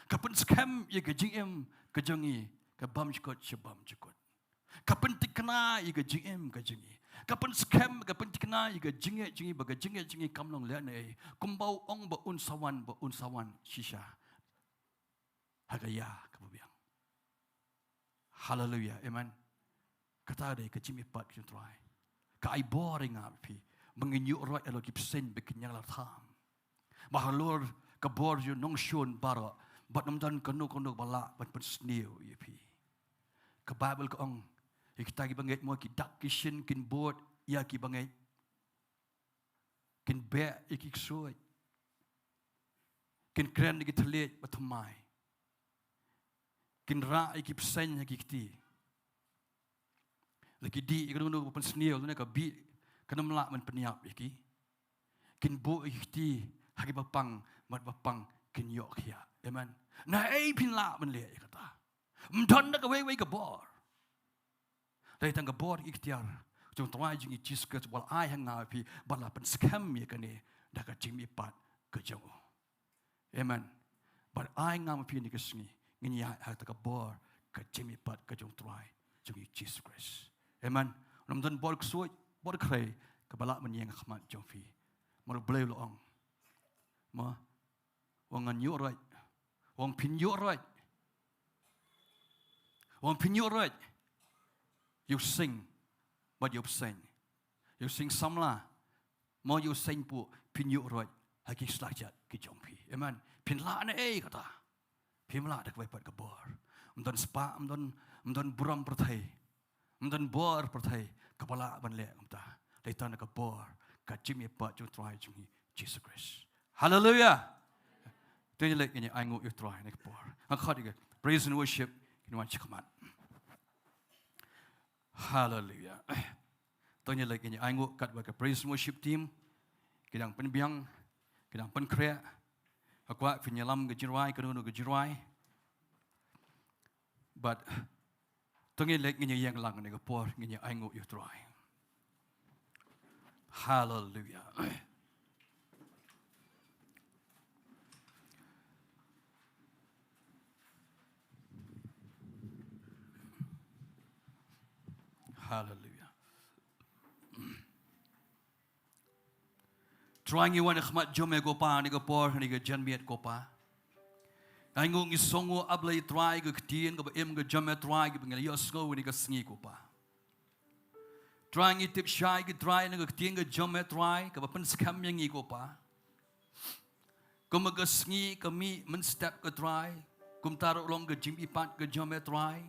Ka pynskhem ïa ka jingim ka jong ngi, ka bymjukut sha bymjukut. Ka pynthikna ïa ka jingim ka jong ngi. Ka pynskhem, ka pynthikna ïa ka jingngeit jong ngi, ba ka jingngeit jong ngi kam long lehnohei, kumba u ong ba un sa wan, ba un sa wan shisha ha ka ïa kaba biang. Haleluia, amen. Kata dei ka jingmihpat ka jong u Trai. Ka ai bor ïa nga phi, ba ngin ïuh roit halor ki bseiñ ba kin ïalam. Ba halor ka bor jong u nongshun baroh, bad ym don kano kano ba lah ban pynsniew ïa phi. Ka Baibl ka ong, ïa kita ki bangeit mo, ki dak ki shin, kin bud ïa ki bangeit, kin beh ïa ki ksuid, kin kren ïa ki thylliej ba thymmai, kin rah ïa ki bseiñ ha ki kti. Lada ki dih ïa kano kano ba pynsniew, lane ka bih, kan ym lah ban pynïap ïa ki. Kin buh ïa ki kti ha kiba pang, bad ba pang kin ïoh khiah. Amen. Naei phin lah ban leh ïa kata? Ym don da kawei wei ka bor. Dei tang ka bor, ka iktiar jong u Trai jong ngi Jisu Khrist ba la ai ha nga phi, ba la pynskhem ïa kane da ka jingmihpat ka jong u. Amen. Bad ai nga ma phi ha kane ka sngi ngin ïaid ha kata ka bor ka jingmihpat ka jong u Trai jong ngi Jisu Khrist. Amen. Ym don bor ksuid, bor khrei kaba lah ban ïeng ha khmat jong phi. Namar U Blei u la ong, mo, u ong ngan ïuh roit, u ong phin ïuh roit, u ong phin ïuh roit ïa u sing bad ïa u bseiñ, ïa u sing samla, mo, ïa u seiñ puh, phin ïuh roit ha ki slajat ki jong phi. Amen. Phin lah naei kata? Phim lah da kawei pat ka bor. Ym don spah, ym don, ym don burom pyrthei, ym don bor pyrthei kaba lah ban leh kumta. Dei tang da ka bor ka jingmihpat jong u Trai jong ngi Jisu Khrist. Haleluia. To ngin leit ngin ïa ainguh ïa u Trai ha kane ka por. Ngan khot ïa ka praise and worship, ngin wan sha khmat. Haleluia. To ngin leit ngin ïa ainguh katba ka praise and worship team ki dang pynbiang, ki dang pynkhreh. Nga kwah phin ïalam ka jingrwai, kano kano ka jingrwai. Bad to ngin leit ngin ïa ïeng lang ha kane ka por, ngin ïa ainguh ïa u Trai. Haleluia. Haleluia. Trai, ngi wan ha khmat jong me ko Pa ha kane ka por, ha kane ka janmiet ko Pa. Ngi ainguh, ngi sngewnguh, A Blei Trai, ka ktien kaba im ka jong me Trai, kaba ngi la ïohsngew ha kane ka sngi ko Pa. Trai, ngi tip shai ko Trai na ka ktien ka jong me Trai, kaba pynskhem ïa ngi ko Pa. Kumba ka sngi ka mih mynstep ko Trai, kumta ruh long ka jingmihpat ka jong me Trai.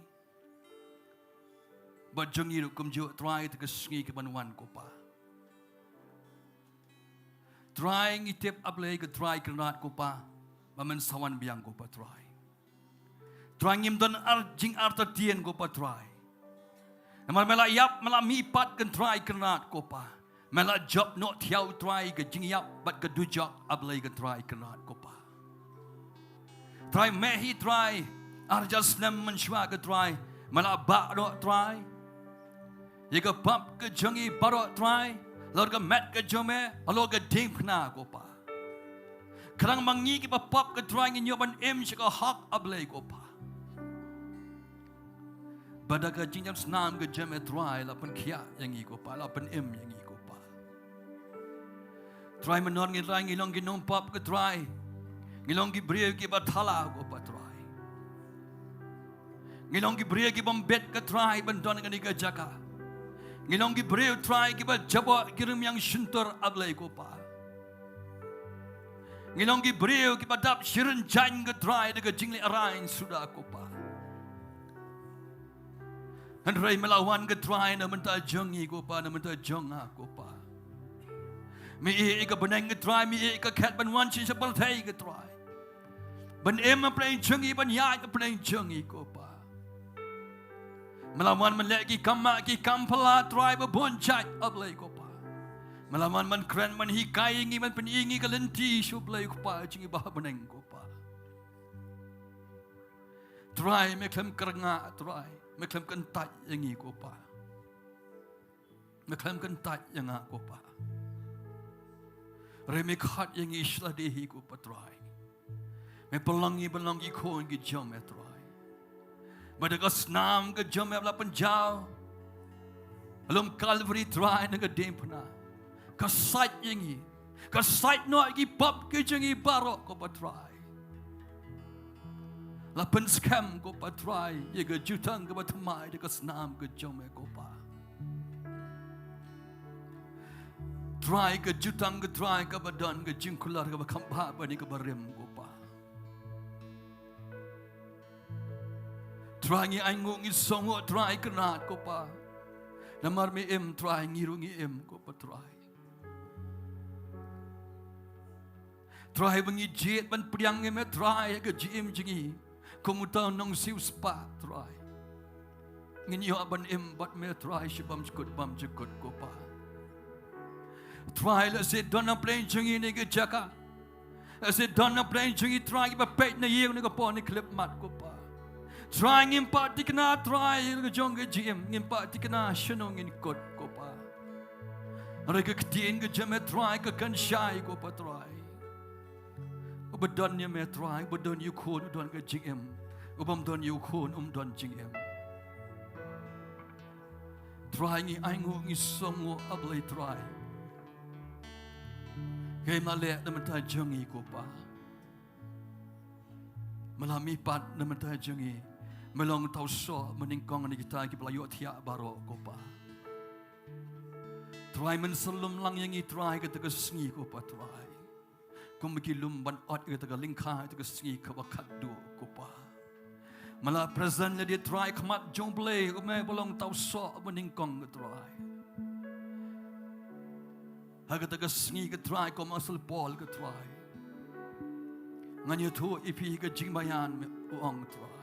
Bad jong ngi ruh kumjuh Trai, ha ka sngi kaban wan ko Pa. Trai, ngi tip, A Blei ko Trai Kynrad ko Pa, ba men sa wan biang ko Pa Trai. Trai, ngim don ar, jingartatien ko Pa Trai. Namar me la ïap, me la mihpat ko Trai Kynrad ko Pa. Me la jop noh thiaw Trai ka jingïap bad ka dujok, A Blei ko Trai Kynrad ko Pa. Trai, me hi Trai, ar hajar snem mynshuwa ko Trai, me la bah noh Trai ïa ka pop ka jong ngi baroh Trai, halor ka met ka jong me, halor ka diengphna ko Pa. Khnang ma ngi kiba pop ko Trai ngin ïoh ban im sha ka hok, A Blei ko Pa. Ba da ka jingïaseng snam ka jong me Trai, la pynkhiah ïa ngi ko Pa, la pynim ïa ngi ko Pa. Trai, mynno ngi Trai ngi long ki nongpop ko Trai. Ngi long ki briew kiba thala ko Pa Trai. Ngi long ki briew kibym bit ko Trai ban don ha kane ka jaka. Ngi long ki briew Trai kiba jaboh ki rmiang shyntur, A Blei ko Pa. Ngi long ki briew kiba dap shirin jaiñ ko Trai da ka jingleh rain suda ko Pa. Hynrei me la wan ko Trai na bynta jong ngi ko Pa, na bynta jong nga ko Pa. Me ïeh ïa ka bneng ko Trai, me ïeh ïa ka khet ban wan sha pyrthei ko Trai. Ban im hapdeng jong ngi, ban ïaid hapdeng jong ngi ko Pa. Me la wan ban leh ki kam, ki kam phylla Trai ba bun jait, A Blei ko Pa. Me la man ban kren, ban hikai ïa ngi, ban pyni ïa ngi ka lynti sha u Blei u Kpa jong ngi ba ha bneng ko Pa. Trai, me khlem kyrngah Trai, me khlem kyntait ïa ngi ko Pa. Me khlem kyntait ïa nga ko Pa. Hynrei me khot ïa ngi sha lade hi ko Pa Trai. Me pynlong ngi ban long ki khun ki jong me Trai. Ba da ka snam ka jong me ba la pynjaw ha lum Kalbari Trai na ka diengphna, ka sait ïa ngi, ka sait noh ïa ki pop ki jong ngi baroh ko Pa Trai. La pynskhem ko Pa Trai ïa ka jutang kaba thymmai da ka snam ka jong me ko Pa. Trai, ka jutang ka Trai kaba don ka jingkular kaba kham bha bad kaba rim ko Pa. Trai, ngi ainguh ngi sngewnguh Trai kynrad ko Pa. Namar me im Trai, ngi ruh ngi im ko Pa Trai. Trai, ba ngi jied ban pdiang ïa me Trai ha ka jingim jong ngi kum uta u nongsiewspah Trai. Ngin ïoh ban im bad me Trai sha bymjukut bymjukut ko Pa. Trai, lehse don na pdeng jong ngi ne ka jaka, lehse don na pdeng jong ngi Trai kiba peit na ïing ne ka por ne khyllipmat ko Pa. Trai, ngim pat thikna Trai ïa ka jong ka jingim, ngim pat thikna shano ngin kut ko Pa. Hynrei ka ktien ka jong me Trai ka kynshai ko Pa Trai. Uba don ïa me Trai, uba don ïa u khun u don ka jingim. Ubym don ïa u khun um don jingim. Trai, ngi ainguh ngi sngewnguh A Blei Trai. Kaei me la leh na ka bynta jong ngi ko Pa. Me la mihpat na ka bynta jong ngi. Me long uta u soh banyngkong na kita kiba la ïohthiah baroh ko Pa. Trai, men sa lum lang ïa ngi Trai kata ka sngi ko Pa Trai. Kum ki lum ban ot ïa kata ka lyngkha, ïa kata ka sngi kaba khatduh ko Pa. Me la present lade Trai ha khmat jong U Blei, u me ba long uta u soh banyngkong ko Trai. Ha kata ka sngi ko Trai, kum u Apostol Paul ko Trai, ngan ïathuh ïa phi ha ka jingbaïan, me u ong Trai.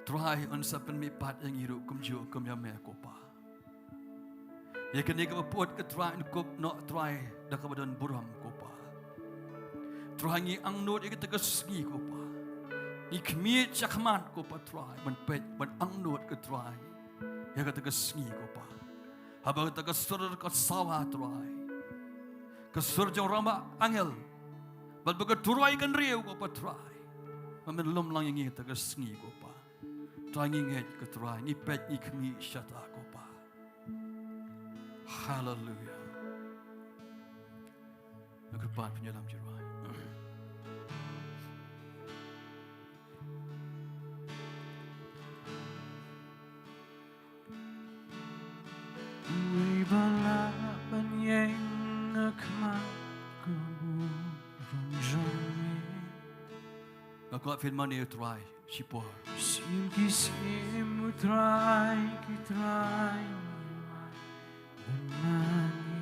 Trai, un sa pynmihpat ïa ngi ruh kumjuh kum ïa me ko Pa. Ïa kane kaba pud ko Trai, un kup noh Trai da kaba don burom ko Pa. Trai, ngi angnud ïa kata ka sngi ko Pa. Ngi khmih shakhmat ko Pa Trai, ban peit ban angnud ko Trai ïa kata ka sngi ko Pa. Haba kata ka sur ka sawa Trai, ka sur jong u rangbah angel, bad ba ka turoi kan riew ko Pa Trai, ba men lum lang ïa ngi kata ka sngi ko Pa. Trai, ngi ngeit ko Trai, ngi peit ngi khmih shata ko Pa. Haleluia. Nga kyrpad pynïalam jingduwai. Uei ba lah ban ïeng ha khmat ka burom jong me. Nga kwah phin mane ïa u Trai shipor. Sim ki sim u Trai ki trai ban mane.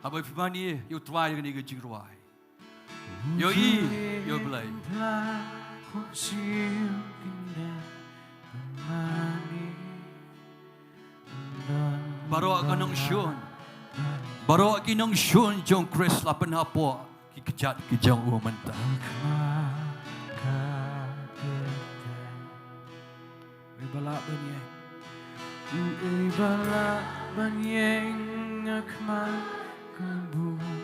Haba phi mane ïa u Trai ha kane ka jingrwai, ïohi ïa u Blei. Baroh ka nongshun, baroh ki nongshun jong Khrist la pynhapoh ki kjat ki jong u mynta. Uei ba lah ban ïeng, uei ba lah ban ïeng ha khmat ka burom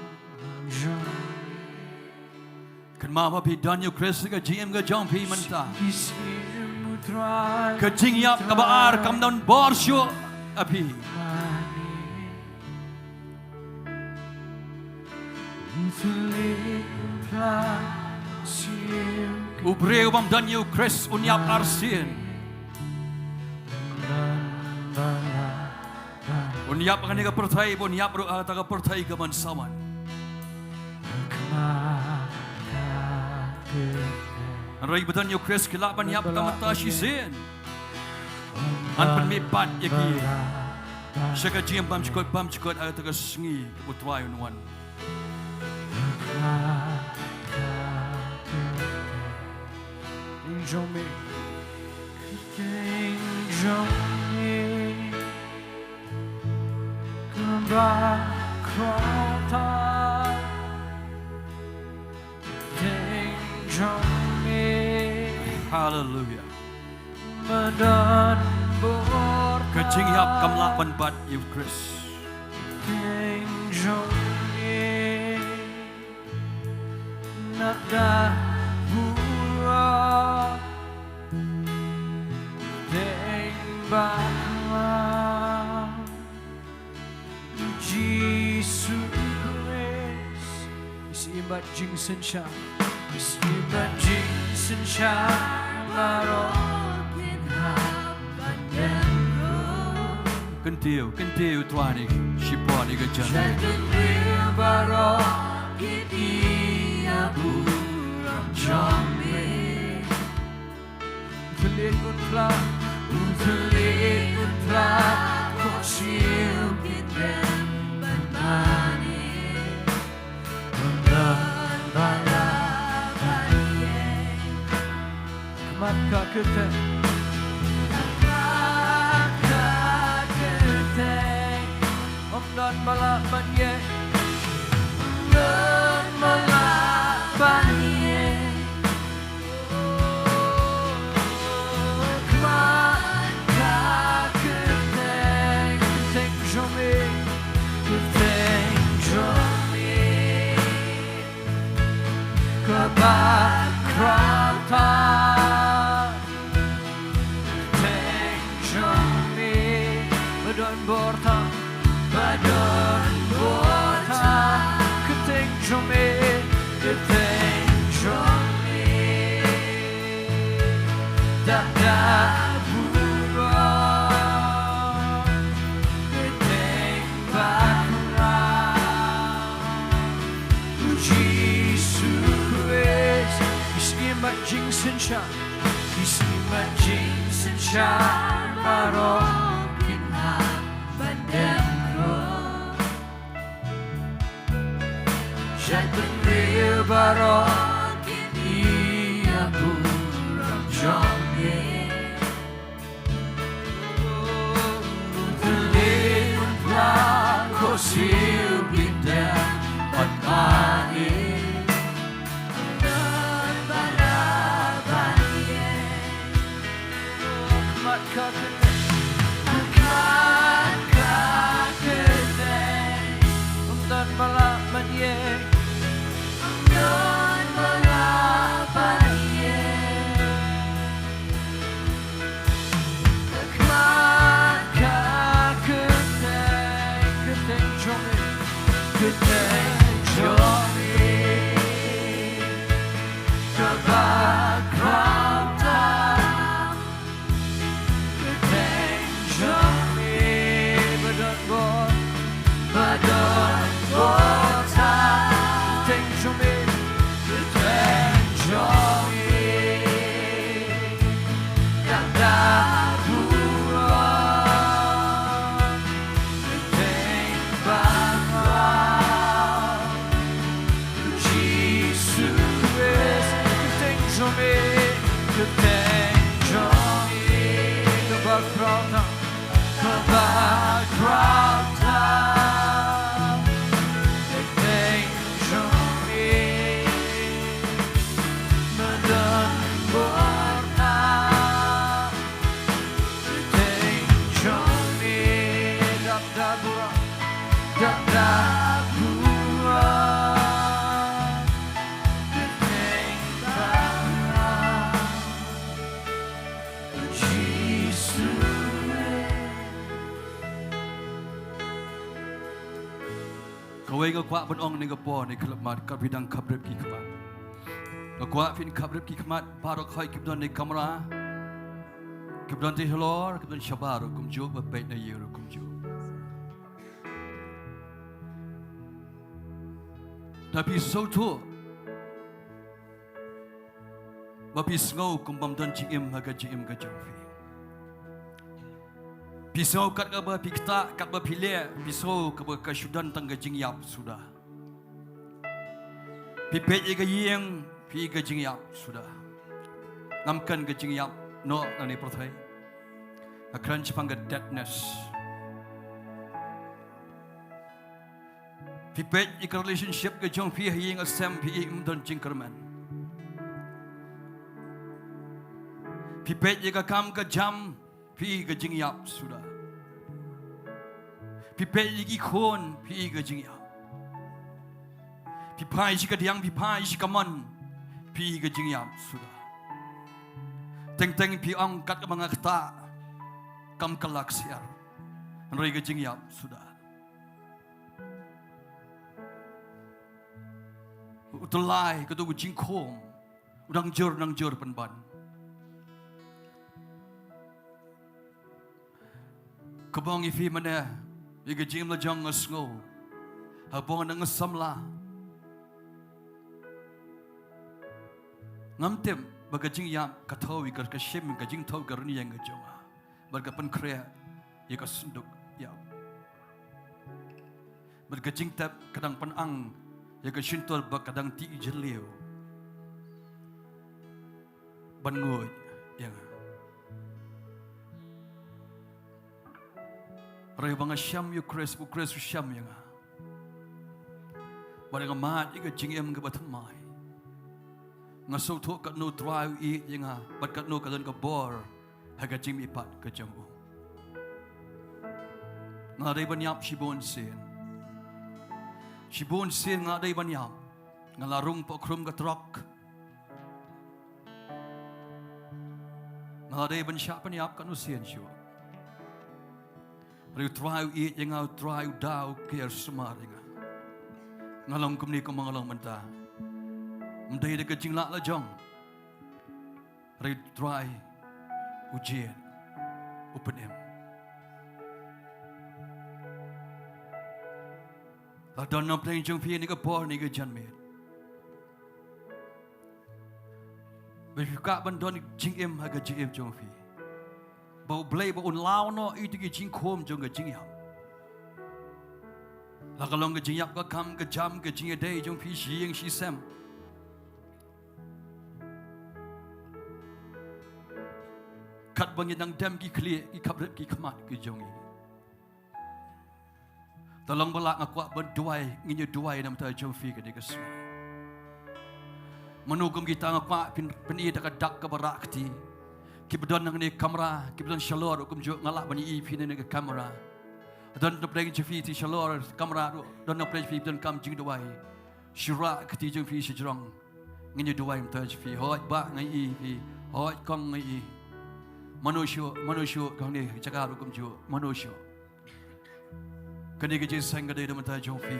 jong me. Kynmaw ba phi don ïa u Khrist ha ka jingim ka jong phi mynta. Ka jingïap kaba ar kam don bor shuh ha phi. U briew bym don ïa u Khrist un ïap arsien. Un ïap ha kane ka pyrthei, bad un ïap ruh ha kata ka pyrthei kaban sa wan. Hynrei kiba don ïa u Khrist ki lah ban ïap tang mynta shisien. Ngan pynmihpat ïa ki sha ka jingim bymjukut bymjukut ha kata ka sngi kaba u Trai un wan. Jong me. Jong me. Bakhraw ta teng jong me. Hallelujah. Madan bor ka jingïap kam lah ban bat ïa u Khrist. Teng jong me. Nada bura teng bakhraw. Jisu Khrist. Is im bad jingsynshar. Is im bad jingsynshar. Baroh kin hap ban dem ruh. Kyntiew, kyntiew Trai, shipor ïa ka jingim. Shait bynriew baroh kin ïa burom jong me. U thylliej u phla, u thylliej u phla, khohsiew kin dem ban mane. Ym don ba lah ban ïeng. Khmat ka kyrteng. Khmat ka kyrteng. Ym don ba lah ban ïeng. Ym don ba lah ban ïeng. Khmat ka kyrteng, kyrteng jong me, kyrteng jong me. Kaba khraw ta, kyrteng jong me. Ba don bor ta, ba don bor ta, kyrteng jong me, kyrteng jong me. Dap da burom, kyrteng bakhraw. U Jisu Khrist, is im bad jingsynshar, is im bad jingsynshar, baroh kin hap ban dem ruh. Shait bynriew baroh kin ïa burom jong me. Khmat ka kyrteng, kyrteng jong me, kyrteng jong me. Kaba khraw ta, kyrteng jong me. Ba don bor, ba don bor ta, kyrteng jong me, kyrteng jong me. Dap da burom, kyrteng bakhraw. Jisu Khrist, kyrteng jong me, kyrteng jong me. Kaba khraw ta, kaba khraw ta, kyrteng jong me. Madan bor ta, kyrteng jong me. Dap da burom, dap da burom, kyrteng bakhraw. Jisu. Kawei nga kwah ban ong ha kane ka por, ha kane ka khyllipmat, katba phi dang khapbrip ki khmat. Nga kwah phin khapbrip ki khmat, baroh khoit kiba don ha kamra, kiba don te halor, kiba don shabar ruh kumjuh, ba peit na ïing ruh kumjuh. Lada phi sngewthuh ba phi sngew kum bym don jingim ha ka jingim ka jong phi. Phi sngew kat kaba phi ktah, katba phi leh, phi sngew kaba ka shu don tang ka jingïap suda. Phi peit ïa ka ïing, phi ïohi ka jingïap suda. Ngam kren ka jingïap noh na kane ka pyrthei. Nga kren shaphang ka deadness. Phi peit ïa ka relationship ka jong phi ha ïing ha sem, phi ïohi ym don jingkyrmen. Phi peit ïa ka kam ka jam, phi ïohi ka jingïap suda. Phi peit ïa ki khun, phi ïohi ka jingïap. Phi phai sha ka diang, phi phai sha ka mon, phi ïohi ka jingïap suda. Teng teng phi ong kat kaba nga ktah, kam kylla ksiar. Hynrei ka jingïap suda. U Tyllai, kato ka jingkhum, u dang jur, dang jur pynban. Kaba ong ïa phi mynne, ïa ka jingim la jong nga sngew. Haba nga dang samla, ngam tip ba ka jingïap ka thew ïa ka, ka shim, ka jingthew ka rynïeng ka jong nga. Bad ka pynkhreh ïa ka synduk ïap. Bad ka jingtep ka dang pynang ïa ka shyntur ba ka dang tih jylliew ban nguid ïa nga. Hynrei ba nga shem ïa u Khrist, u Khrist u shem ïa nga. Bad nga mad ïa ka jingim kaba thymmai. Nga sngewthuh katno u Trai u ïeit ïa nga bad katno ka don ka bor ha ka jingmihpat ka jong u. Nga la dei ban ïap shibun sien. Shibun sien nga la dei ban ïap. Nga la rung pokhrum ka trok. Nga la dei ban shah pynïap katno sien shuh. Hynrei u Trai u ïeit ïa nga, u Trai u da u ker sumar ïa nga. Nga long kumne kumba nga long mynta, ym dei da ka jinglah la jong. Hynrei u Trai u jied, u pynim. La don na pdeng jong phi ïa kane ka por, ïa kane ka janmiet. Ba phi kwah ban don jingim ha ka jingim jong phi. Ba U Blei ba un law noh ïa kito ki jingkhum jong ka jingïap. La ka long ka jingïap ka kam ka jam ka jingïadei jong phi shi ïing shi sem. Katba ngi dang dem ki khlieh ki khaprip ki khmat ki jong ngi. Te long ba lah nga kwah ban duwai, ngin ïa duwai na ka bynta jong phi kane ka sngi. Mano kum kita nga kwah pyn, pyni da ka dak kaba rah kti. Kiba don hangne ha kamra, kiba don shalor ruh kumjuh, nga lah ban ïohi phi na kane ka kamra. Don na pdeng jong phi te shalor kamra ruh, don na pdeng jong phi ba donkam jingduwai. Shu rah kti jong phi shajrong. Ngin ïa duwai na ka bynta jong phi. Hooid bah nga ïohi phi. Hooid kong nga ïohi. Mano shuh, mano shuh hangne jaka ruh kumjuh. Mano shuh. Kane ka jingïaseng ka dei na ka bynta jong phi.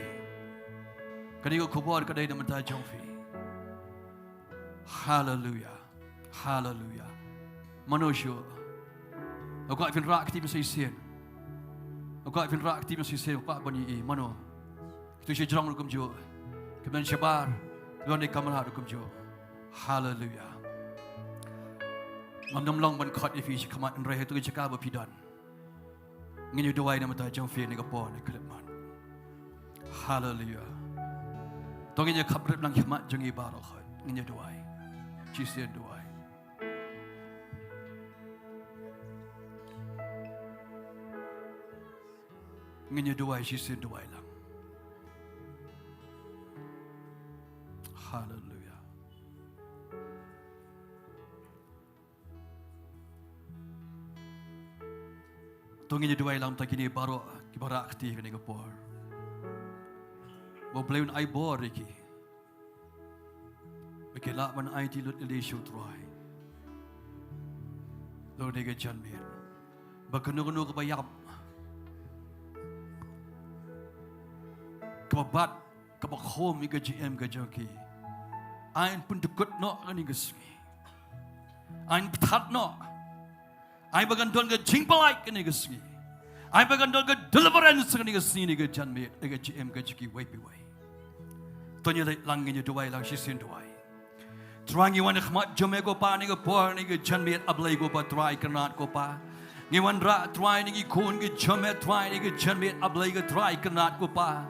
Kane ka khubor ka dei na ka bynta jong phi. Haleluya. Haleluya. Mano shuh. Nga kwah phin rah kti mynshisien. Nga kwah phin rah kti mynshisien, nga kwah ban ïohi mano. Kito shajrong ruh kumjuh. Kiba don shabar, kiba don ha kamra ruh kumjuh. Haleluya. Ngam dang long ban khot ïa phi shakhmat, hynrei ha kito ki jaka ba phi don, ngin ïa duwai na ka bynta jong phi ha kane ka por, ha kane ka khyllipmat. Haleluya. To ngin ïa khaprip lang shakhmat jong ngi baroh khoit. Ngin ïa duwai. Shisien duwai. Ngin ïa duwai, shisien duwai lang. Haleluya. To ngin ïa duwai lang na ka bynta kine baroh kiba rah kti ha kane ka por. Ba U Blei un ai bor ïa ki. Ba kin lah ban aiti lut ïalade sha U Trai. Lane ka janmiet. Ba kano kano kaba ïap, kaba bat, kaba khum ïa ka jingim ka jong ki, ai ban pyndkut noh ha kane ka sngi. Ai ban pynthat noh. Ai ba kan don ka jingpyllait ha kane ka sngi. Ai ba kan don ka deliverance ha kane ka sngi, ha kane ka janmiet, ha ka jingim ka jong kiwei pa kiwei. To ngin ïa leit lang, ngin ïa duwai lang, shisien duwai. Trai, ngi wan ha khmat jong me ko Pa ha kane ka por, ha kane ka janmiet, A Blei ko Pa, Trai kyrnat ko Pa. Ngi wanrah Trai na ki khun ki jong me Trai ha kane ka janmiet, A Blei ko Trai kyrnat ko Pa.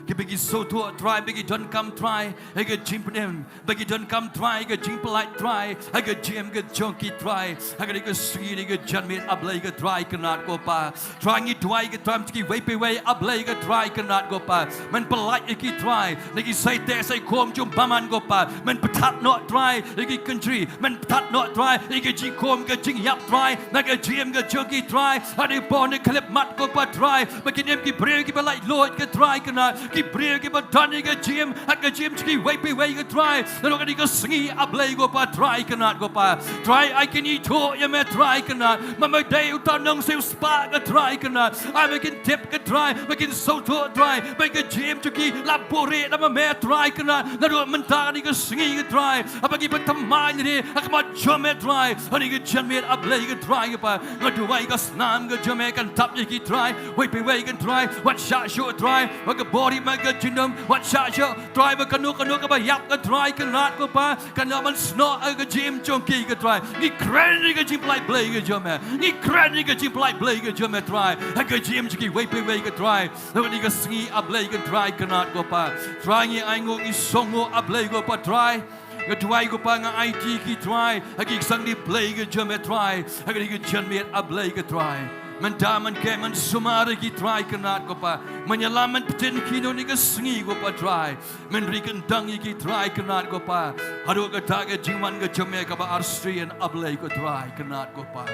Kiba ki sngewthuh Trai, ba ki donkam Trai, ha ka jingpynim, ba ki donkam Trai, ha ka jingpyllait Trai, ha ka jingim ka jong ki Trai, ha kane ka sngi ne ka janmiet A Blei ka Trai Kynrad ko Pa. Trai ngi duwai ka Trai, ym jong kiwei pa iwei A Blei ka Trai Kynrad ko Pa. Men pyllait ïa ki Trai, na ki sait teh sait khum jong u bymman ko Pa. Men pynthat noh Trai ïa ki kynjri, men pynthat noh Trai ïa ki jingkhum ka jingïap Trai, na ka jingim ka jong ki Trai. Hangne bun ki khyllipmat ko Pa Trai, ba kin im ki briew kiba laitluid ko Trai Kynrad, ki briew kiba don ïa ka jingim, ha ka jingim jong kiwei pa iwei ko Trai. Naduh kane ka sngi A Blei ko Pa Trai Kynrad ko Pa. Trai ai kane to ïa me Trai Kynrad. Ma me dei uta u nongsiewspah ko Trai Kynrad. Ai ba kin tip ko Trai, ba kin sngewthuh Trai, ba ka jingim jong ki la buhrieh da ma me Trai Kynrad. Naduh mynta kane ka sngi ko Trai, haba ki ban thymmai lade ha khmat jong me Trai. Hangne ka janmiet A Blei ko Trai ko Pa, nga duwai ka snam ka jong me kan tap ïa ki Trai, wei pa wei ko Trai, wat shah shuh Trai, wat ka bor ïa me ka jingdum, wat shah shuh Trai, ba kano kano kaba ïap ko Trai Kynrad ko Pa, kan ïa ban snoh ha ka jingim jong ki ko Trai. Ngi kren ïa ka jingpyllait Blei ka jong me. Ngi kren ïa ka jingpyllait Blei ka jong me Trai, ha ka jingim jong kiwei pa iwei ko Trai. Naduh kane ka sngi A Blei ko Trai Kynrad ko Pa. Trai ngi ainguh ngi sngewnguh A Blei ko Pa Trai. Nga duwai ko Pa, nga aiti ki Trai ha ki ksangdie Blei ka jong me Trai, ha kane ka janmiet A Blei ko Trai. Men da men kem men sumar ïa ki Trai Kynrad ko Pa. Men ïalam men pynthikna ïa ki naduh kane ka sngi ko Pa Trai. Men ri kyndang ïa ki Trai Kynrad ko Pa, haduh kata ka jingwan ka jong me kaba arsien A Blei ko Trai Kynrad ko Pa.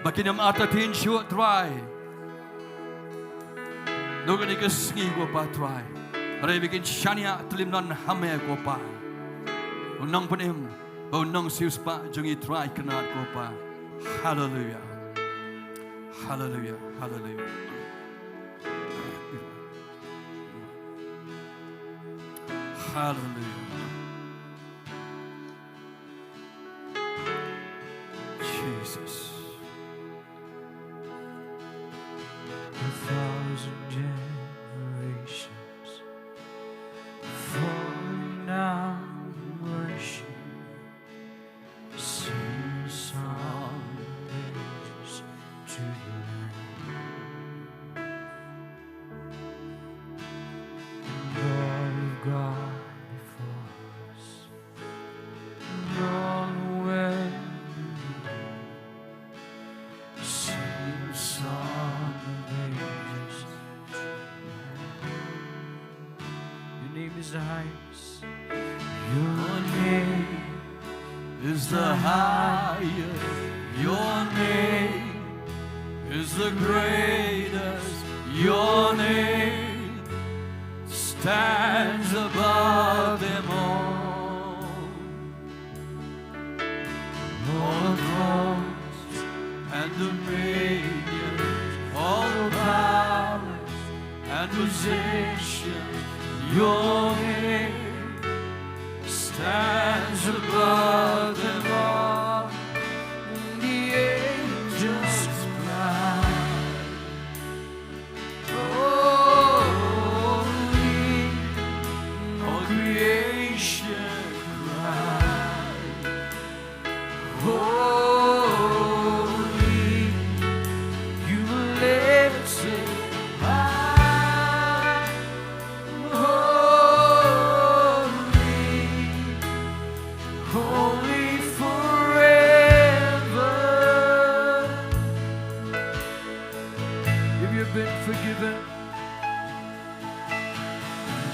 Ba kin ym artatien shuh Trai naduh kane ka sngi ko Pa Trai. Hynrei ba kin shaniah tylli mynno ha me ko Pa, u nongpynim bad u nongsiewspah jong ngi Trai Kynrad ko Pa. Haleluia. Haleluia. Haleluia. Haleluia. Jesus. A thousand generations falling down in worship, sing song of ages to the Lamb. And all who've gone before us, and all who will believe, sing song of ages to the Lamb. Your name is the highest. Your name is the highest. Your name is the greatest. Your name stands above them all. All thrones and dominions, all powers and positions, your name stands above them all. And the angels cry, holy, all creation cries, holy, you were lifted high, holy, holy forever. If you've been forgiven,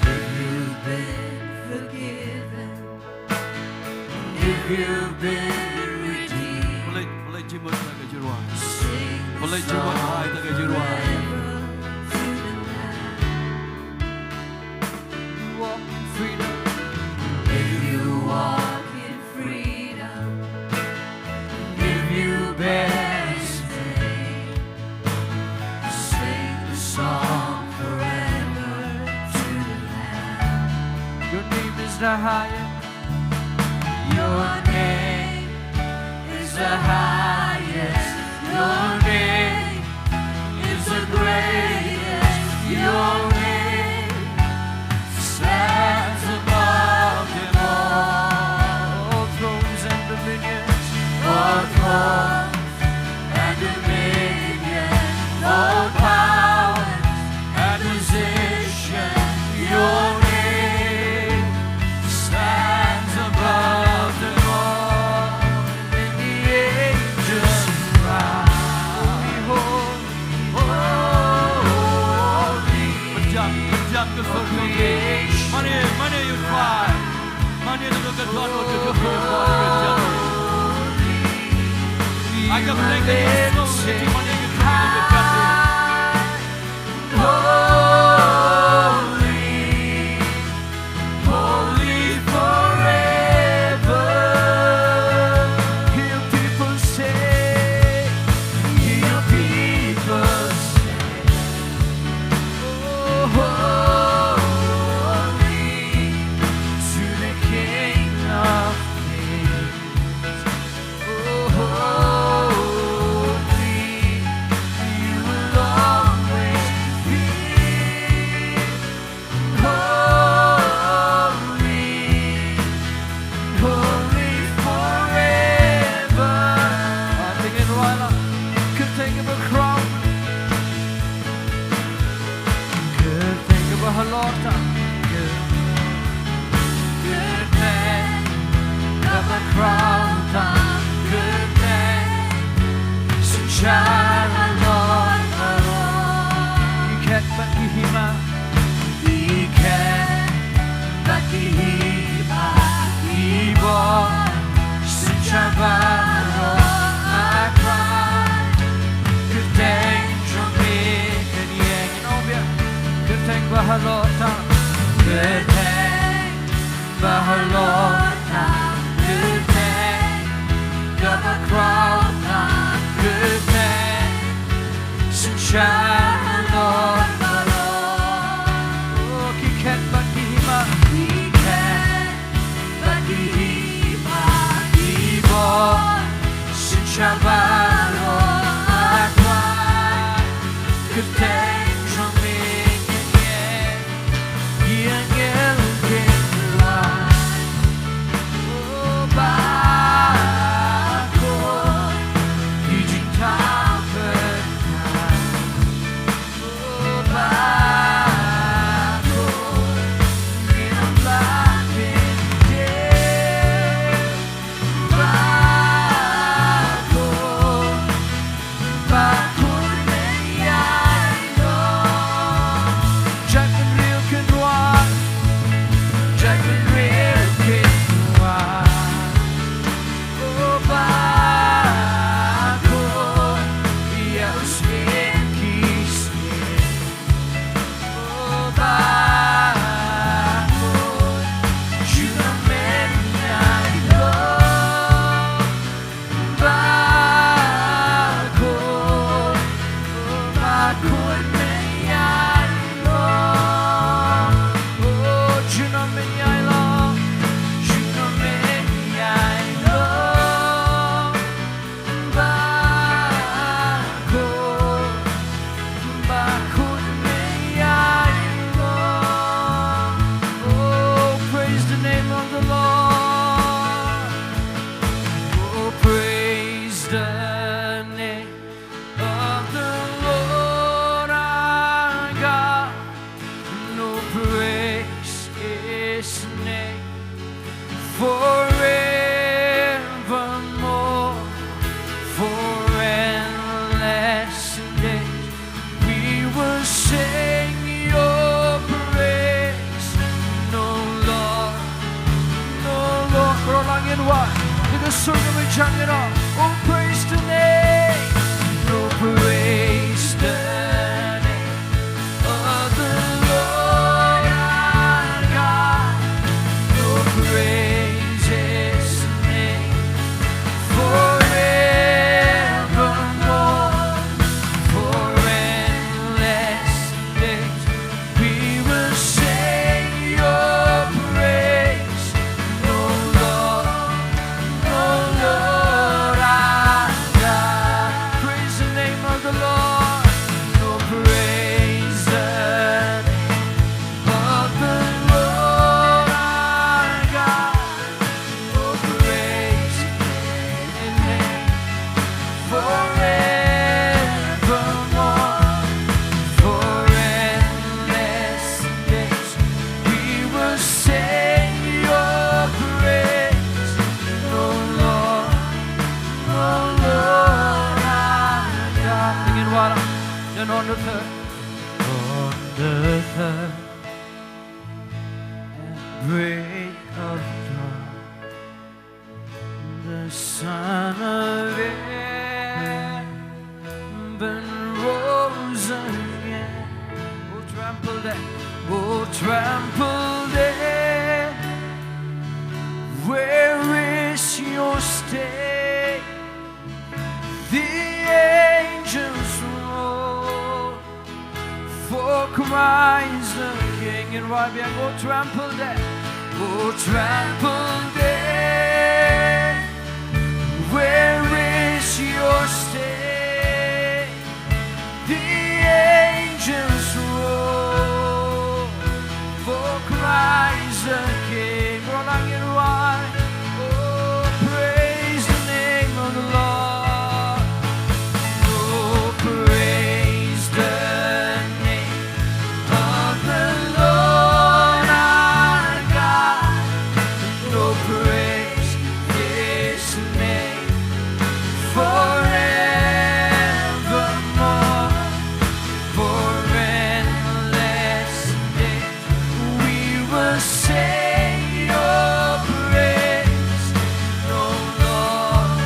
if you've been forgiven, if you've been redeemed, Pynleit, pynleit jingmut na ka jingrwai. Sing the song forever to the Lamb. Pynleit jingmut na ka jingrwai. You walk in freedom. If you walk in freedom, if you bear His name, sing the song forever to the Lamb. Your name is the highest. Your name is the highest. Your name is the greatest. Your name stands above them all. All thrones and dominions, all thrones and dominions, all powers and positions, your Jump to the front of the stage. Mane, mane, you try. Mane, look at God, what you do for your body, your body. I can play the new song, you do, mane, you try, you do. Holy, holy forever. Hear people say, hear people say, oh, holy to the King of Kings. Oh, holy, you will always be. Holy, holy forever. Ah, tingin ruh la. Kyrteng ba khraw. Kyrteng ba halor tam. Kyrteng ba khraw tam. Kyrteng synshar halor baroh. Ki khet bad ki hima. Ki khet bad ki hima, ki bor synshar baroh, A Trai. Kyrteng jong me kan ïeng. Nongbiang, kyrteng ba halor tam. Kyrteng ba halor tam. Kyrteng kaba khraw tam. Kyrteng synshar halor baroh. Oh, ki khet bad ki hima. Ki khet bad ki hima, ki bor synshar baroh, A Trai. Kyrteng jong me kan ïeng. Ki angel kin wan. Oh, ba khun, ki jingthaw kyrteng. Oh, praise the name of the Lord. Oh, praise the name of the Lord our God. Oh, praise his name forevermore. For endless days we will sing your praise, no Lord, no Lord. Baroh lang ngin wad. Kita sung kaba jam ïa no. Oh, praise the name. Oh, praise the name of the Lord our God. Oh, praise his name forevermore. For endless days we will sing your praise, no Lord, no Lord our God. Praise the name of the Lord. Oh, praise the name of the Lord our God. Oh, praise his name forevermore. For endless days we will sing your praise, oh Lord, oh Lord our God. Sing it, wala. Then on the third, on the third Trample there, where is your sting? The angels roar, for Christ the King. And why we go trample there? Oh, trample there, where is your sting? The angels roar, for Christ the King. Roar lang ïa ruh. Oh, praise the name of the Lord. Oh, praise the name of the Lord our God. Oh, praise his name forevermore. For endless days we will sing your praise, oh Lord,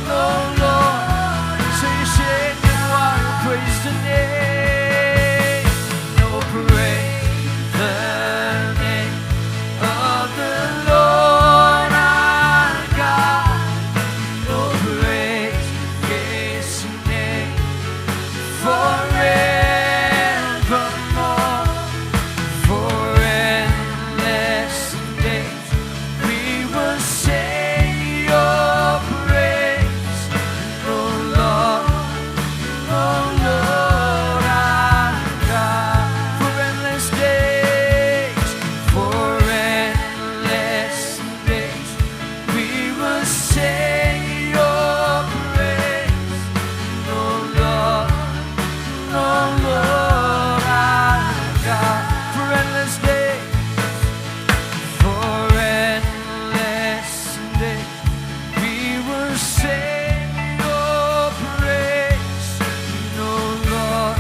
oh Lord. So you say, "No, I will praise the name, no, praise the name of the Lord our God, no, praise his name forevermore." For endless days we will sing your praise, oh Lord, oh Lord our God. For endless days, for endless days we will sing your praise, oh Lord, oh Lord our God. For endless days, for endless days we will sing your praise, oh Lord,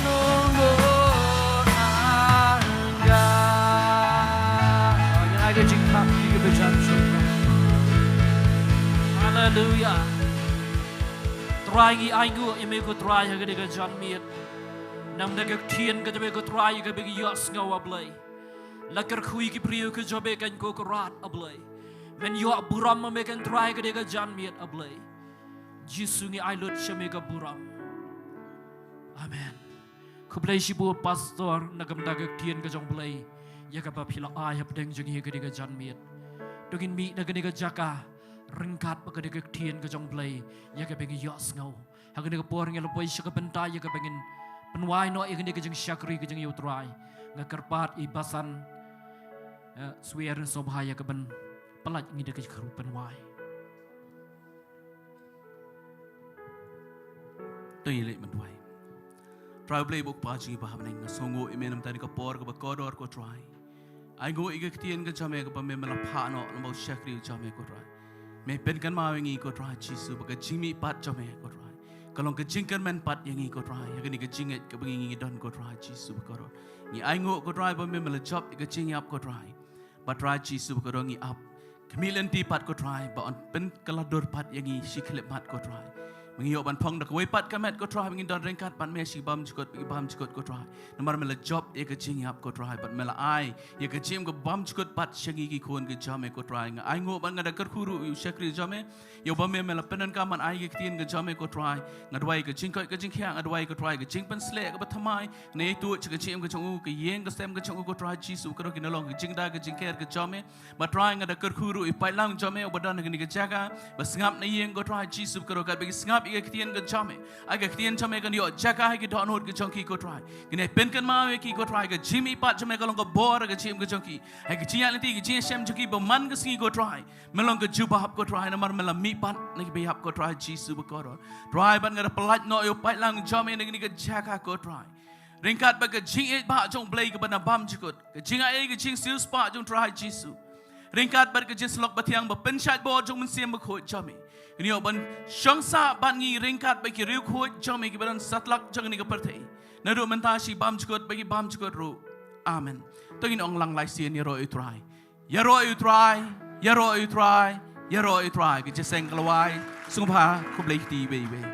oh Lord our God. Ngin ai ka jingkyrpad ïa ka bejam shuh. Haleluya. Trai, ngi ainguh ïa me ko Trai ha kane ka janmiet. Namar da ka ktien ka jong me ko Trai ïa kaba ngi ïohsngew, A Blei. La kyrkhu ïa ki briew ki jong me, ko Kynrad, A Blei. Men ïoh burom ma me ko Trai ha kane ka janmiet, A Blei. Jisu, ngi ai lut sha me ka burom. Amen. Khublei shibun Pastor, na ka bynta ka ktien ka jong U Blei ïa kaba phi la ai hapdeng jong ngi ha kane ka janmiet. To ngin mih na kane ka jaka ryngkat bad kane ka ktien ka jong U Blei ïa kaba ngi ïohsngew. Ha kane ka por ngi la poi sha ka bynta ïa kaba ngin pynwai noh ïa kane ka jingshakri ka jong U Trai. Nga kyrpad ïa i Basan, eh, Swer Sobha ïa kaban pynlait ngi da ka jingkyrkhu pynwai. To ngin leit ban duwai. Trai U Blei U Kpa jong ngi ba ha bneng, nga sngewnguh ïa me namar kane ka por kaba kordor ko Trai. Ainguh ïa ka ktien ka jong me kaba me me la phah noh lyngba u shakri u jong me ko Trai. Me pynkynmaw ïa ngi ko Trai Jisu ba ka jingmihpat jong me ko Trai ka long ka jingkyrmen pat ïa ngi ko Trai, ïa kane ka jingngeit kaba ngi ngi don ko Trai Jisu ba kordor. Ngi ainguh ko Trai ba me me la jop ïa ka jingïap ko Trai. Bad Trai Jisu ba kordor ngi ap khmih lynti pat ko Trai, ba yn pynkylla dur pat ïa ngi shi khyllipmat ko Trai. Ba ngi ïoh ban phong da kawei pat ka met ko Trai, ba ngin don ryngkat bad me shi bymjukut, bymjukut ko Trai. Namar me la jop ïa ka jingïap ko Trai, bad me la ai ïa ka jingim ka bymjukut pat sha ngi ki khun ki jong me ko Trai. Nga ainguh bad nga da kyrkhu ruh ïa u shakri jong me, ïa uba me me la pyndonkam ban ai ïa ka ktien ka jong me ko Trai. Nga duwai ka jingkoit ka jingkhiah, nga duwai ko Trai ka jingpynshlur kaba thymmai, ngi ïa tuid sha ka jingim ka jong u, ka ïing ka sem ka jong u ko Trai Jisu, ka ruh kin long ka jingda ka jingker ka jong me. Bad Trai nga da kyrkhu ruh ïa u paidlang jong me uba don ha kane ka jaka ba sngap na ïing ko Trai Jisu, ka ruh katba ki sngap ïa ka ktien ka jong me, ai ka ktien jong me kan ïoh jaka ha ki dohnud ka jong ki ko Trai. Kin ïa pynkynmaw ïa ki ko Trai, ka jingmihpat jong me ka long ka bor ha ka jingim ka jong ki. Ai ka jingïaid lynti ka jingïashem jong ki ba man ka sngi ko Trai me long ka jubab ko Trai, namar me la mihpat na kiba ïap ko Trai Jisu ba kordor. Trai bad nga da pynlait noh ïa u paidlang jong me na kane ka jaka ko Trai. Ryngkat bad ka jingïeit ba jong U Blei kaba na bymjukut, ka jingaiei ka jingsiewspah jong Trai Jisu, ryngkat bad ka jingsyllok bathiang ba pynshait bor jong u Mynsiem Bakhuid jong me, kin ïoh ban shong sah bad ngi ryngkat bad ki riewkhuid jong me kiba don satlak jong kane ka pyrthei, naduh mynta shi bymjukut bad ki bymjukut ruh. Amen. To ngin ong lang lai sien: Ïaroh ïa u Trai. Ïaroh ïa u Trai, ïaroh ïa u Trai, ïaroh ïa u Trai. Ka jingïaseng ka la wai. Sngewbha, khublei kti iwei iwei.